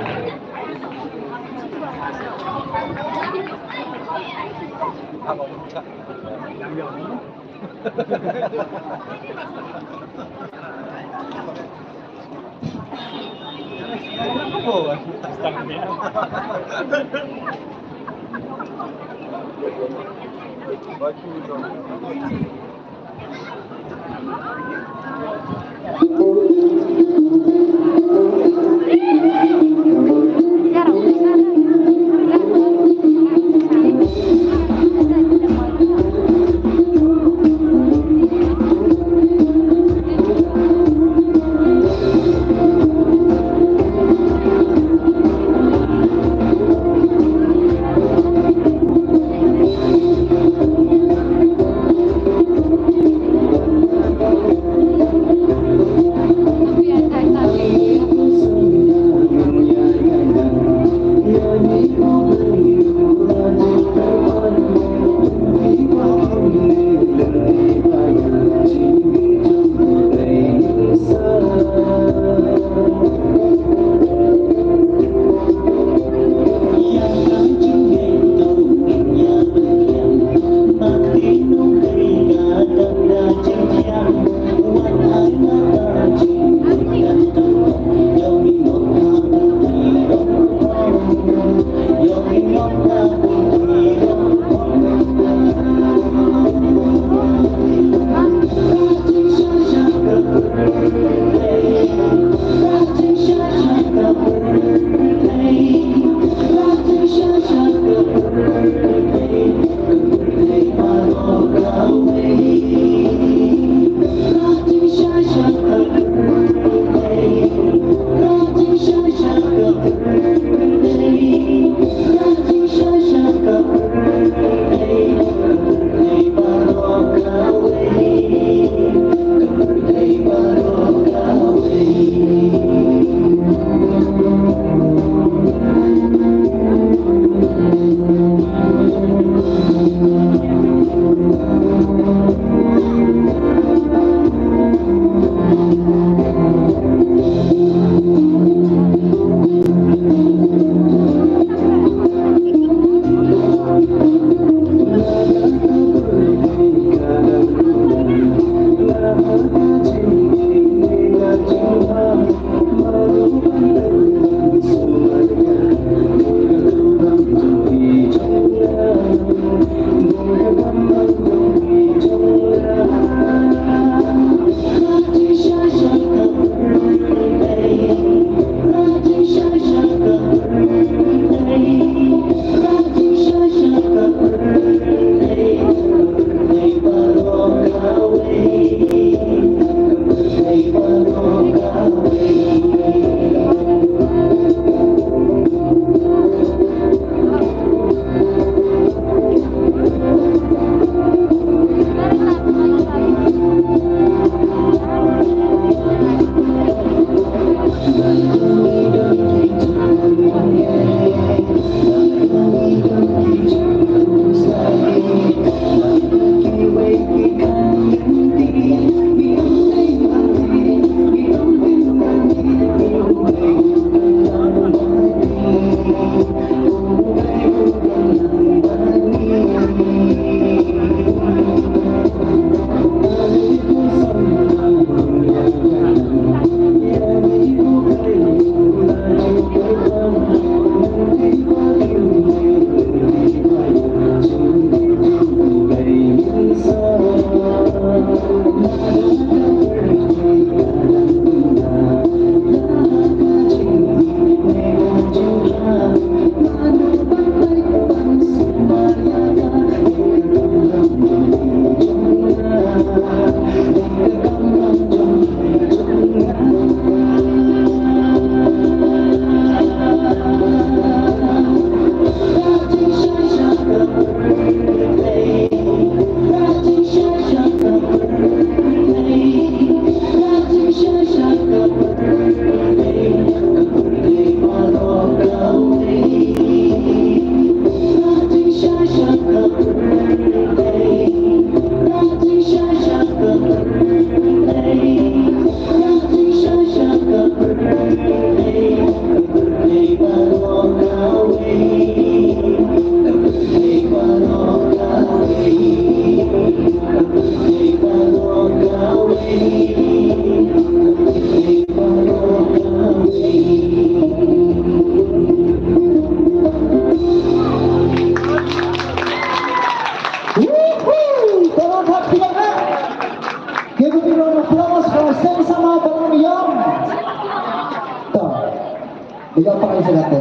Ïa pang sa kata.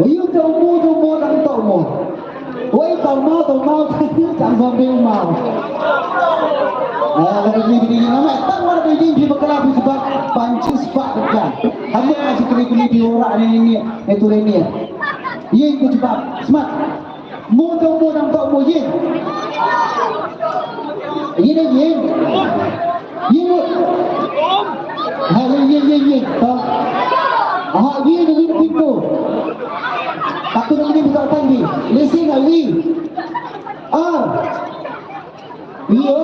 Ïa to mo to mo dang to mo. Oi to mo to mo to mo. Ah, lagi ni ni nama tak mana ni ni bakala bi sebab panci sebab kan. Hanya aja kali kali di orang ni ni itu ni. Ïa itu sebab semat. Mo to mo dang to mo ïa. Ïa deh ïa. Ïa mo. Ha ïa ïa ïa ïa. To. Ha ïa deh ïa pintu. Takut nanti buka tanggi. Lesi ngali. Ah. Ïa.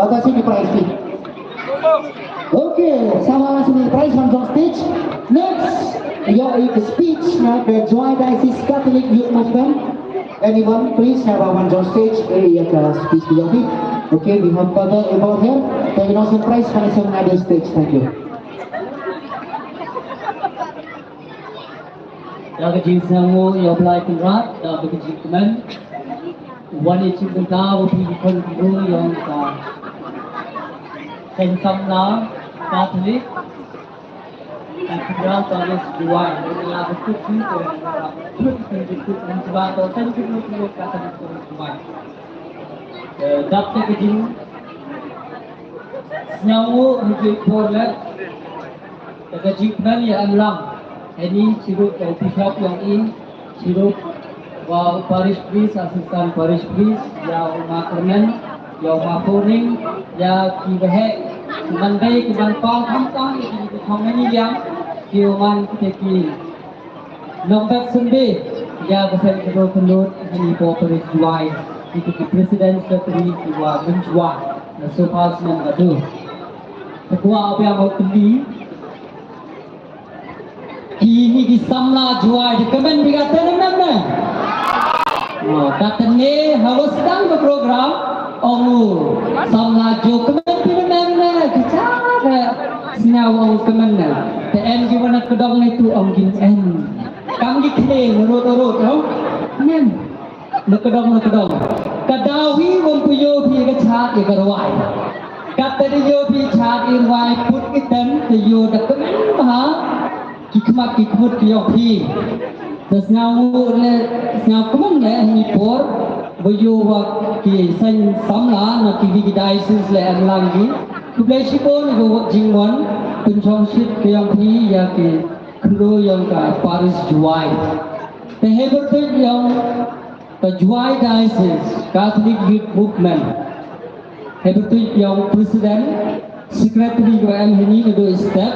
Ata sini prize ni. Okay, sama sini prize on stage. Next, ïoh ïa ka speech na ka Jowai Diocese Catholic Youth Movement. Anyone, please, have on stage. Eh, ïa ka speech ïoh ïa. Okay, we have Father Ebor here. Thank you, prize on another stage. Thank you. Da ka jingsngewnguh ïa U Blei Kynrad, da ka jingkmen. Wan ïa jingkynta u phi ki khon ki briew ïa ka Seng Samla Catholic Cathedral Parish Jowai. Ïa ka kut ki ko ïa ka kut ki kut ki kut ki kut ki kut ki kut. Dap te ka jing Sñiawngooh ha ki por leh da ka jingkmen ïa em lang. Heini chirup ïa u bishop yong i, chirup wa u parish priest, assistant parish priest, ïa u ma Kyrmen, ïa u ma Phoning, ïa ki baheh, ki man bei, ki man pang, khamtam ïa ki, ki thong heini liang, ki u man kita ki Nongbet symbe ïa ka seng kyndoh kyndoh ha i por parish Jowai, ïa ki president secretary ki wa mynjwa na sofa snem ka tu. Te kwah biang u kylli ki hi ki samla Jowai, te kmen bha ka te ne mem ne? Ka te ne ha wa sdang ka program ong u samla Jow kmen phi ne mem ne? Ki cha ka sñiaw ong kmen ne. Te em ki wa na kdong ne tu ong kin em. Kam ki khleh na rut rut no. Nen. Na kdong na kdong. Ka daw hi won pu ïoh phi ka chat ïa ka rwai. Ka te ïoh phi chat ïa rwai put ki tem te ïoh da kmen bha. Ki khmat ki khmut ki ïoh phi. Te sñiaw ngu le sñiaw kmen le ni por. Ba ïoh wa ki seng samla na ki wi ki diocese le em lang ki. Khublei shibun ïa ka jingwan pynshong shit ki ïoh phi ïa ki khyndew yong ka parish Jowai. Te hei pyrtuit yong ka Jowai Diocese Catholic Youth Movement. Hei pyrtuit yong president, secretary ko em heini naduh step.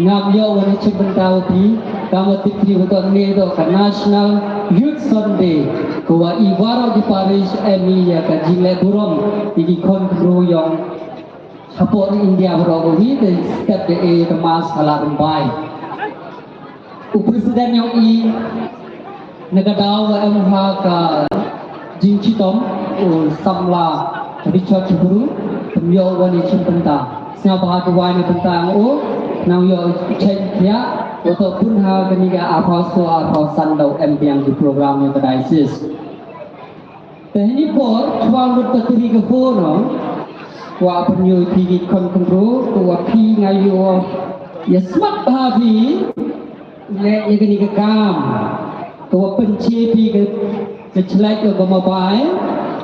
Ngam ïoh wan i chim bynta u phi. Kam wa tip phi wa to ne to ka National Youth Sunday. Ko wa i waroh ki parish em i ïa ka jingleh burom ïa ki khon khyndew yong Hapoh India baroh kawei te step de e te mas hala rymbai. U president yong i na ka daw wa em ha ka jingchitom u samla Richard Chubru, pynïoh wan i chim bynta. Sñiaw bha ka wai na bynta yong u, nang ïoh cheng khia, u to pun ha kani ka arphaw so arphaw san daw em biang ki program yong ka diocese. Te hini por chwa lut ta tri ka phone no. Wa pynïoh phi ki khon khyndew ko wa phi nga ïoh ïa smat bha phi. Le ïa kani ka kam ko wa pynche phi ka ka chlek ko ka mobile.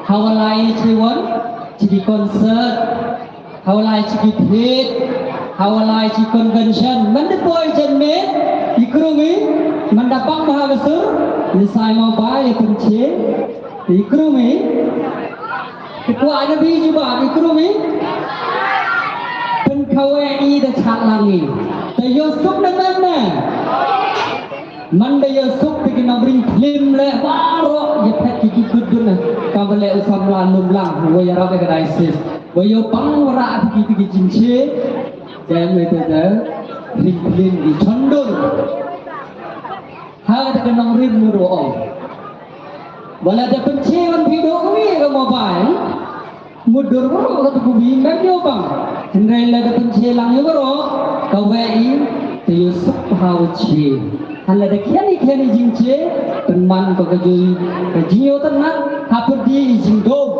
Hawa lai chi wan chi ki concert. Hawlai chi ki thied, hawlai chi convention. Man da poi jan me, i krung i, man da pang bha ka sur, ni sai ma ba i pynche, i krung i. Te kwah na bi jubab, i krung i. Pynkhawe i da chak lang i. Te ïoh suk na man na. Man da ïoh suk phi ki nongring phlim leh baroh ïa phet ki ki kut dun na. Ka ba leh u samla lum lang wa ïarap ïa ka diocese. Wa ïoh pang wa rah phi ki phi ki jingshai. Dei me te da ring phlim ki chondon. Ha ka nongring mu do ong. Wa la da pynche wan phi do kami ka mobile. Mutdur baroh ka tu kubi ngam ïoh pang. Hynrei lada pynche lang ïa baroh kawei i te ïoh suk bha u che. Han lada khian i khian i jingche pynman ko ka jui ka jingïoh tynat ha pyrdi i jingdom.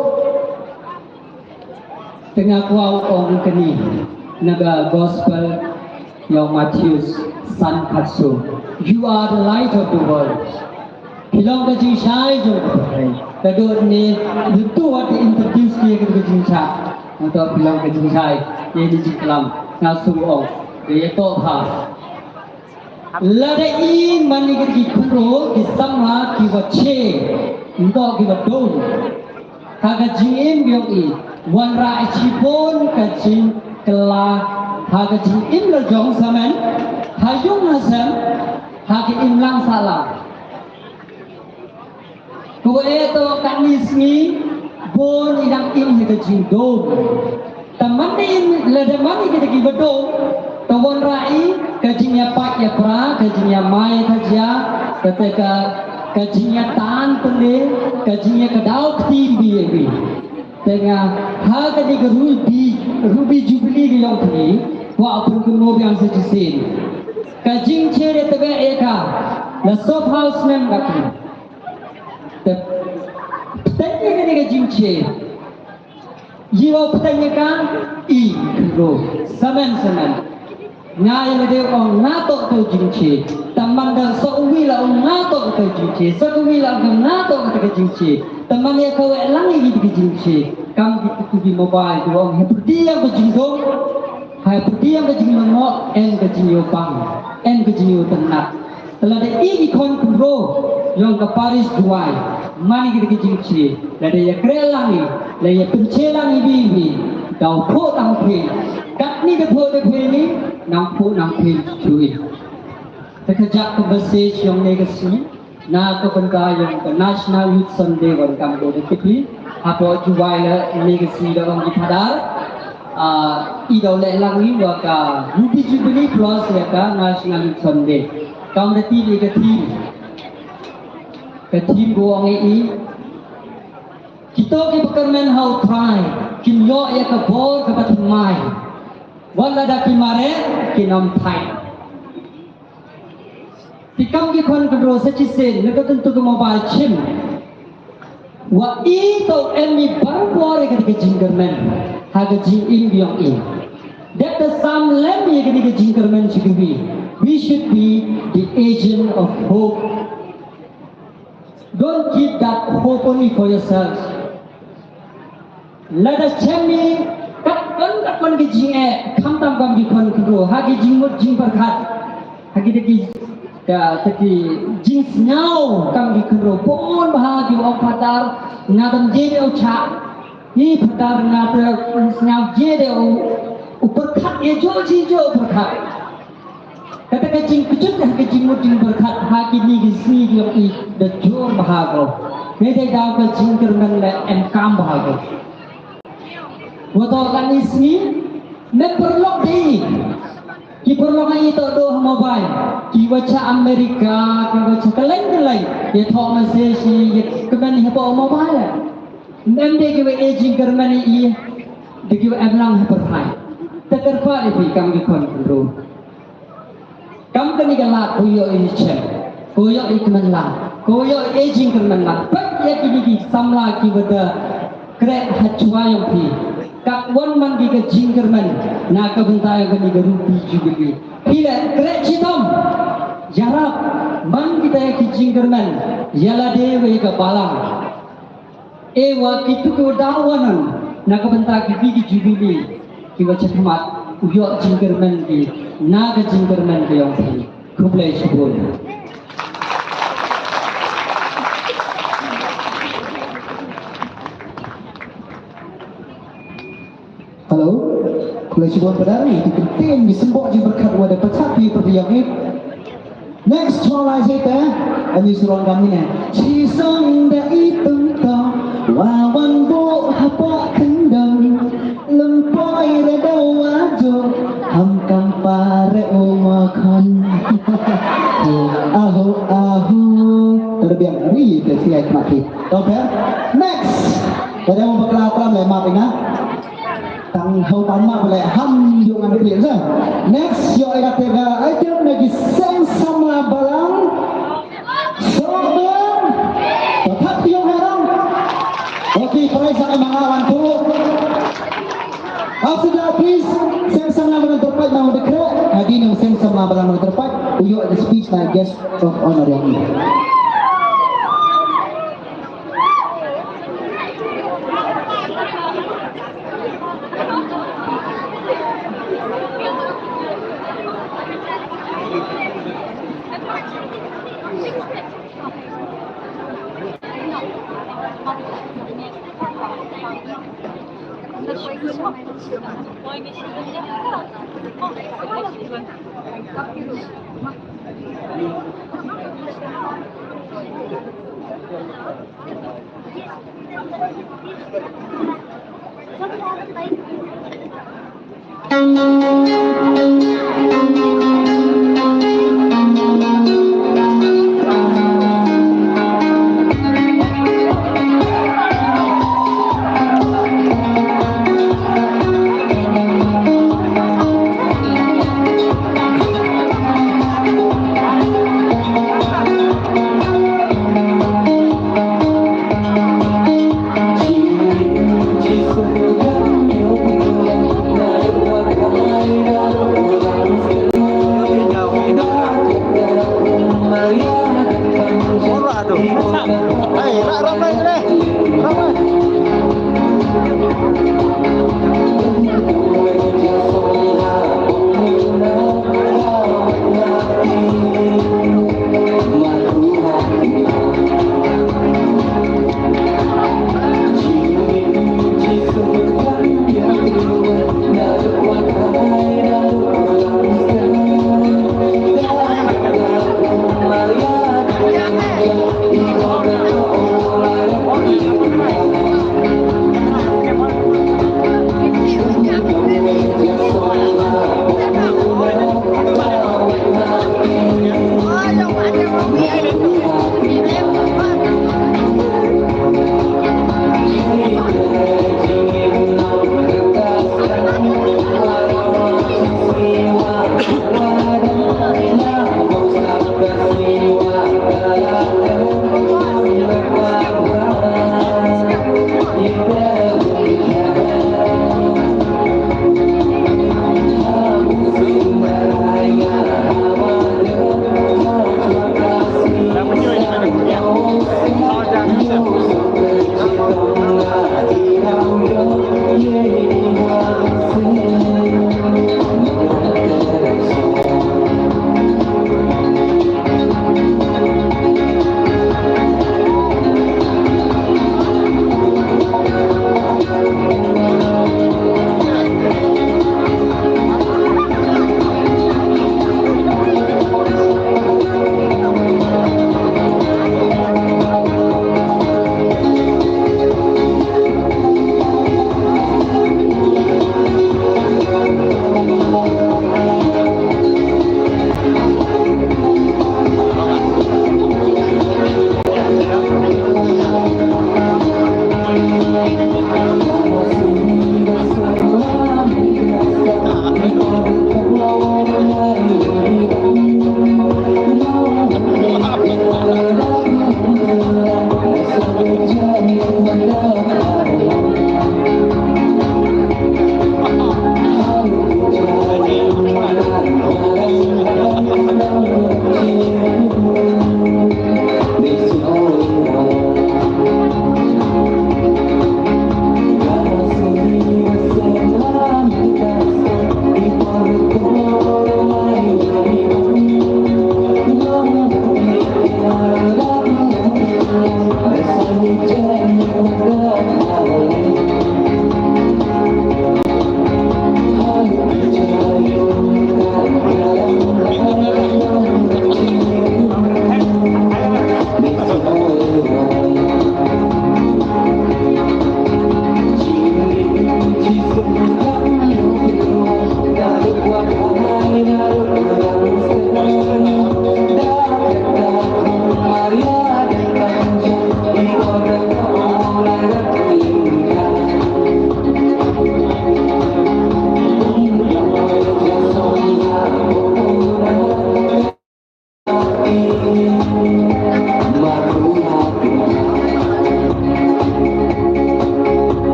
Te nga kwah ong kane. Na ka gospel yong Matthew san khatso. You are the light of the world. Phi long ka jingshai jong ka pyrthei. Ka dot ne, dut tu wat introduce ki ka jingshai. Nga to phi long ka jingshai. Ye ni jingklam. Nga sum ong. Ye to ha. Lada i man i ki khynro ki samla ki wa che, nto ki wa dum. Ha ka jingim yong i, wanrah i chibun ka jingkylla, ha ka jingim la jong samen, ha yung ha sem, ha ka imlang sahlang. Ko eh to katni sngi, bun i dang im ha ka jingdum. Te man da im, lada man i kita ki ba dum, te wanrah i ka jingïapait ïapra, ka jingïamai ïathajiak, kata ka, ka jingïatan pynde, ka jingïakdaw kti bi ïa bi. Te nga ha kane ka ruby, ruby jubilee ka jong phi, kwah pynkynmaw biang sa shisien. Ka jingshai te ba ïa ka, la sop house mem ka phi. Te pynthei ïa kane ka jingshai. Ïa u pynthei ïa ka i khynro. Samen samen. Nga ïa lade ong nga to to jingshai. Te man da sa uwi la ong nga to to jingshai. Sa uwi la ong nga to to jingshai. Te man ïa ka wei lang ïa ki jingshai. Kam ki tu ki mobile tu ong hepdi ïa ka jingdong. Hepdi ïa ka jingmynnoh en ka jingïobang. En ka jingïotynnat. Te lada i ki khon khynro yong ka parish Jowai, man i ki da ki jingshai, lada ïa kren lang i, lada ïa pynshai lang i bi bi, daw phuh tang phi, katni da phuh da phi ni, nang phuh nang phi shuh i. Te ka jak ka message yong ne ka sngi, na ka bynta yong ka National Youth Sunday wan kam ko da ki phi, hapoh Jowai la ne ka sngi da wan ki phadar, ah, i daw leh lang i wa ka Ruby Jubilee plus ïa ka National Youth Sunday. Kam da ti ïa ka theme. Ka theme ko ong i, kito ki ba kyrmen ha U Trai, kin ïoh ïa ka bor ka ba thymmai. Wat lada ki mareh, kin ym thait. Te kam ki khon khynro sa shisien, na ka tyntu ka mobile chim. Wa i to em i barabor ïa ka jingkyrmen. Ha ka jingim yong i. That the sam lem ïa ka jingkyrmen should be. We should be the agent of hope. Don't keep that hope only for yourself. Lada chem i kat ban kat ban ki jingeh, khamtam kam ki khon khynro, ha ki jingmut jingpyrkhat, ha ki da ki, ka, da ki jingsngew kam ki khynro, pon ba ha ki ong phadar, nga dam je de u chah, i phadar nga te sngew je de u, u pyrkhat, e jo ji jo u pyrkhat. Kata ka jingkjut ha ka jingmut jingpyrkhat ha kine ki sngi ki ong i da jur bha ko. Dei dei daw ka jingkyrmen la em kam bha ko. Wa to kane sngi mem pyrlok dei. Ki pyrlok i to do ha mobile. Ki wa cha America, ki wa cha kylleng kylleng. Ïa thok message, ïa kmen ha mobile. Mem dei ki wa e jingkyrmen i, dei ki wa em lang ha pyrthai. Te kyrpad ïa phi kam ki khon khynro. Kam kane ka lad ko ïoh i chem, ko ïoh i kmen lang, ko ïoh i jingkyrmen lang. Peit ïa kine ki samla ki wa da kreh ha chwa yong phi. Kat wan man ki ka jingkyrmen na ka bynta yong kane ka Ruby Jubilee. Phi leh kreh chitom. Ïarap man kita ki jingkyrmen ïa lade wa ïa ka balang. E wa kitu ki wa daw wan na ka bynta ki ki jubilee ki wa cha khmat u ïoh jingkyrmen ki na ka jingkyrmen ka yong phi. Khublei shibun. Hello. Khublei shibun Padar, ïa ki kyntien, ïa ki symbol jingpyrkhat wa da pyrkhat phi pyrdi ïa ki. Next chorus ite, ani surong kami ne. Chisong da itung tong, wa wan bo hapoh kyndong. Lem poi da da wa jo, ham kam pare u ma khon. Aho, aho. Terbiang ri te siai mati. Okay. Next. Kada mo bakla klam le map ina. Tang hau ban ma bale ham ïoh ngan dei sa. Next ïoh ïa kata ka item na ki seng samla balang. Sorok bang. Tetap ïoh herang. Okay, prize sa ka manga wan tu. Asida please seng samla Ïa u Seng Samla Balang Mawkyrpad, u ïoh ïa ka speech na guest of honor ïa ngi.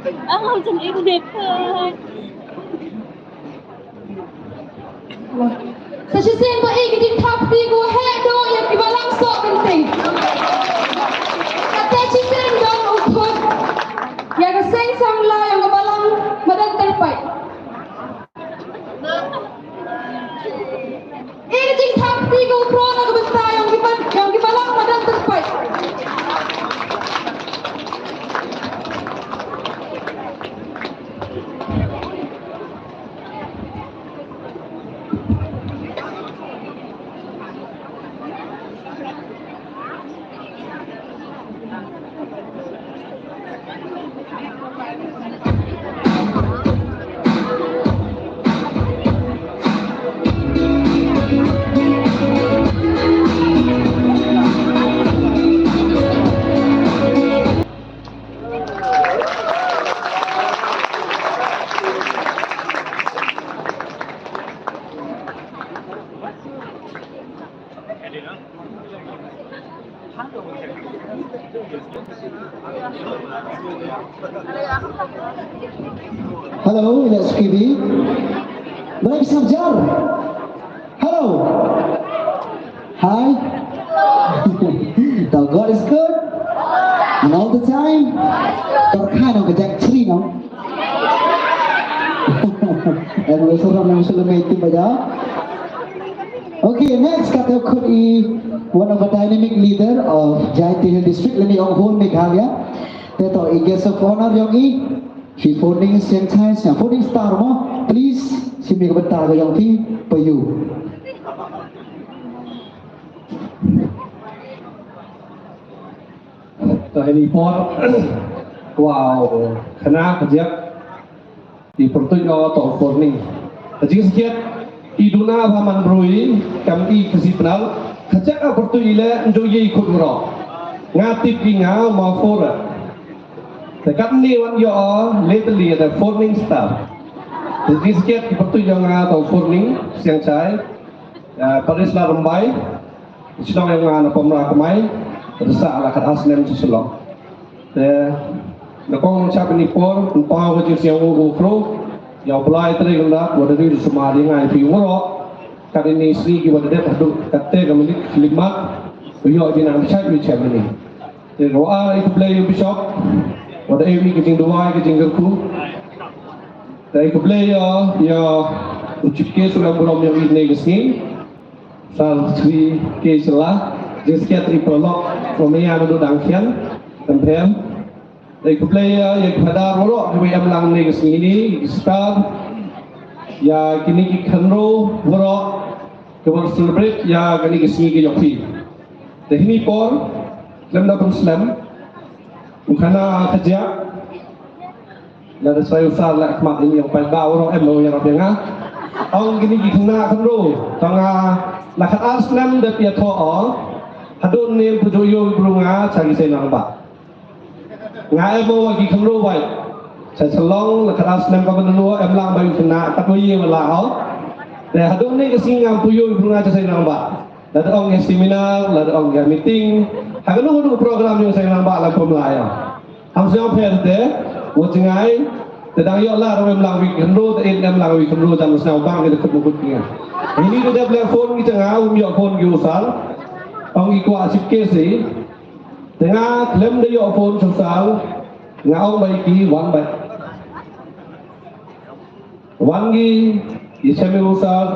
Ang hau jong i ne pha. Sa shisien to ïa ka jingthap kti kaba heh duh ïa ki balang soh kynting. Kata shisien don u khun ïa ka seng samla ïa ka balang madan tyrpait. Ïa ka jingthap kti kaba khraw na ka bynta ïa ki ban ïa ki balang madan tyrpait. Hello, ina Skibby. Mara ki sarjar. Hello. Hi. Now God is good. And all the time. Tor khana ka jak chri no. And we also from National Meeting Baja. Okay, next kata khut i one of the dynamic leader of Jaintia Hills District, lane ong whole Meghalaya. Te to i guest of honor yong i, shi Phoning Siangchai, Phoning Star mo, please, shim ïa ka bynta ka yong phi, pa ïu. To ini por, wow, khana ka jep. I pyrtuit o to Phoning. Ka jingsngewsih i duna ba man brui kam i ka sipnal. Ka jep a pyrtuit i le njo ye i khut ro. Nga tip i nga ma for. Te kat ni wan yo o le te li da Phoning Star. Ka jingsngewsih i pyrtuit o nga to Phoning Siangchai. Paris la Rambai. Shnong ïa nga na Pamra Kmai, rsa la kat asnem sa shlong. Te na kong chap ni por, npa ko jing siang ko kro, ïa Blai tre ganda, wa da ri suma ri ngai pi woro, kat ini sni ki wa da det haduh, kat te ka minit, lima, ïa di nang chai, ïa chai mini. Te ro a, ïa Blai ïa Bishop, wa da ïa mi ki jing duwai, ki jing gerku. Te ïa Blai ïa, ïa, u chief case, u lam burom ïa u ne ki sni. Sar Sri K Sala, Jessica Tripalok, Romania Nadu Dangkhian, Tempem. Dei khublei ïa, ïa ki phadar waroh, kiba em lang ne ka sngi ni, ki staff, ïa kine ki khynroo waroh, kiba celebrate, ïa kane ka sngi ka jong phi. Te hini por, khlem da pynslem, u khana ka jia, Lada sa ïa u sar la khmat ïa u paidbah waroh em u ïarap ïa nga. Ong kine ki khynnah khynroo. Tang nga la khatar snem da phi ïathoh o. Haduh ynnin phi ju ïoh bru nga cha ki seng rangbah. Nga em u ki khynroo wai. Cha Shillong la khatar snem ka ban lu em lang ba ïa u khynnah kat wa ïa wa la o. Te haduh ynnin ka sngi ngam phi ïoh bru nga cha seng rangbah. Lada ong ïa seminar, lada ong ïa meeting. Ha kano kano program ïa u seng rangbah la pom la ïa. Ham sñiaw pher te, wa jngai, te dang ïoh la ruh em lang wi khynroo, te in em lang wi khynroo, jan sñiaw bang ki te kut mukut ki nga. Ini te dep leh phone ki jngai, um ïoh phone ki u sar, ong ki kwah chip ke si, te nga khlem da ïoh phone shu sar, nga ong bai ki wan bai. Wan ngi, ïa chem ïa u sar,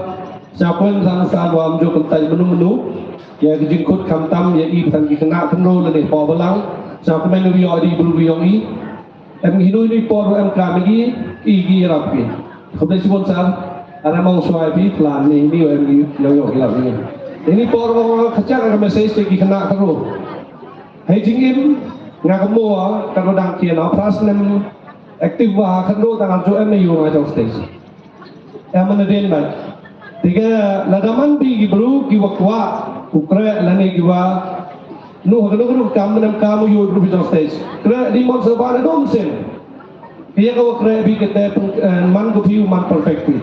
sñiaw kmen san sar wa ym ju kyntait menu menu, ïa ki jingkut khamtam, ïa i pynsan ki khynnah khynroo lane hapoh balang, sñiaw kmen ïa u ïoh ri bru ïong i, em ngi hinu hinu por em kra ngi, i ki ïarap ki. Khublei shibun sar, ara mong shuwa phi, plan ni hinu em ngi ïoh ïoh ïarap ngi. Ini por wa khachak ka message ki khynnah khynroo. Hei jingim, nga ka mo, ka ro dang kian, phra snem, Active wa khynroo tang arju em ne ïoh nga jong stage. Em ne den ban. Te ka lada man bi ki bru ki wa kwah u kreh lane ki wa nu ha kano kano kam ne kam u ïoh bru jong stage. Kreh di mon sa ba ne dom sen. Ki ya ka wa kreh bi kete man ko phi man perfect phi.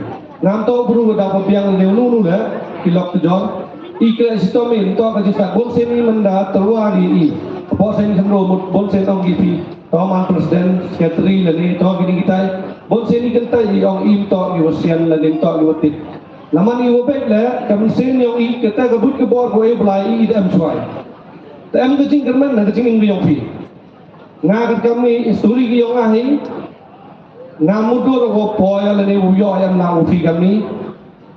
Ngam to bru da pa biang ne nu nu le ki lok tu jong. I kreh si to min to ka jisa bom sen i man da terwa di i. Bun sien khynroo mut, bun sien ong ki phi, to man president, secretary lane to kine kitai. Bun sien i kyntait i ong im to i wa sian lane im to i wa tip. Namar i wa bek le ka mynsiem yong i kata ka buit ka bor ko e Blai i i da em shuwa. Te em ka jingkyrmen na ka jingim ka yong phi. Nga ka kam i history ka yong nga hi. Nga mutdur ko poi lane u yoh em na u phi kam i.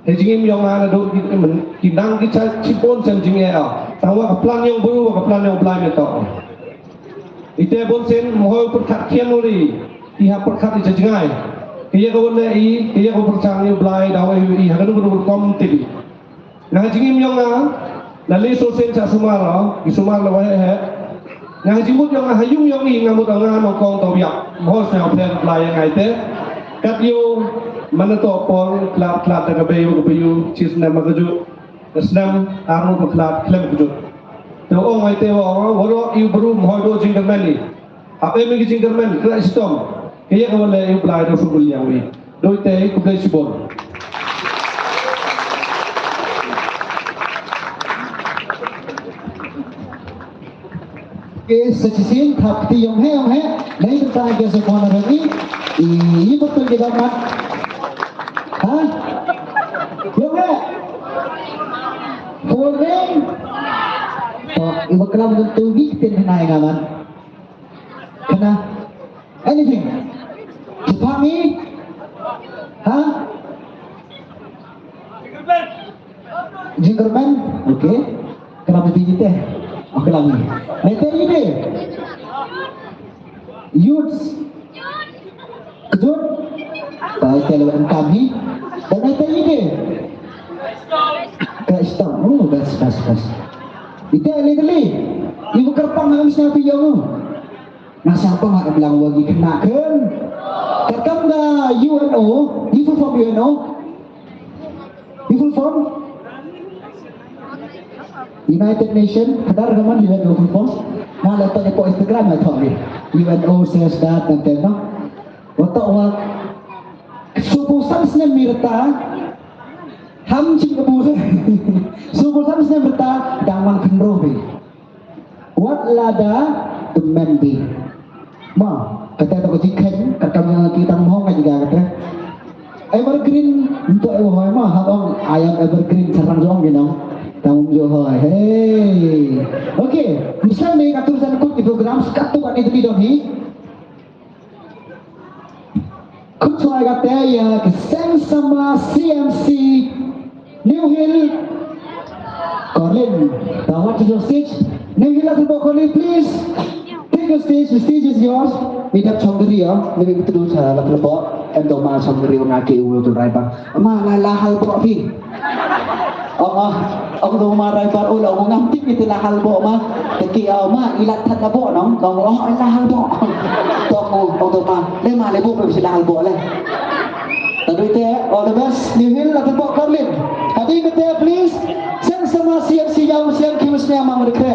He jingim yong nga na dot ki men ki nang ki cha chipon sem jingim. Tang wa ka plan yong bu wa ka plan yong Blai me to. Ite bun sien mohoi pyrkhat kian uri i ha pyrkhat i cha jngai. Kaya ka wale i kaya ka pyrchang i Blai da wa i ha ka duk duk kom tibi. Nga ha jingim yong nga na le so sien cha sumar i sumar la wa he he. Nga ha jingmut yong nga ha yung yong i nga mut nga nong kong to yak mohos nga pher Blai yang ai te. Kat yo mana to pong klat klat da ka bayu ka bayu chis na ma ka ju. Snem arngut ba khlad khlem kjut. Te ong ai te ong waro i bru mhoi do jingkyrmen i. Hap em ki jingkyrmen kra istom. Kaya ka wale i Blai do subul yang wi. Doi te ku Blai sibon. Ke sa shisien thap ti yong he yong he. Nei ta ke sa kona rani. I i betul ke damat. Ha? Yong he. Foreign. To i bakla mun tu gi tin nai ngaman. Kana. Anything. Jepang ni. Ha? Jingkyrmen, okay. Kenapa di kita? Oh, kenapa ni? Nete ide. Youths. Kejut. Tahu kalau engkau ni. Dan nete ide. Ke stop. Oh, bas, bas, bas. Ite literally. Ibu kerpang harus nyatu yang. Nga sngewbha nga ap lang wa ngi khynnah khun. Katkam ka U N O, ngi full form U N O. Ngi full form United Nation, kadar ka man U N O full form. Nga la tong ïa ka Instagram nga thok ngi. U N O says that and then no. Wa tok wa. Suku sam snem mi rta. Ham chim ka bu. Suku sam snem rta dang man khynroo bi. Wat lada tymmen di. Ma, kata tu ka jingkheiñ, kata nga ki tang mhong ka jingga kata. Evergreen, untuk eh wahai ma, hak ong, I am evergreen, sarang jong, you know. Tang jong hai, hey. Okay, misal ni katu san kut di program, sekat tu kat ni tu di dong hi. Khut chwa kata ïa ka Seng Samla C M C New Hill. Korlin, tawat to your stage. New Hill at the Korlin, please. Take your stage, the stage is yours. Midap chongri ya, maybe betul sa la pelebok. Endo ma chongri nga ke u tu rai bang. Ma la la hal bok phi. Ong, ong, ong tu ma rai bar ul ong ngam tip ite la hal bok ma. Teki ong ma ilat that na bok nong. Ong ong la hal bok. Tok ong ong tu ma le ma le bok pe la hal bok le. Tadi te all the best New Hill la bok Korlin. Tadi kete please. Seng Samla C M C yang siang kimus ne ma mereka.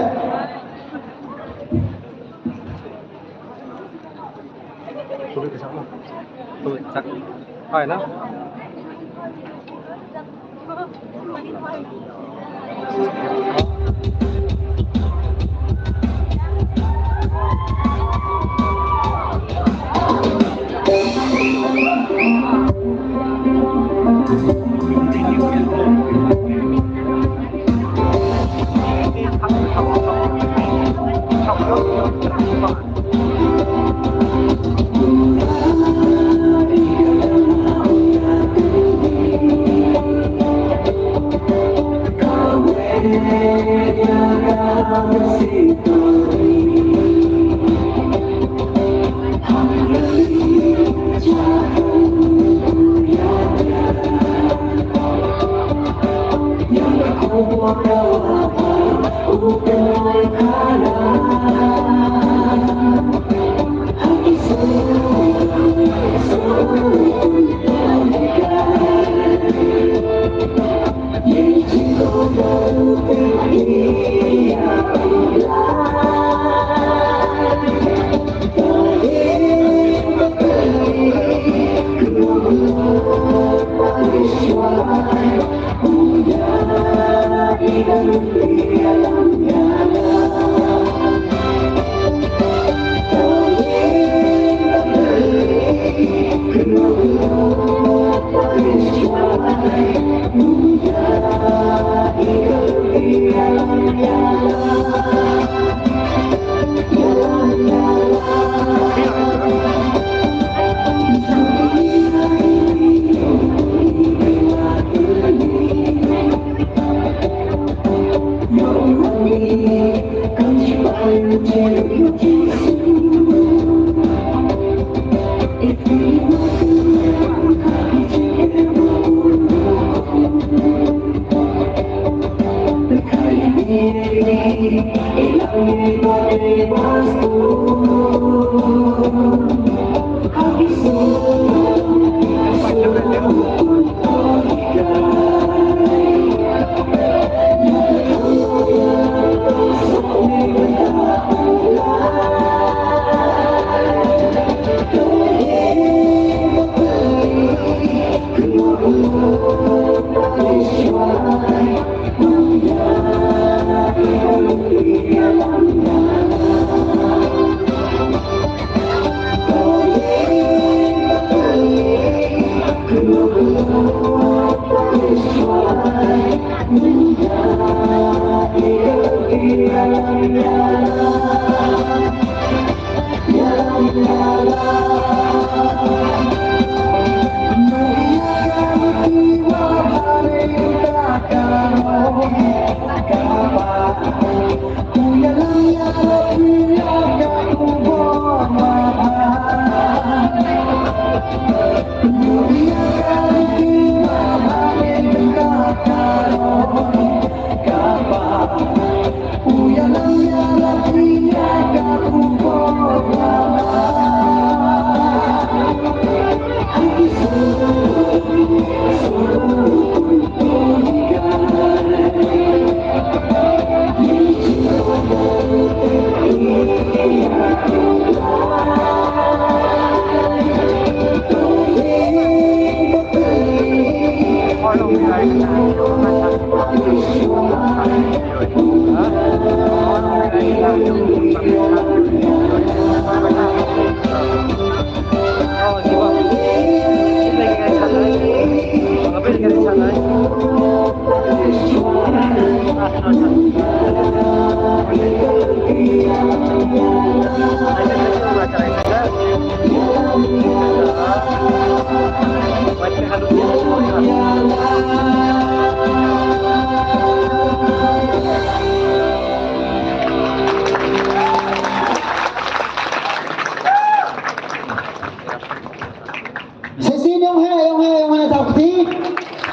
Shisien ïong he, ïong he, ïong he, thap kti.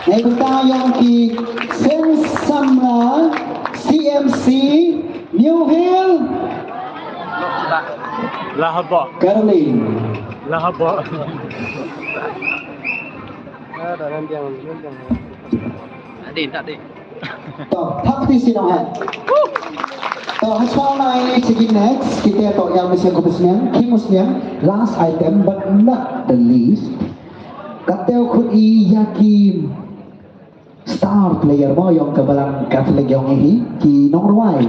Nai bynta ïong ki seng samla C M C New Hill. Lahaba. Caroline. Lahaba. Ada nanti yang, nanti yang. Tadi, tadi. To, thap kti sien ïong he. To, ha shuwa nai sha ki next, kita to ïa u mynsiem kaba sniang, ki mynsiem, last item, but not the least. Katte u khot ïa ki star player mo ïong ka Balang Catholic ïong hi, ki nongrwai.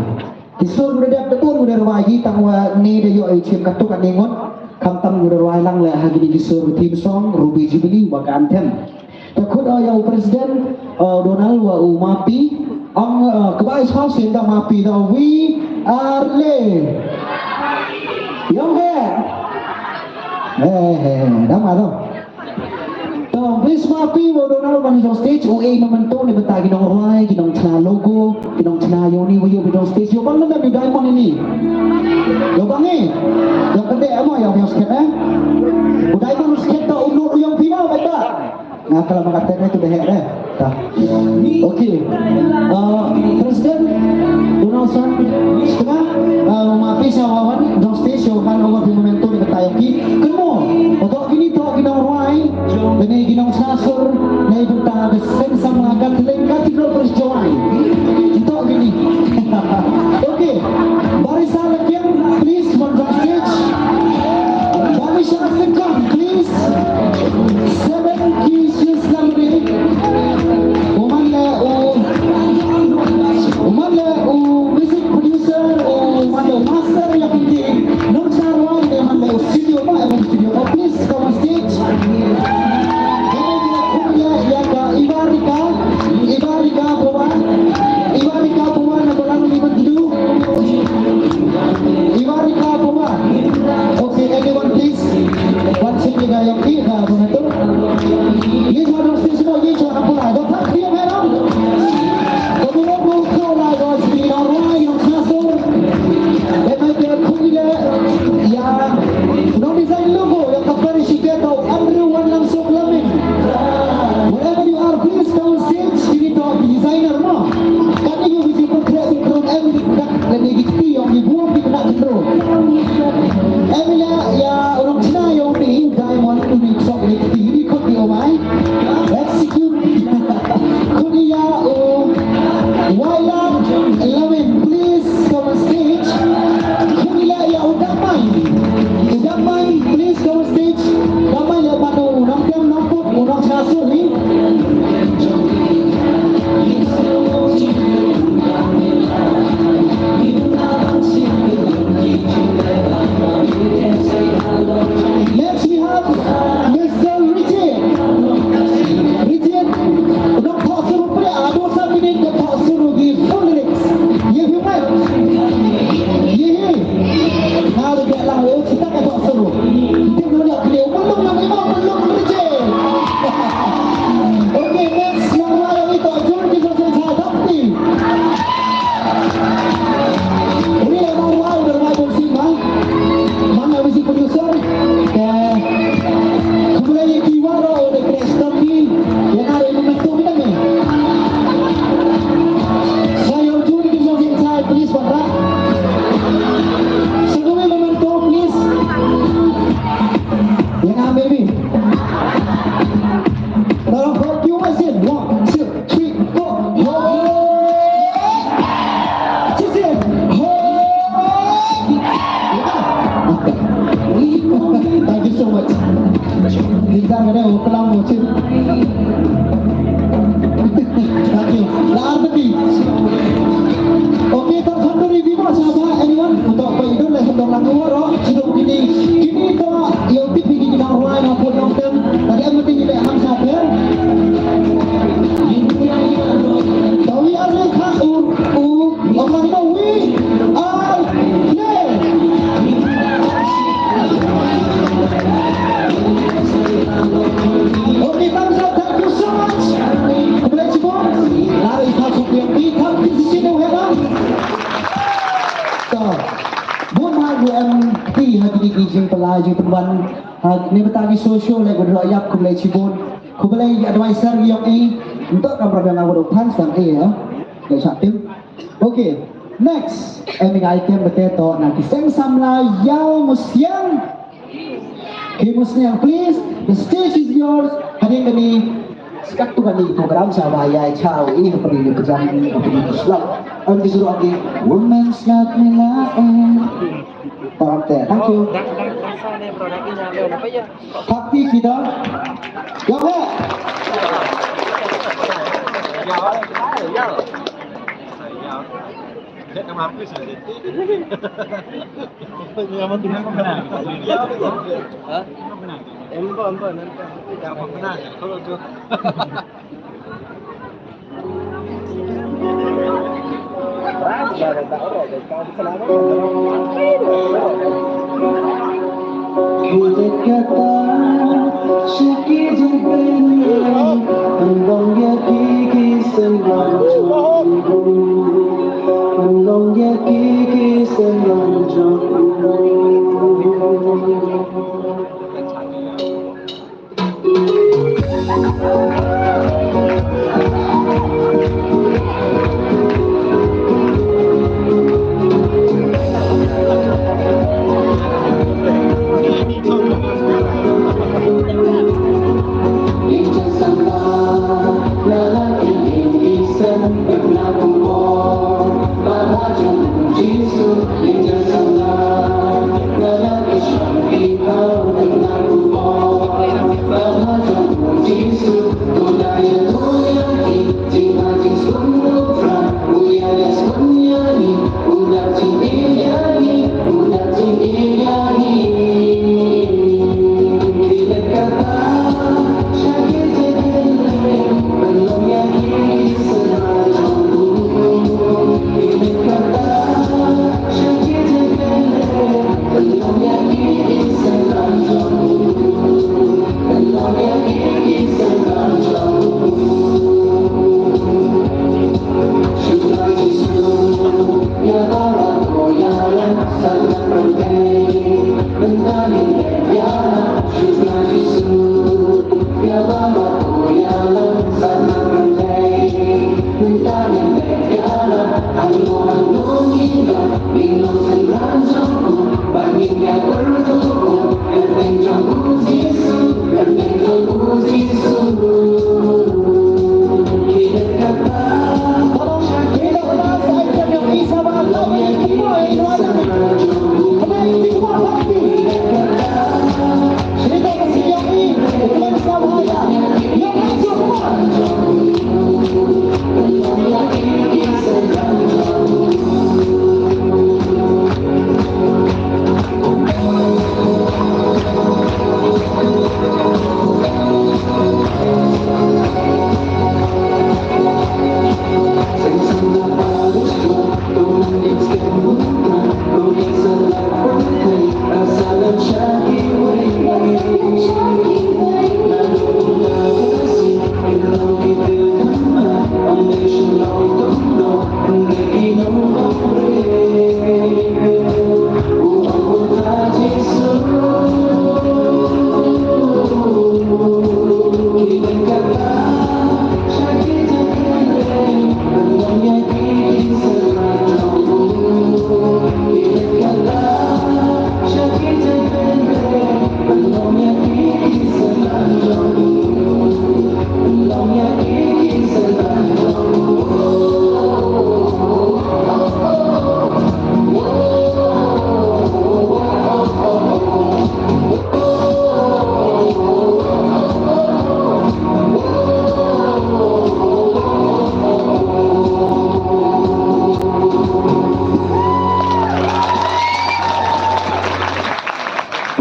Ki sur ngi da dep da bun ngi da rwai hi tang wa ne da ïoh i chim katto katne ngut, khamtam ngi da rwai lang leh ha kine ki sur theme song, Ruby Jubilee, wa ka anthem. Te khut ïa u president, uh, Donald wa u Mapi, ong, uh, kaba is house in da Mapi da we are le. Ïong he. Eh, eh, eh, da ma da. To, please Mapi wa Donald wan jong stage, u ei memento ne bynta ki nongrwai, ki nongchna logo, ki nongchna ïong ni wa ïoh ki jong stage, ïoh bang na u diamond ini. Ïoh bang eh. Ïoh kade ama ïoh ïoh sket eh. U diamond sket to u no ïoh pina bata. Nga kala maka tere tu deh deh. Ta. Okay. Uh, President Donaldson, sekarang uh, Mapi sa wan jong stage, sa wan over di memento di kata yoki. Kemo, oto kini to ki nongrwai, kini ki nongsasur, na bynta ka seng samla Catholic Cathedral Parish Jowai. Ito kini. Okay. Barisa Lakiang, please, wan jong stage. Barisa Sengkang, please. Seven keys. Islam ni. U man le u, u man le u music producer, u man le u master ïa ki nongsa rwai, u man le u studio, ma, u studio. Oh, please come on stage. Kane ki la khun ïa, ïa ka Ibarika, Ibarika Bawa, Ibarika Bawa na Balang ni Mandu. Ibarika Bawa. Okay, everyone please. Wan sing ïa ka ïong ki, ka Bawa tu. Please, wan sing semua ïa ka Bawa. Don't touch me, madam. Don't move, don't call, I don't see, don't run, don't hustle. They might be a cool guy. Yeah. No design logo, ïa ka parish ïa ka Andrew Wan Lam Sok Lamin. Wherever you are, please come on stage. Kini to designer mo. Kani ïa ki portrait di kron em di dak lane ki kti ïong ki buong ki kena kynroi. Em ïa ïa u nongchna ïong ni diamond u ni sok ni kti ni kot di omai. Execute. Kuni ïa u Waila Lamin, please come on stage. Kuni ïa ïa u Damai. U Damai, please come on stage. Damai ïa mano u nongtem nongput u nongchna sur ni. Next we have Mister Richard. Richard, u nongthoh sur u pria, ah, dua sa minit ka thoh sur u ki full lyrics. Ye hi mai. Ye hi. Nga da beh lang u kita ka thoh sur u. Nti ngi ïa plie u Mallum, Mallum, Mallum Richard. Okay, next, nang rwai ïa ito, Jun ki Joseph Sa Dakti. Uni la nang rwai, u da rwai bun sien ma. Man la music producer. Te khublei ïa ki waroh, u da Chris Tommy. Ïa nga da ïa memento mi da me. Sa ïa u Jun ki Joseph Sa, please, bang rap. Sa khublei memento, please. Ïa nga, baby. Now, hope you was in. One, two, three, four. Ho! Just in. Ho! Thank you so much. Kita ada pelam musik. Thank you. Lar tepi. Okay, tak satu ribu mas apa? Anyone? Untuk apa itu? Lah satu lagu roh. Satu kini. Kini tak. Yo, pipi di kita ruai maupun nonton. Tadi apa tinggi tak? Hamsa. Bad tang ki social leh, khublei ïap, khublei chibun. Khublei advisor ïong i. Ntok kam rap ïong nga, waduh thanks tang i, ïa. Leh shah tim. Okay. Next, em, ïa ka item bad te to na ki seng samla Ïaw Musiang. Ki Musiang, please, the stage is yours. Hadien kane, sa katto katne program sa ba ïa chau i ha pari ni pejam ni ha pari ni slap. Em, ki suruh ki Women's Night ni la, eh. Thank you. Thap ti kita. Ïa, eh.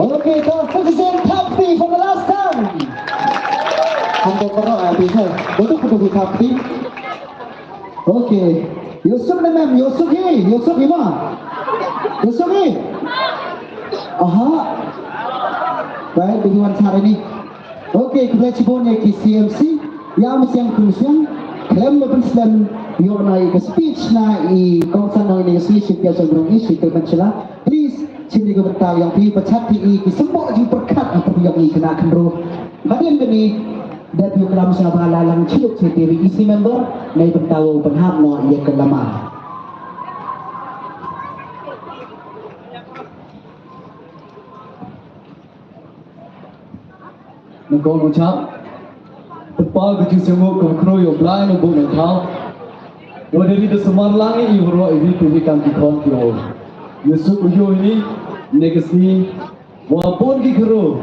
Okay, to, citizen Thapti for the last time. Hangta taro, ah, bisa. Betul, betul, Thapti. Okay. Yusuf na mem, Yusuf hi, Yusuf hi ma. Yusuf hi. Aha. Baik, bagi wan sar ini. Okay, khublei chibun ïa ki C M C. Ïa Masiang Kumsiang. Khlem ban slem ïoh na ïa ka speech na i kongsan na ïa ka speech ïa ka speech. Please. Chim ïa ka bynta yong phi, pyrshah phi i ki symbol jingpyrkhat ha phi yong i khynnah khynroo. Hadien kane, da phi klam sha ba la lang chiluk cha te E C member, nai bynta u pynhap noh ïa ka lama. Nangkong u chap. Tympa ka jingsngewnguh ka khynroo ïa u Blai na bun na thaw. Wa da ri da sumar lang i waroh i ri tu ri kam ki khon ki ong. Yusuf u ïoh ini ne ka sngi. Wa bun ki khynroo.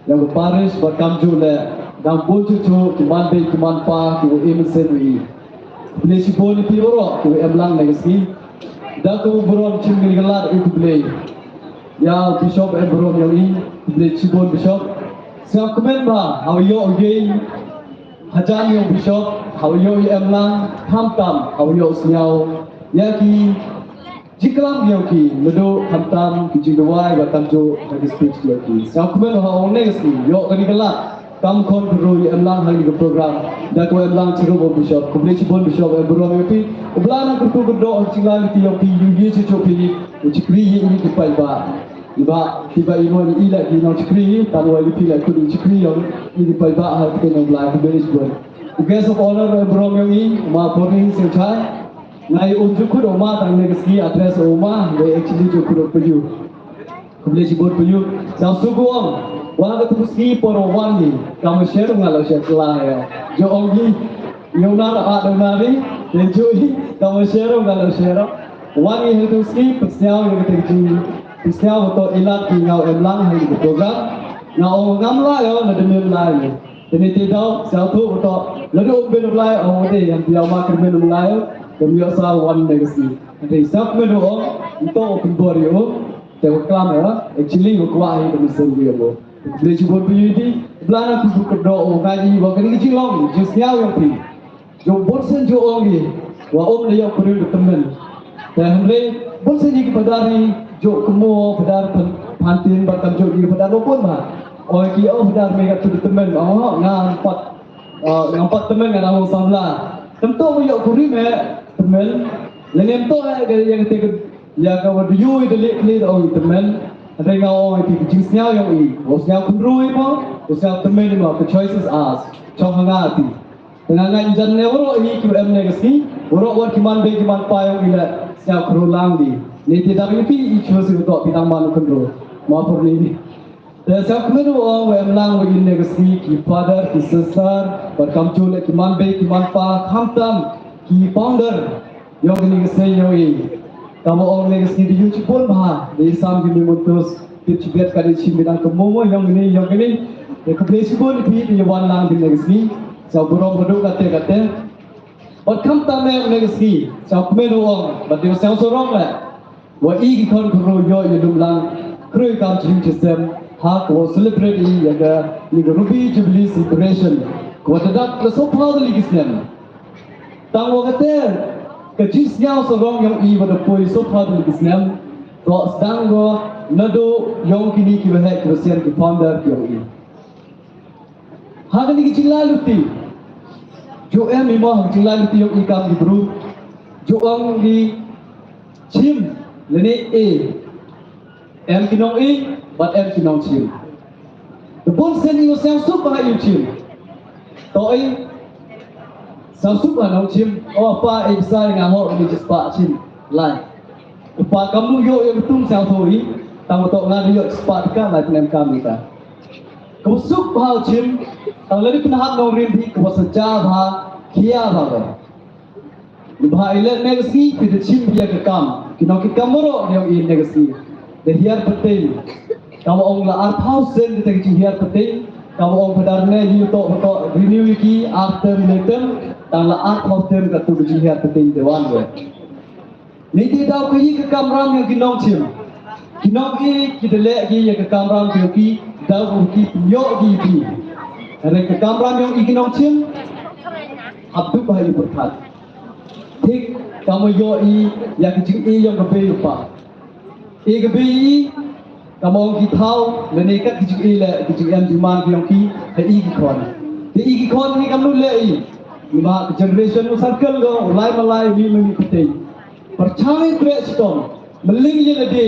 Ïa ka parish ba kam ju le dang bun chu chu ki man dei ki man pa ki wa im sen wi. Khublei shibun ïa phi waroh ki wa em lang ne ka sngi. Da ka burom chim ngi ka lad u khublei. Ïa Bishop em burom ïa i, khublei shibun Bishop. Sa kmen ba, ha u ïoh u yei, hajan ïa u Bishop, ha u ïoh u em lang, khamtam, ha u ïoh u sñiaw. Ïa ki, jiklam ïa ki, naduh khamtam, ki jingduwai, ba tam ju, ha ki speech ïa ki. Sa kmen ba, ha u next ki, ïoh kani ka lad. Kam khon khynroo em lang ha kani ka program. Da ka em lang chirup u Bishop. Khublei shibun Bishop em burom ïa phi. U Blai nang kyrkhu kyrdoh ha ka jinglong ïa phi ïa phi ïa ïa chuh chuh phi. U chikri ïa ïa ki paidbah. Iba kiba i mon i la ki nong chikri tang wa ïa phi la kut u chikri ïa ïa ki paidbah ha ka nong Blai khublei shibun. U guest of honor em burom ïa i ma Porni Sengchai. Ngai un ju kut u ma tang ne ka ski address u ma. Ngai actually ju kut u pyu. Khublei shibun phi ïa. Sa suk u ong. Wa ka tu sngi por wan ni. Ka ma share nga la share kla ya. Jo ong ni. Ïa u nar a da nar ni. Ïa jo i. Ka ma share nga la share. Wan ni ha tu sngi pysñiaw ïa ka tu sngi. Pysñiaw to ilat ki ngau em lang ha ka program. Nga ong ngam la ïa na demi lai ni. Teni ti dau sa tu to. La du um ben lai ong de yang dia ma kyrmen lai. Kami sa wan ne ka sngi. Nanti sa kmen ong. Nto kembor ïa ong. Te wa klam ïa, actually wa kwah hi ka mynsiem ïa mo. Khublei shibun phi ïa i, bla na khublei kyrdoh u ngai i wa kani ka jinglong, jingsñiaw ïa phi. Jong bun sien jong ong i, wa um na ïa kurim ka tymmen. Te hynrei, bun sien ïa ki padar i, jong kmo padar phan-, phantin, ba kam jong i padar wa bun ma. Ong ki ong padar me ka tu tymmen, ong nga pat, eh, nga pat tymmen nga na ong samla. Tymmen to ïa kurim eh, tymmen. Lane to eh, ïa ka te ka Ïa ka wa da ïoh i da leh kli da ong i tymmen. Hynrei nga ong i phi ka jingsñiaw ïong i. Wa sñiaw khynroo i mo, wa sñiaw tymmen i mo, the choice is ours. Chong ha nga i phi. Te nga ngeit jan ne waroh i ki wa em ne ka sngi, waroh wat ki man bei ki man pa ïong i leh sñiaw khynroo lang di. Ne te da i phi i choice i wa toh phi dang man khynroo. Ma por ni. Te sa kmen u ong wa em lang wa in ne ka sngi ki father, ki sister, bad kamjooh leh ki man bei, ki man pa, khamtam, ki founder, ïong kani ka seng ïong i. Kam wa ong ne ka sngi di ïu chipon bha, di sam ki mi muntus, tip chibet ka di chim bidang ka momo, ïong kani, ïong kani. Te khublei chipon di phi, di wan lang di ne ka sngi. Sa burom baduk kate kate. Bad khamtam ne ka sngi, sa kmen u ong, bad di wa seng sorong leh. Wa i ki khon khynroo ïoh ïa lum lang, khrui kam jingim jingem, ha ka wa celebrate i ïa ka, ïa ka Ruby Jubilee Celebration, ka wa da dap la sopha tylli ki snem. Tang wa kate, ka jingsñiaw sarong ïong i wa da poi sopha tylli ki snem, ka wa sdang ko, naduh ïong kini ki wa heh ki wa sian ki founder ïong i. Ha kani ki jinglaitluti. Ju em i mo ha ki jinglaitluti ïong i kam ki bru. Ju ong i chim lane e. Em ki nong i, bad em ki nong chim. Te bun sien i wa sñiaw suk bha i u chim. To i, sñiaw suk bha nong chim. O pa i bsa i nga hok i jispah chim. Lai. U pa kam lu ïoh ïa ka tum sñiaw tho i. Tang wa toh nga da ïoh jispah ka lai pynlem kam i ka. Ka wa suk bha u chim, tang lada pynhap nongrim hi ka wa saja bha, khia bha ka. Bha i leh ne ka sngi, phi da chim bha ka kam, ki nong ki kam maro ne ong i ne ka sngi. Da hiar pateng, ka wa ong la arphaw sien da ka jinghiar pateng, ka wa ong padar ne hi to to renew ki ar term ne term, tang la arphaw term ka tu ka jinghiar pateng te wan we. Niti daw ka yi ka kamram ïa ki nongchim. Ki nong i ki da leh ki ïa ka kamram ki ki daw ki pynïoh ki ki. Hynrei ka kamram ïa ki nongchim. Hap duk ha i pyrkhat. Thik kam ïoh i ïa ki jing i ïa ka bei pa. I ka bei i Kam ong ki thaw, lane kat ki jingeh leh, ki jingem jingman ki ong ki, ha i ki khon. Te i ki khon ni kam nu leh i. Ni ma ka generation u circle ko, u lai ma lai, mi ma mi kutei. Pyrchang i treh chitom, mling ye lade,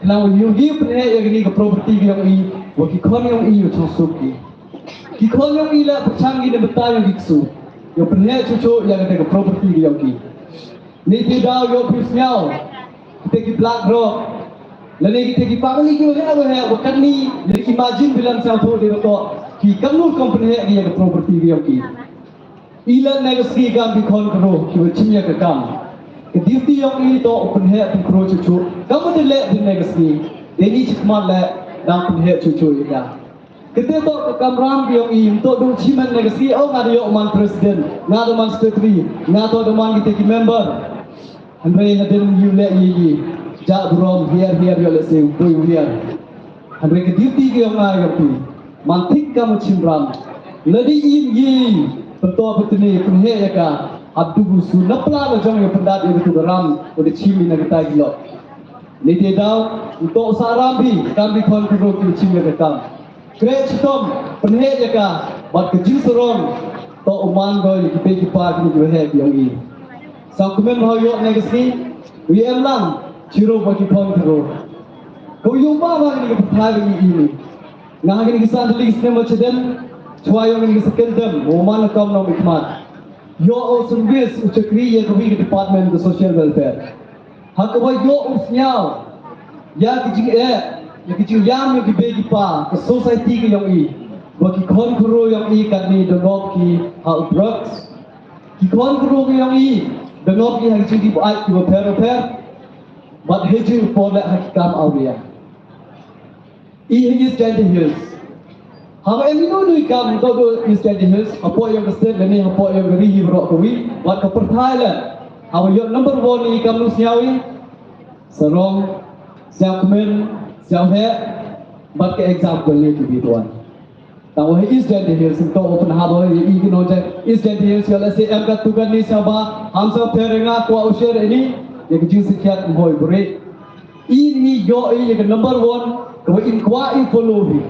Khnang ba ïoh ki pynheh ïa kane ka property ka jong i, ba ki khon jong i ïoh chong suk ki. Ki khon jong i la pyrshang ki na bynta jong ki ksu, ïoh pynheh chuh chuh ïa kane ka property ka jong ki. Niti daw ïoh phi sngew kita ki Black Rock, lane kita ki family ki waheh waheh, ba katni, lane ki margin bilang sawtu dei ba toh ki kamnu kam pynheh ki ïa ka property ka jong ki. I leh ne ka sngi kam ki khon kynroh ki wa chim ïa ka kam. Ka duty jong i toh u pynheh pynkhroh chuh chuh. Kam wa da leh dei ne ka sngi, dei ni chikmat leh dang pynheh chuh chuh ïa ka. Kate toh ka kamram ki jong i, ym toh du chim ne ka sngi, oh, nga da ïoh man president, nga da man secretary, nga toh da man kita ki member. Hynrei hadien ïa u leh ïa i, jah burom hiar hiar ïoh lehse u poi u hiar. Hynrei ka duty ka jong nga jong phi, man thik kam u chim ram. Lada im ïa i, pynto pyntni pynheh ïa ka, hap du u su na pla la jong ïa pyndat ïa katu ka ram, u da chim ïa na kita ki lok. Niti daw, u toh u sah ram phi, kam ki khon kynroh ki chim ïa ka kam. Kreh chitom, pynheh ïa ka, bad ka jingsarong, toh u man ko ïa ki bei ki pa ki waheh ki jong i. Sngewkmen ba ïoh ne ka sngi, u em lang, chirup ba ki khon kynroh. Ko ïoh ba ba kane ka pyrthai ba ngi im. Nga ha kine ki san tylli ki snem ba shadien, chwa ïoh kine ki second term, u man ka kam nongmihkhmat. Ïoh u service u chakri ïa kawi ka department ka social welfare. Ha kaba ïoh u sngew ïa ki jingeh, ïa ki jingïam, ïa ki bei ki pa, ka society ka jong i, ba ki khon kynroh jong i katni da ngop ki ha u drugs. Ki khon kynroh ka jong i da ngop ki ha ki jingdih buaid kiba pher ba pher. Bad ha jingshisha leh ha ki kam awria. I ha East Jaintia Hills. Haba em ino ino i kam toh du East Jaintia Hills, hapoh ïong ka state lane hapoh ïong ka ri hi baroh kawi, bad ka pyrthai leh. Haba ïoh number one i kam nu sñiaw i, sarong, sñiaw kmen, sñiaw heh, bad ka example ne ki bit wan. Tang wa ha East Jaintia Hills, ym toh wa pynhap wa i ki nong East Jaintia Hills, ïoh lehse em ka tukan ni sñiaw ba, ham sñiaw pher nga kwah u share ini, ïa ka jingsngewsih ym hoi buri. Ini ïoh i ïa ka number one, ka wa in kwah i follow hi.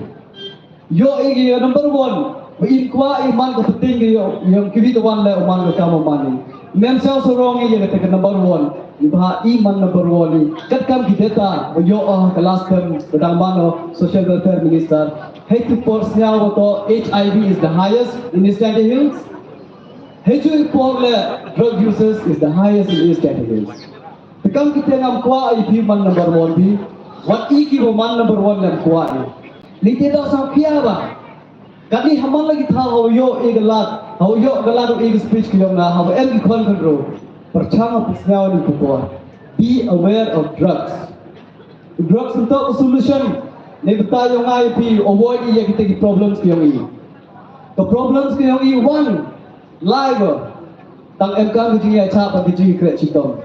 Ïoh i ïa ka number one, wa in kwah i man ka pynting ka ïoh, ïoh ki wi ka wan leh u man ka kam u man i. Mem sñiaw sarong i ïa ka te ka number one, i bha i man number one i. Kat kam ki data, wa ïoh ah ka last term, wa dang man u Social Welfare Minister. Hei tu por sñiaw wa toh H I V is the highest in East Jaintia Hills. Hei tu por leh drug users is the highest in East Jaintia Hills. Te kam kita ngam kwah i phi man number one phi. Wat i ki wa man number one ngam kwah i. Ni te da sang pia ba. Kani haman lagi tha hau yo i galat. Hau yo galat i speech ki yong na hau em ki kon kan ro. Perchang ha psngaw ni pupor. Be aware of drugs. Drugs ym toh solution. Ni bta yong ai phi avoid i ya kita ki problems ki yong i. Ka problems ki yong i one. Lai ba. Tang em kam ki jingya cha pa ki jingkre chitom.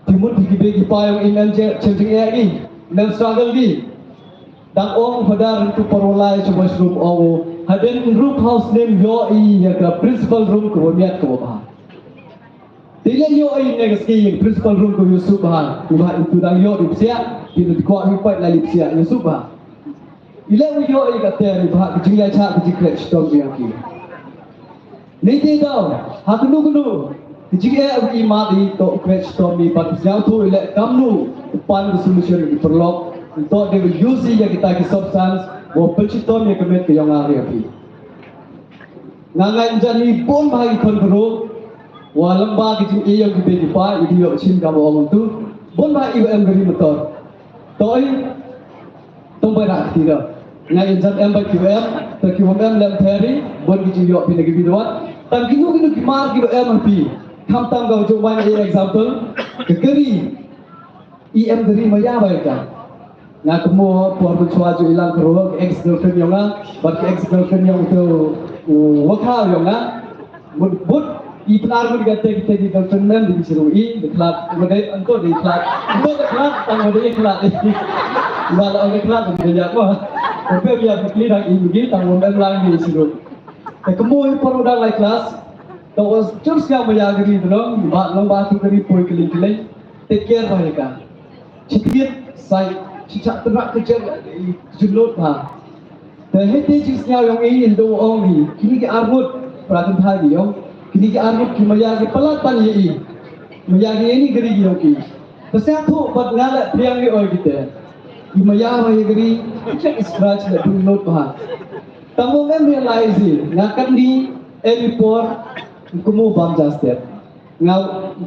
Ti mut phi ki bei ki pa yong i, mem je, chem jingeh ki, mem struggle ki. Dang ong Father tu paralai cha washroom ong u. Hadien rup house nem yo i ya ka principal room ko miat ko ba. Ti le yo i ne ka ski principal room ko yusuf ba. Ko ba itu dang yo di psiak, ti le ko mi pat lai di psiak yusuf ba. I le u yo i ka ter i ba ki jingya cha ki jingkre chitom ki yong ki. Ni te daw, ha kunu kunu, ki jingeh u i mad i toh u kre chitom ni bad ki jingthoh i leh kamnu u pan ka solution i paralok, toh de u use i ya kita ki substance, wa pynchitom ya ka met ka yong a ri phi. Nga ngai jan i bon bha i kon bro, wa lamba ki jingeh yong ki bei ki pa, i di yo chin ka mo ong tu, bon bha i wa em gari motor. Toh i, tong bai rak ti da. Ngai jan em bai ki em, to ki em lem peri, bon ki jing yo pi na ki bi dawat. Tang ki nu ki nu ki mar ki em pi. Kam tang ka jong bai na example. Ka kari, i em kari ma ya bai ka. Nga kamo por tu chwa ju ilang karo, ex girlfriend yong nga, bad ex girlfriend yong tu, u, wakha yong nga. Mut, mut, i pnar mut ka tegi, tegi girlfriend mem di bichiru i, di khlad, mut dei, anto di khlad, anto di khlad, tang mut dei khlad. Ba la ong di khlad, mut dei ya ko. Tapi biar mut ni dang i mugi, tang mut em lang di bichiru. Te kamo i por dang lai class, to was just ya maya gri dong, ba long ba tu gri poi keling keling, take care ba ya ka. Chitiet sai, chichak terak kejar, junot ba. Te hei te jingsñiaw yong i, indo ong i, kini ki arngut, pra kynthai ki yong, kini ki arngut ki maya ki palat pan i i, maya ki ini gari ki yong i. Te sñiaw thuh bad nga leh priang i oi kite. Ki maya ba ïa ka ri, ki check scratch da pun note ba. Tang ba ngam realize hi, nga katni, eh, before, kumno bam ja step. Nga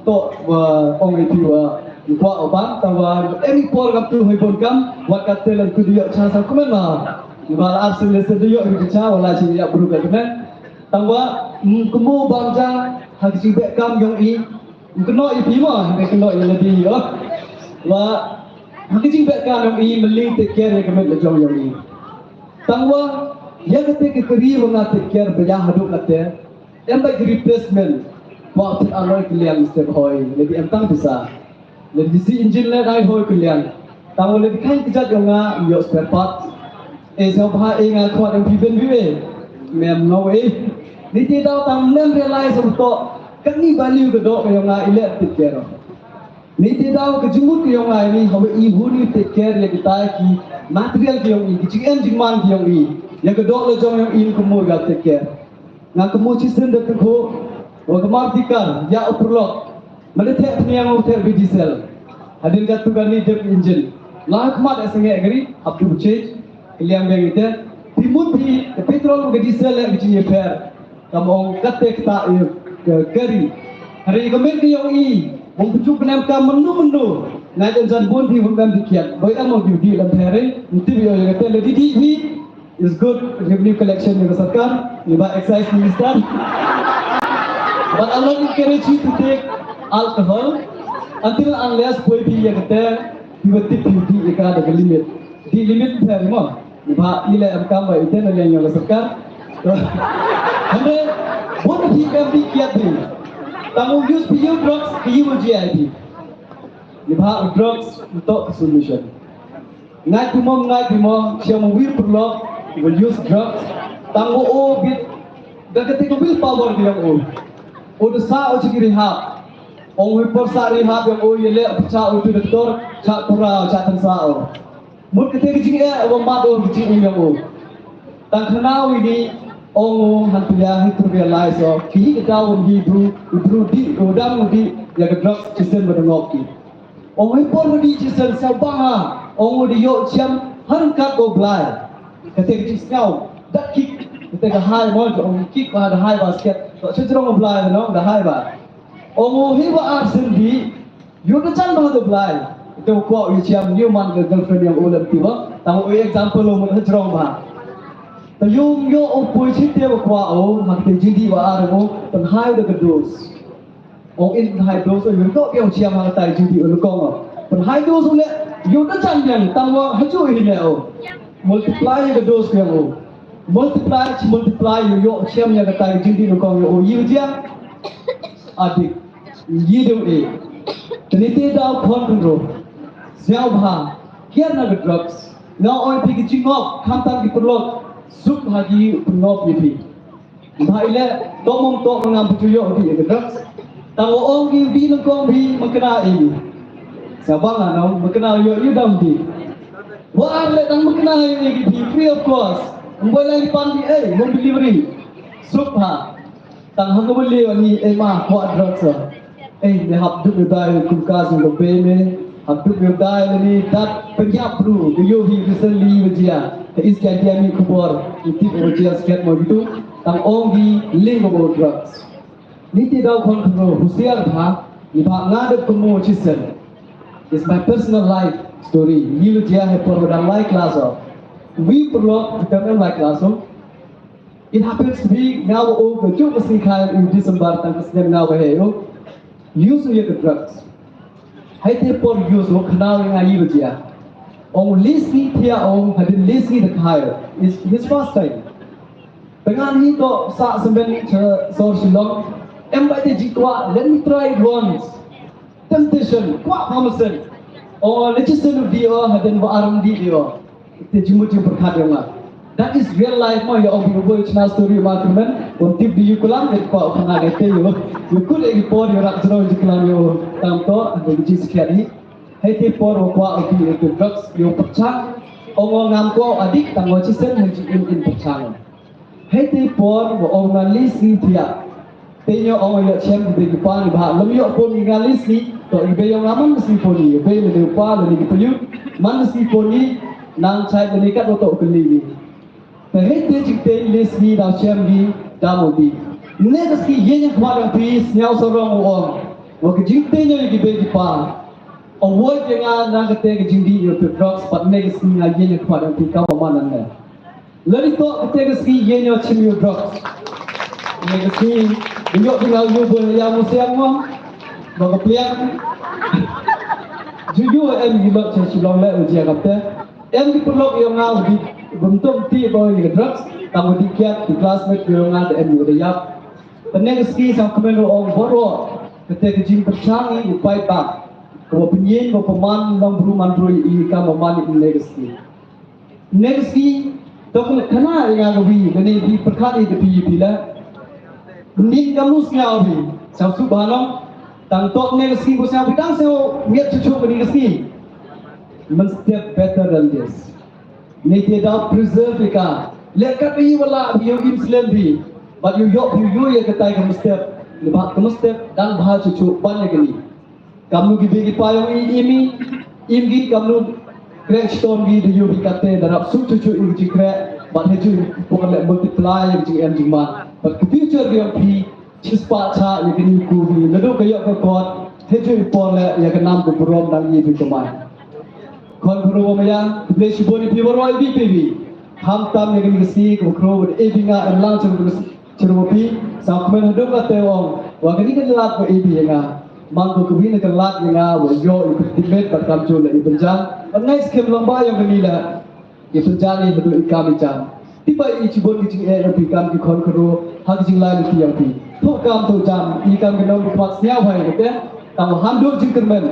to wa ong iti wa, kwa o bam, tang wa, eh, before ka tu hoi bon kam, wat ka telan ku diok cha sa kumen ma. Ba la arsin le se diok ri cha, wala chi ya bru ka kumen. Tang wa, mm, kumno bam ja, ha ki chi be kam yong i, Kynnoh ïa phi mo, hynrei kynnoh ïa lade ïa. Wa, ha ka jingbakla yong i, mali take care ïa ka met la jong yong i. Tang wa, ïa kata ka kari wa nga take care ba ïa haduh kata. Em ba ki replacement. Wa phi aloi ki liang step hoi, lade em tang pisa. Lade si engine le dai hoi ki liang. Tang wa lade kan ki jat yong nga, ïoh spare part. Eh, sngewbha eh nga khot em phi ben bi eh. Mem no eh. Niti daw tang nem realize um to. Katni value ka dok ka yong nga i leh take care. Niti daw ka jingmut ka yong nga ini haba i hun i take care ïa kita ki material ka yong i, ki jingem jingman ka yong i. Ïa ka dok la jong yong i kumno ga take care. Nga kumno chisien da ka ko, wa ka mar tikar, ïa u pyrlok. Mane theh pniang u theh bi diesel. Hadien ka tu ka ni dep engine. La khmat ïa sngeh gari, up to change. Ka liang beng ite. Phi mut phi, ka petrol ka diesel ïa ka jingïapher. Kam ong kate kata ïa ka kari. Hari ka met ka yong i. Bong pynjuk knem ka menu menu. Ngai jan jan bun phi bun kan dikhiat. Boi am ong di di lam phere. Nti bi ong ïa kate le di di phi. Is good revenue collection ïa ka sorkar. Ïa ba excise minister. But I'm not encourage you to take alcohol until unless boi phi ïa kate. Phi ba tip phi di ïa ka da ka limit. Di limit pher mo. Ba i le em kam ba i te na liang yong ka sorkar. Hynrei bun phi kam bi kiat phi. Tang u use phi u drugs phi u G I P. Ba drugs ntok solution. Ngai phi mo, ngai phi mo, siang u wir pyrlok, u use drugs. Tang u o bit da kata ka will power ka yong u. U da sa u chi rehab. Ong u por sa rehab yong u ïa le cha u tu doktor, cha pura, cha tan sa u. Mut kata ka jingeh, u mat u ka jingeh yong u. Tang khana u ini, ong u han pia hi tu realize o, ki hi ka daw u hi bru, u bru di, u dam u di, ïa ka drugs chisien ba dangok ki. Ong u por u di chisien sa ba ha, ong u di ïoh chiam, han kat u blai. Kata ka jingeh, dak kik, kata ka hai mo, ong kik ba da hai basket, to chajrong u blai no, da hai ba. Ong u hi ba ar sen di, yu da chan ba da blai. Te u kwah u chiam yu man ka girlfriend yong u lem ti ba. Tang u example u mun ha jrong ba. Te yu yu u poi chi te ba kwah u, ha te jingdih ba ar u, pynhai da ka dos. Ong in pynhai dos u, yu ko yu chiam ha te jingdih u lukong u. Pynhai dos u le, yu da chan yang, tang wa ha ju hi le u. Multiply ka dos yong u. Multiply, chi multiply yu yu chiam ïa ka te jingdih lukong u, yu jia. Adik. Yi dum e. Tniti daw khon khynro. Sngewbha. Kiar na ka drugs. Nga oi phi ki jingngop, khamtam ki pyrlok. Suk ha ki pynngop ïa phi. Bha ile, to mong to ngam phi ïoh phi ka drugs. Tang ong ki phi nyngkong phi mengkena i. Sngewbha nga nong mengkena ïoh ïoh dam phi. Wa ar le tang mengkena ïoh ki phi free of cost. Mboi lai pan phi ei, home delivery. Suk ha. Tang ha ka bali ani ei ma kwah drugs. Ei, ne hap duk ne dai kum ka sing ko be me. Hap duk ne dai ne ni dat penyap bru. Ko yo hi recently wa jia. Te is kya kya ni khubor. Iti ko jia sket mo gitu. Tang ong gi ling ko drugs. Niti daw khon khno husiar tha. Ni ba nga de kumo chisen. It's my personal life story. Ni wa jia he por dan lai class o. Wi purlok, kita men lai class o. It happens to be nga wa o ka juk ka sngikha in December tang ka snem nga wa he o. Use u ya ka drugs. Hai te por use u khana nga yi ba jia. Ong list ni thia ong hadin list ni da khai. Is his first time. Tengah ni to sa semben cha sor Shillong. Em ba te ji kwah, let me try it once. Temptation, kwah pharmacist. O le chi sen u di o hadin ba arang di o. Te jimut jim pyrkhat yong nga. That is real life mo ya ong bi ubo chna story ma kmen. Wan tip di yu kulam et pa u khana ne te yu. Yu kul e por yu rak jrong ji kulam yu tam to yu ji skhiat hi. Hei te por wa kwah u bi e drugs yu pyrchang. Ong ong ngam kwah adik tang wa chi sen yu ji in in pyrchang. Hei te por wa ong nga li si thiah. Te nyo ong yu chem di di pan ba lum yu pun nga li si. To i bei ïong nga man ka sngi poni, i bei lane u pa lane ki palyut man ka sngi poni, nang chait lane kat wa to u kylli ngi. Te hei te jingtei le sngi daw shem ngi da modi. Ne ka sngi ïeng ïa khmat ïong phi sñiaw sarong u ong wa ka jingtei ïong ïa ki bei ki pa. Avoid ïa nga na kate ka jingdih ïa u drugs, pat ne ka sngi nga ïeng ïa khmat ïong phi ka wa man ne. Lada ïoh kata ka sngi ïa ñiew chim ïa u drugs. Ïa ka sngi ïoh ïa nga ïa u bun ïa u siang mo. Ba ka pliang. Ju ju em ki lok cha Shillong le u jia kata. Em ki pynlok ïa nga u di bun tum ti ba ïa ka drugs. Tang u di kiat ki classmate ïa nga da em ïa u da ïap. Kane ka sngi sa kmen ong boro. Kata ka jingpyrchang ïa u pai ba. Ka wa pynïeng ka wa pynman long bru man bru ïa ka wa man ïa kane ka sngi. Next ki, tok le kana ïa nga ka wi, kane ki pyrkhat ïa ka pi pi la. Nin ka mus nga wi, sa su ba long. Tang tok next ki ko sa bi tang sa ngiat chu chu kane ki. Must step better than this. Ne te da preserve ka. Le ka pi wala bi yo im slem bi. But you yo you yo ïa ka tai ka must step. Le ba ka must step dan ba chu chu ban ïa kane. Kamnu ki bei ki pa ïong i im i, im ki kamnu krek stom ki da ïoh ki kate da rap suk chuchu i ki krek, bad heju i por le multiply i ki em jingman. Bad ka future ki ïong phi, chispah cha i ki ni ku bi, naduh ka ïoh ka kot, heju i por le ïa ka nam ka burom dang i bi kumai. Khon khro wa maya, khublei shibun i phi waroh i bi phi bi. Ham tam ïa ki ni ka sngi, ka khro wa e bi nga em lang chung ka sngi. Chirwa phi, sa kmen haduh kate ong, wa kani ka lad wa ibi ïa nga. Man ko kawin ka lad ïa nga, wa ïoh i pyntimit bad kam jul la i pynjan. Bad ngai skhem lang ba ïa kani la i pynjan i haduh i kam i jam. Ti ba i chibun ki jingeh ïa phi kam ki khon khro, ha ki jinglai ïa phi ïa phi. Tho kam tho jam, i kam ki nong ki khmat sñiaw hai kate. Tang wa han duh jingkyrmen,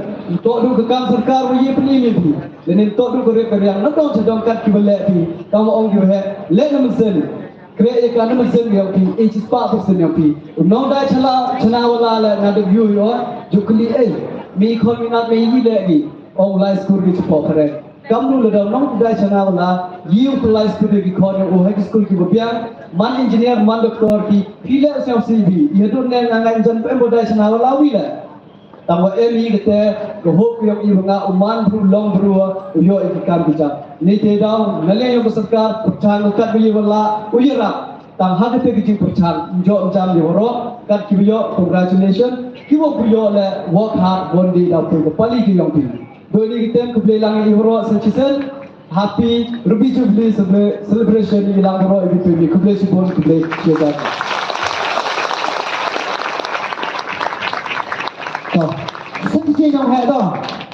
to duh ka kam sorkar wa ïa pynïeng ïa phi. Lane to duh ka rep ka riang, na dong cha dong kat ki wa leh phi. Tang wa ong ki wa heh, leh na mynsiem. Kreh ïa ka na mynsiem ïa phi, eh, chispah persen ïa phi. U nongdai chana, chana wala le na dep yu yu, ju kylli, eh, mi khon mi nat mi yi le mi. Ong lai skur ki chipoh phareng. Kamnu le da nongdai chana wala, yi u lai skur ki khon ïa u high school ki ba biang, man engineer, man doctor ki, phi le siang C V, ïa dun ne nga ngan jan pem bo dai chana wala wi le. Tang wa em i kate, ka hok ïong i wa nga u man bru long bru, u ïoh i ki kam ki jam. Ni te daw, nga leh ïong ka sorkar, pyrchang u kat bri wa la, u ïarap. Tang ha kate ki jingpyrchang, njo jam di waroh, kat ki ïoh, congratulations, ki wa ïoh le, work hard, one day daw pun ka pali ki ïong pi. Doi ni ki tem, khublei lang i waroh, sen chisen, Happy Ruby Jubilee cele-, celebration ïa lang baroh ïa phi. Khublei shibun, khublei shibun. To. Sngewbha ïa ngi to.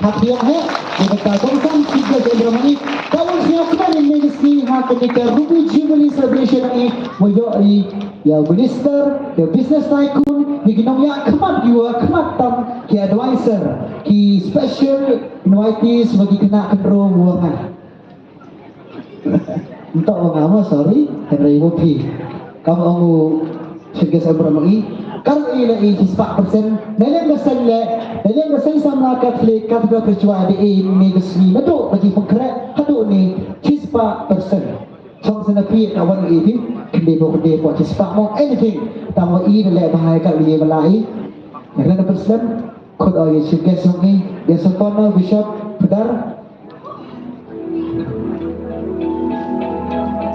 Happy ïa ngi. Ïa kata kongsan kita ke bermani. Ka wan sngewbha ïa ngi ha kane ka Ruby Jubilee celebration ïa ngi. Wa ïoh ïa, ïa minister, ïa business tycoon, ïa ki nongïakhmat, ïa khmat tam ki advisor, ki special invitees, wa ki khynnah khynroo wa ngan. Ntok wa nga ma, sorry, hynrei wa phi. Kam ong u Shingkes Abraham i, kam i la i chispah persen, naleng ka seng le, naleng ka seng samla Catholic, Catholic ka chwa de i ni ka sni madu, ka ji pengkrek, hadu ni chispah persen. Chong sana phi ka wan i phi, kende bo kende bo chispah mo, anything. Tang wa i le bahai ka i bala i. Naleng ka persen, Khut ïa u Chief Guest jong ngi, Guest of Honor, Bishop, Father.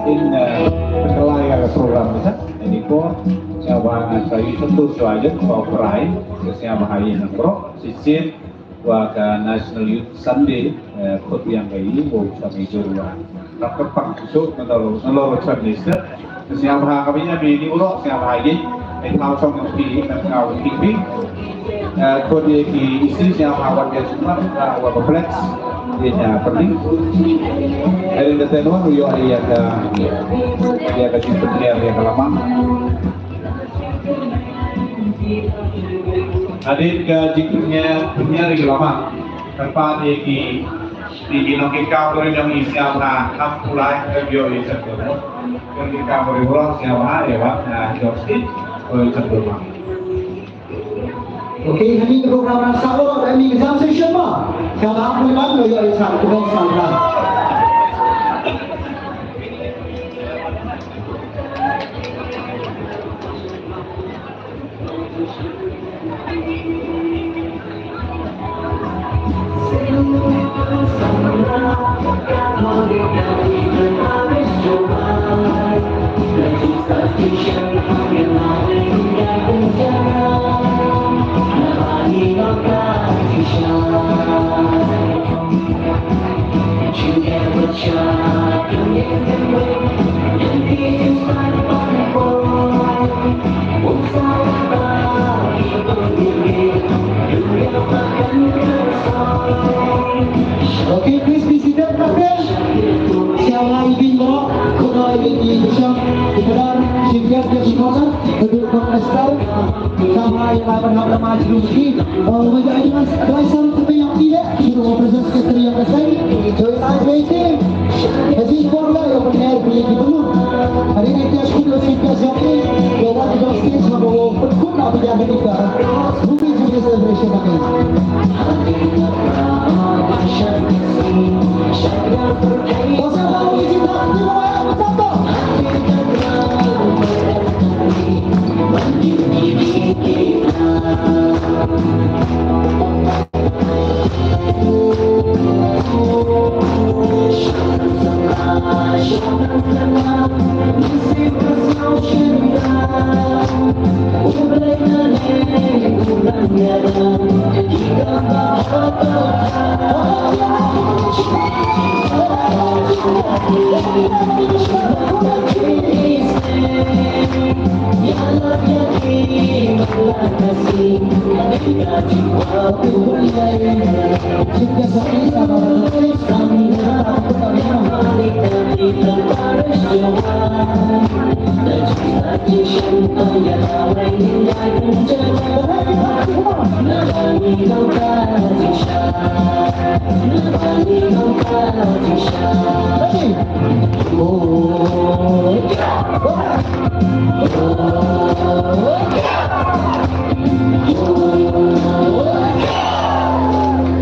In, eh, pynkylla ïa ka program ni sa, ini ko, ïa wa nga sa ïa satu shuwa ïa ko prai, ïa sia ba ha ïa nang bro, shisien, wa ka National Youth Sunday, eh, khut ïa ngi, wa sa mi jur wa. Rap ka pang suk na dalo, na loro chan ni sa. Sia bha ka binya bi ni ulo, sia bha gi. Ai thau song yang pi, kan kau pi pi. Eh, ko dia ki isi sia bha wan dia semua, eh, wa ba flex. Dia nya pergi. Ai da tenwa, yo ai ya ka, ya ka jin penyiar, ya ka lamang. Hadit ka jin penyiar, penyiar, ya ka lamang. Tempat dia ki Di ki nongkit kam beri jong i sia bha, kam pulai, ka bio i sia bha. Nongkit kam beri ulo sia bha, ïa bha, na jong stage, ko i sia bha. Okay, hani ka program na sa ulo, da ni jam session ma. Sia bha, pulai bha, ïa i sia bha, sia bha. Okay, please be seated, my friend. Sha hai bin bro, kuno ini bisa sekedar singkat dia sekolah, duduk kong estar. Sha hai mai pada nama juru ki. Oh, wajah ini mas, advice untuk yang tidak, suruh present secretary yang kesai. Join I waiting. Jadi, for the open air, beli di belum. Hari ini, dia sudah singkat joki. Bawa di stage, bawa pun nak berjaga kita. Ruby Jubilee Celebration, okay.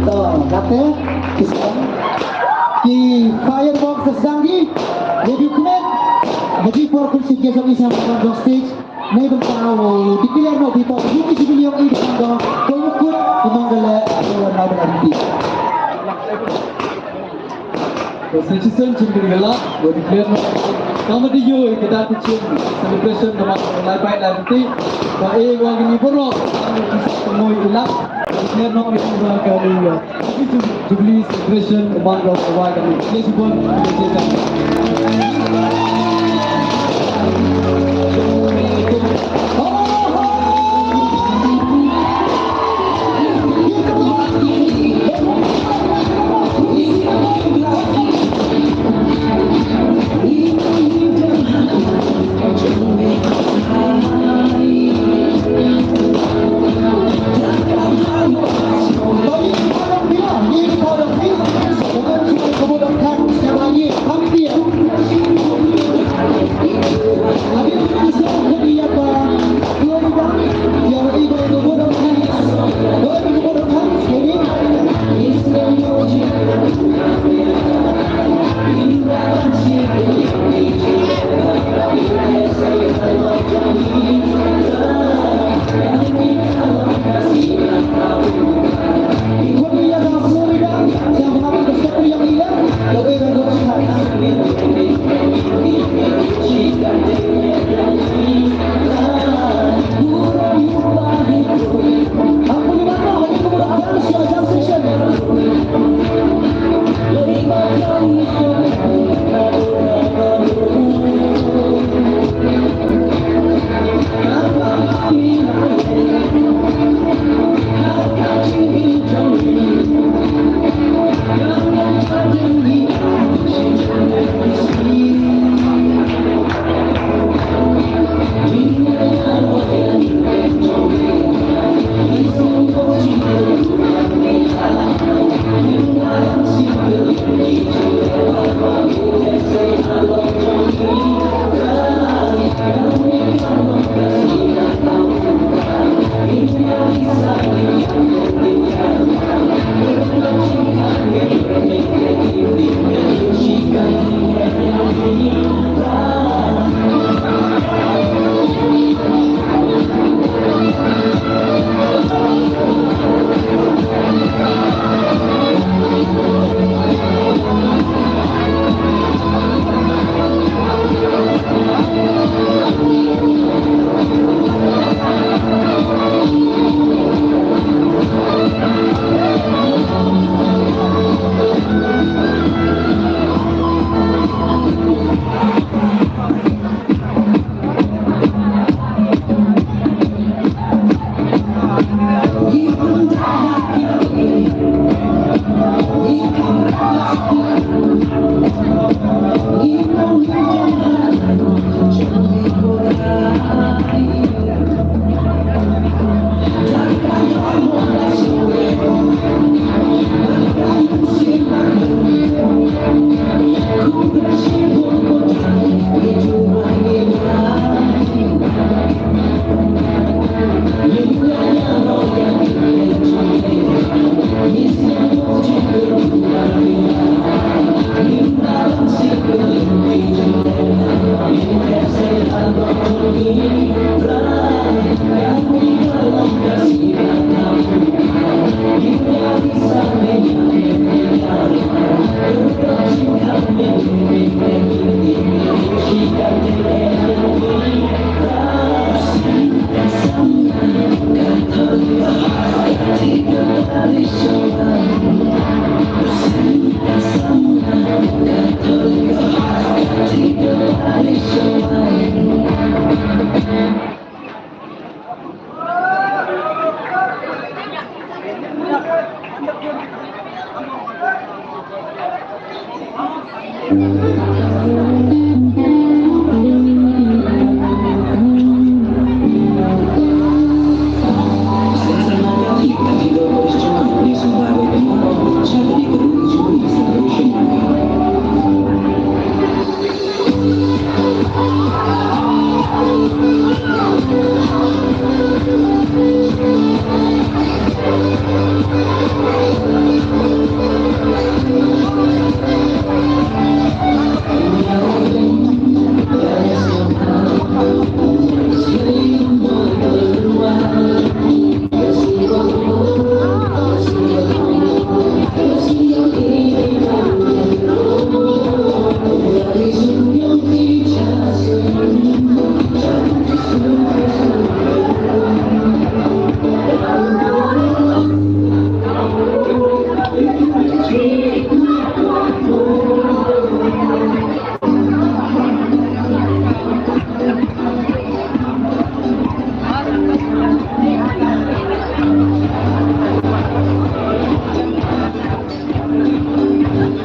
To, kata, ki fireworks da sdang hi, maybe kmen, maybe por kun sik ya song isang on the stage, maybe tao, declare no people, yung isi biliong i di kando, ko mukut, imang gale, ko na ba di. Ba sa shisien shisien kin ïa la, ba declare noh. Ka mut ïoh ïa kata ka jingim celebration namar ba lai paid lai lynti. Ba eh wan kane baroh, ka mut ïa ki sa tengoi ïa la. Ba declare noh ïa ka ba ka ïoh. Happy Jubilee celebration, ba ka wan kane. Ïa shu bon, ïa shu bon.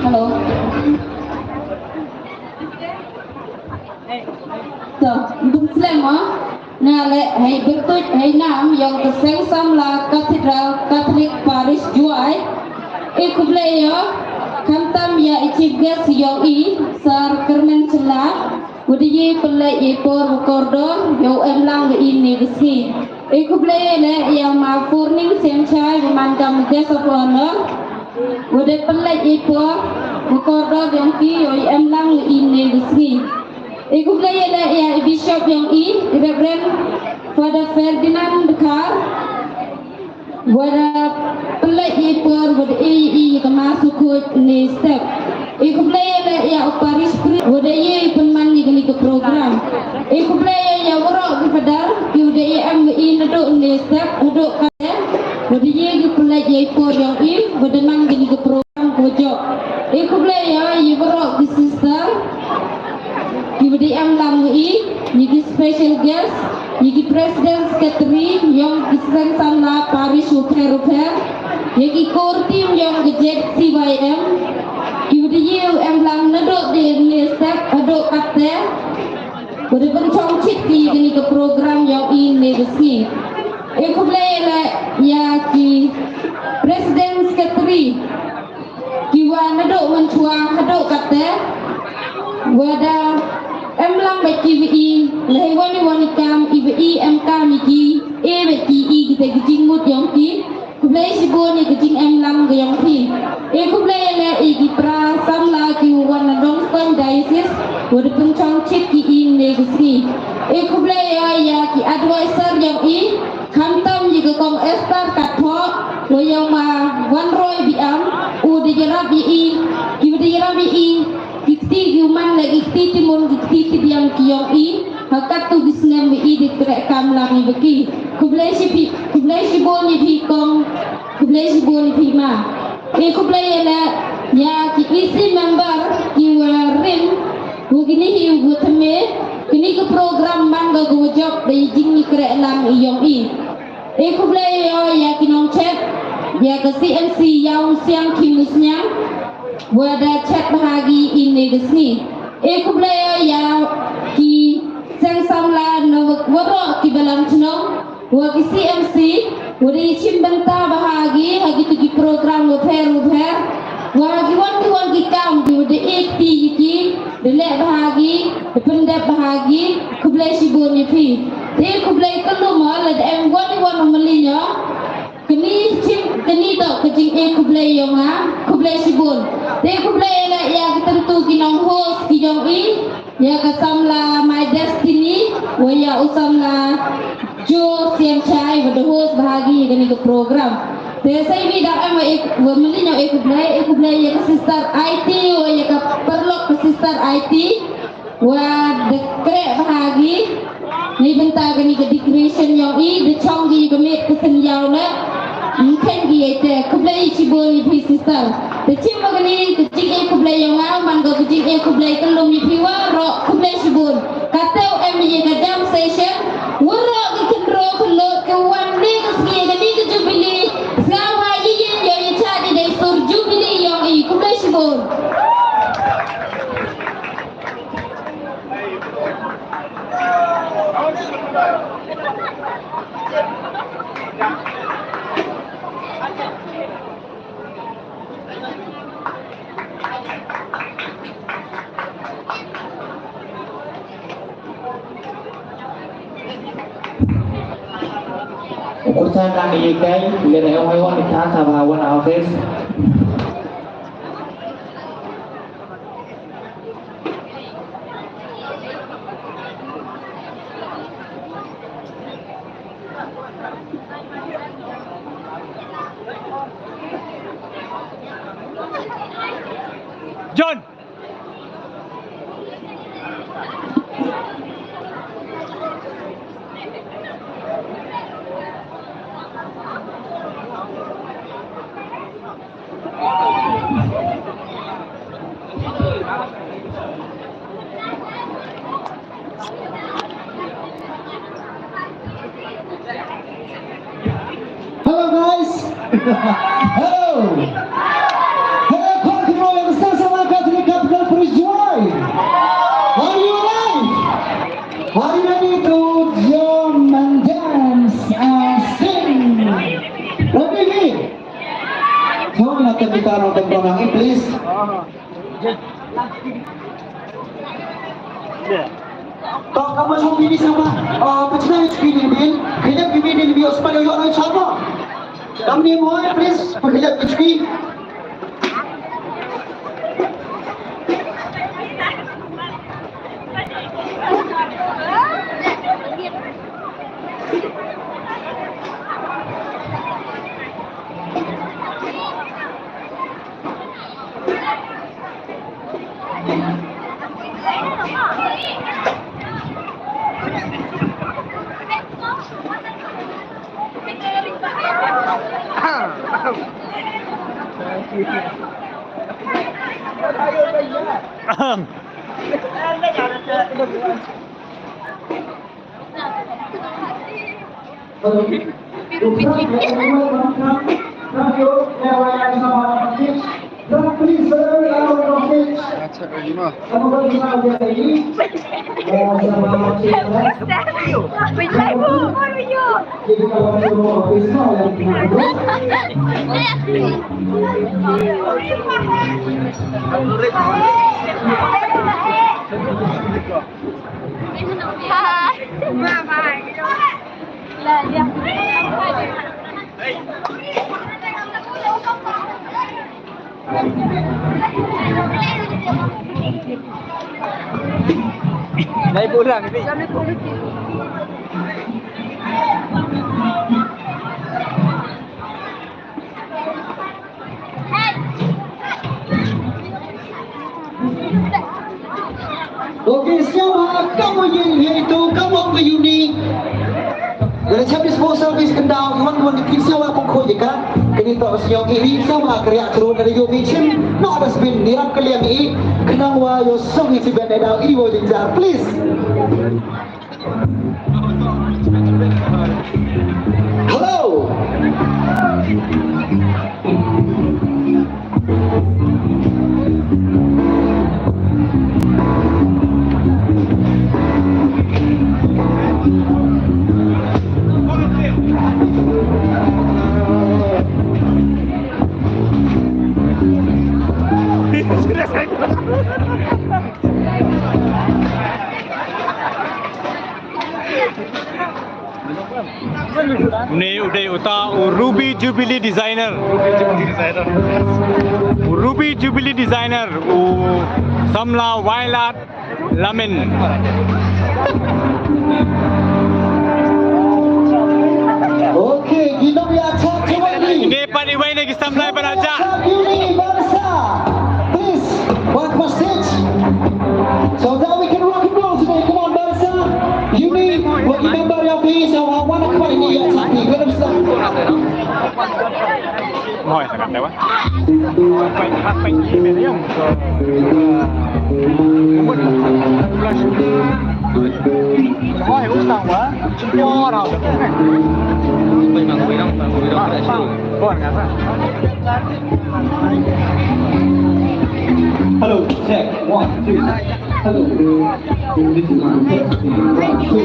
Hello. To, bun slem mo. Nga leh hei byntuid hei nam yong ka Seng Samla Cathedral Catholic Parish Jowai. I khublei ïa, khamtam ïa i chief guest yong i, Sir Kyrmen Shylla. Wat ïa pynleit ïa i por u kordor, ïa u em lang ïa i ne ka sngi. I khublei ïa leh ïa ma Furning Seng Chai, u man kam guest of honor. Wat ïa pynleit ïa i por u kordor yong ki, ïa i em lang ïa i ne ka sngi. I khublei ïa leh ïa i Bishop yong i, i Reverend Father Ferdinand Dkhar. Wat ïa pynleit ïa i por, wat ïa i, i ka Mass u khuid ne step. I khublei ïa leh ïa u parish priest, wat ïa i pynman ïa kane ka program. I khublei ïa ïa waroh ki Father, ki wat ïa em ïa i naduh ne step, haduh kane. Wat ïa ki pynleit ïa i por yong i, wat ïa man kane ka program ko jok. I khublei ïa ïa waroh ki sister. Ki wa dei em lang wa i, ïa ki special guest, ïa ki president secretary, yong ki seng samla parish u pher u pher, ïa ki core team yong ki Z C Y M, ki wa dei em lang naduh dei ne step haduh katte, wa dei pynchong chit ki ïa kani ka program yong i ne ka sngi. E khublei leh ïa ki president secretary, ki wa naduh mynshuwa haduh katte, wa da em lang bad ki wa i, lehai wan i wan i kam, i wa i em kam i ki, e bad ki i kita ki jingmut yong ki, khublei shibun ïa ka jingem lang ka yong ki. E khublei leh ïa ki para samla ki wa wan na Nongstoiñ diocese, wa da pynchong chit ki i ne ka sngi. E khublei ïa ki advisor yong i, khamtam ïa ka Kong Esther Katphoh, wa ïa ma Wanroi Biam, u da ïarap ïa i, ki wa da ïarap ïa i, ki kti ki u man leh ki kti timun ki kti tidiang ki yong i, ha katto ki snem wa i da treh kam lang ïa wa ki. Khublei shibun, khublei shibun ïa phi kong, khublei shibun ïa phi ma. E khublei ïa leh ïa ki E C member ki wa rim, wa kini hi wa thymme, kini ka program man ka ka wa jop da i jingïakreh lang i yong i. E khublei ïa ki nongchet, ïa ka C M C Ïaw Siang Khim Musniang, wa da chet bha ha ki i ne ka sngi. E khublei ïa ki seng samla na waroh ki balang chnong, wa ki C M C, wa da i chim bynta bha ha ki, ha kito ki program wa pher wa pher, wa ha ki wan ki wan ki kam ki wa da i kti ki ki, da leh bha ha ki, da pyndep bha ha ki, khublei shibun ïa phi. Te khublei kylluid mo, lada em wan i wan u mali ño. Kani chim, kani to ka jing e khublei yong nga, khublei shibun. Te khublei leh ïa ki tentu ki nong host ki yong i, ïa ka samla My Destiny, Wa ïa u samla Jo Sian Chai wa da host bha ha kane ka program. Te sa i wi da em wa ek wa mali nyo ek u blai ek u blai ïa ka sister Aiti wa ïa ka paralok ka sister Aiti. Wa da kreh bha ha ki. Ni bynta kane ka decoration yong i da chong ki ka met ka sien ïaw la. Mkhen ki ïa te khublei shibun ïa phi sister. Te chim ba kane ka jingeh khublei yong nga man ka jingeh khublei ka lum ïa phi waroh khublei shibun. Ka teu em ïa ka jam session. Waroh ka kynroh ka lot ka wan ne ka sngi kane ka jubilee. Sngewbha ïa ïa ïa ïa cha di dei sur jubilee yong i khublei shibun. U kurta ka ngi kai, le re ong ai wan ta ta ba wan office. John. Hello guys. Hello. Hello, Cork Royal, Sir Salaka to the Capital Police Joy. Are you alive? Are you ready to jump and dance and sing? Ready? Come on, let the guitar on the corner, please. To ka ma jong kini sama, ah, pachna kini bin, kini bin bin bin ospa yo yo chama. Kamni mo, please, pagilap kini. Dai pulang ni. Okay, sngewbha, kam wa ïeng hi to, kam wa ïuni. Lada chap disposal bis kyndaw, iwan iwan ki sngewbha kong khoi jaka. Kini to sngewbha ki sngewbha kria churu dari yo bichin. No dustbin, nirap kaliang i. Kynang wa yo song i si ben dai daw i wo jingjar, please. Hello. Une u dei uta u Ruby Jubilee Designer. U Ruby Jubilee Designer, u samla Wailat Lamin. Wat i member ïa phi sa wan wan khwai ni ïa sa phi, khublei shibun. Hoi, sa kata wa. Khwai, khwai ni me ïa. Hoi, u sa wa. Hello, check. One, two. Hello. This is one, check. One, two.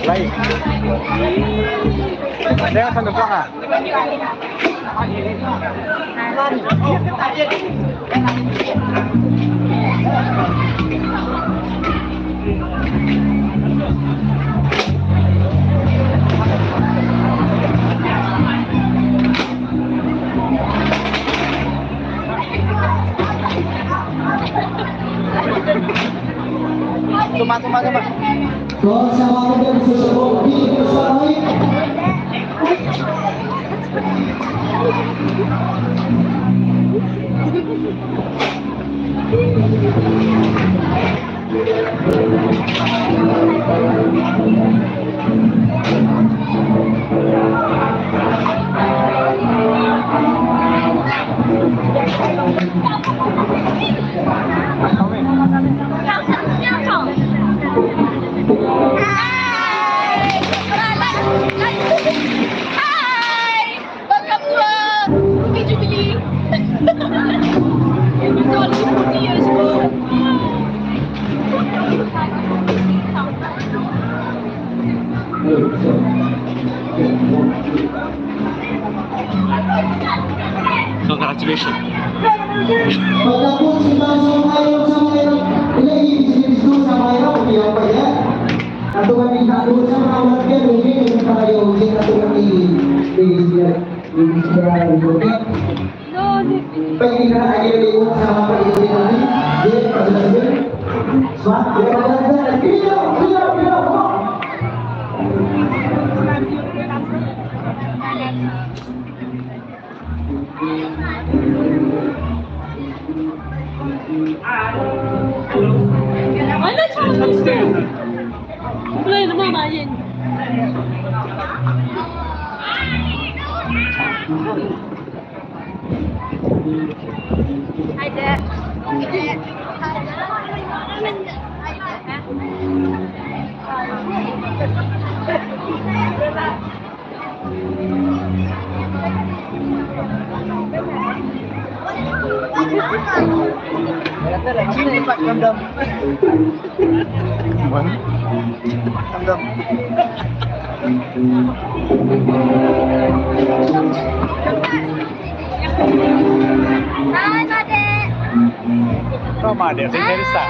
Lai. Dia kan tukang ah. Tuma, tuma, tuma. Hi! Welcome to, uh, Ruby Jubilee. It's only forty years old. Congratulations. Hai, Made. Oh, Made, Saint Teresa.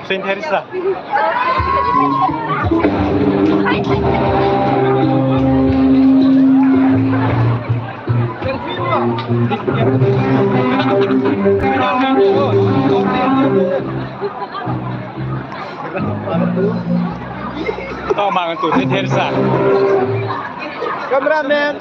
Saint Teresa. Tama nga tu, Saint Teresa. Cameraman.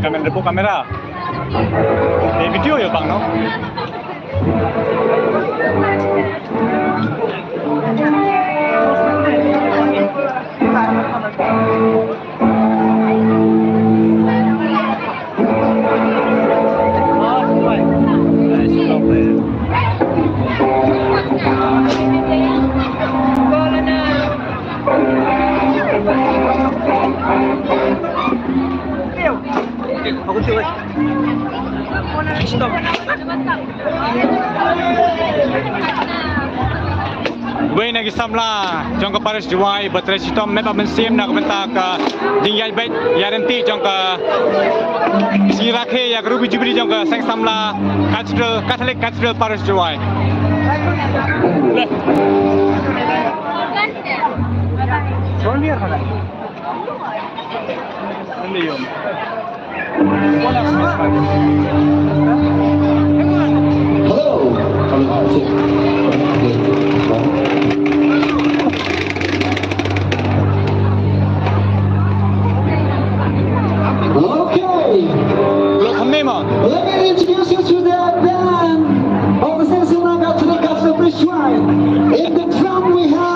Kamera, debu kamera. Eh, video ya bang no. Wei na ki samla jong ka parish Jowai ba trei shitom met bad mynsiem na ka bynta ka jingïaid beit ïaid ryntih jong ka jingrakhe ïa ka ruby jubilee jong ka seng samla Cathedral, Catholic Cathedral Parish Jowai. Hello. Okay. Let me introduce you to the band of the Seng Samla Catholic Cathedral Parish Choir. In the drum we have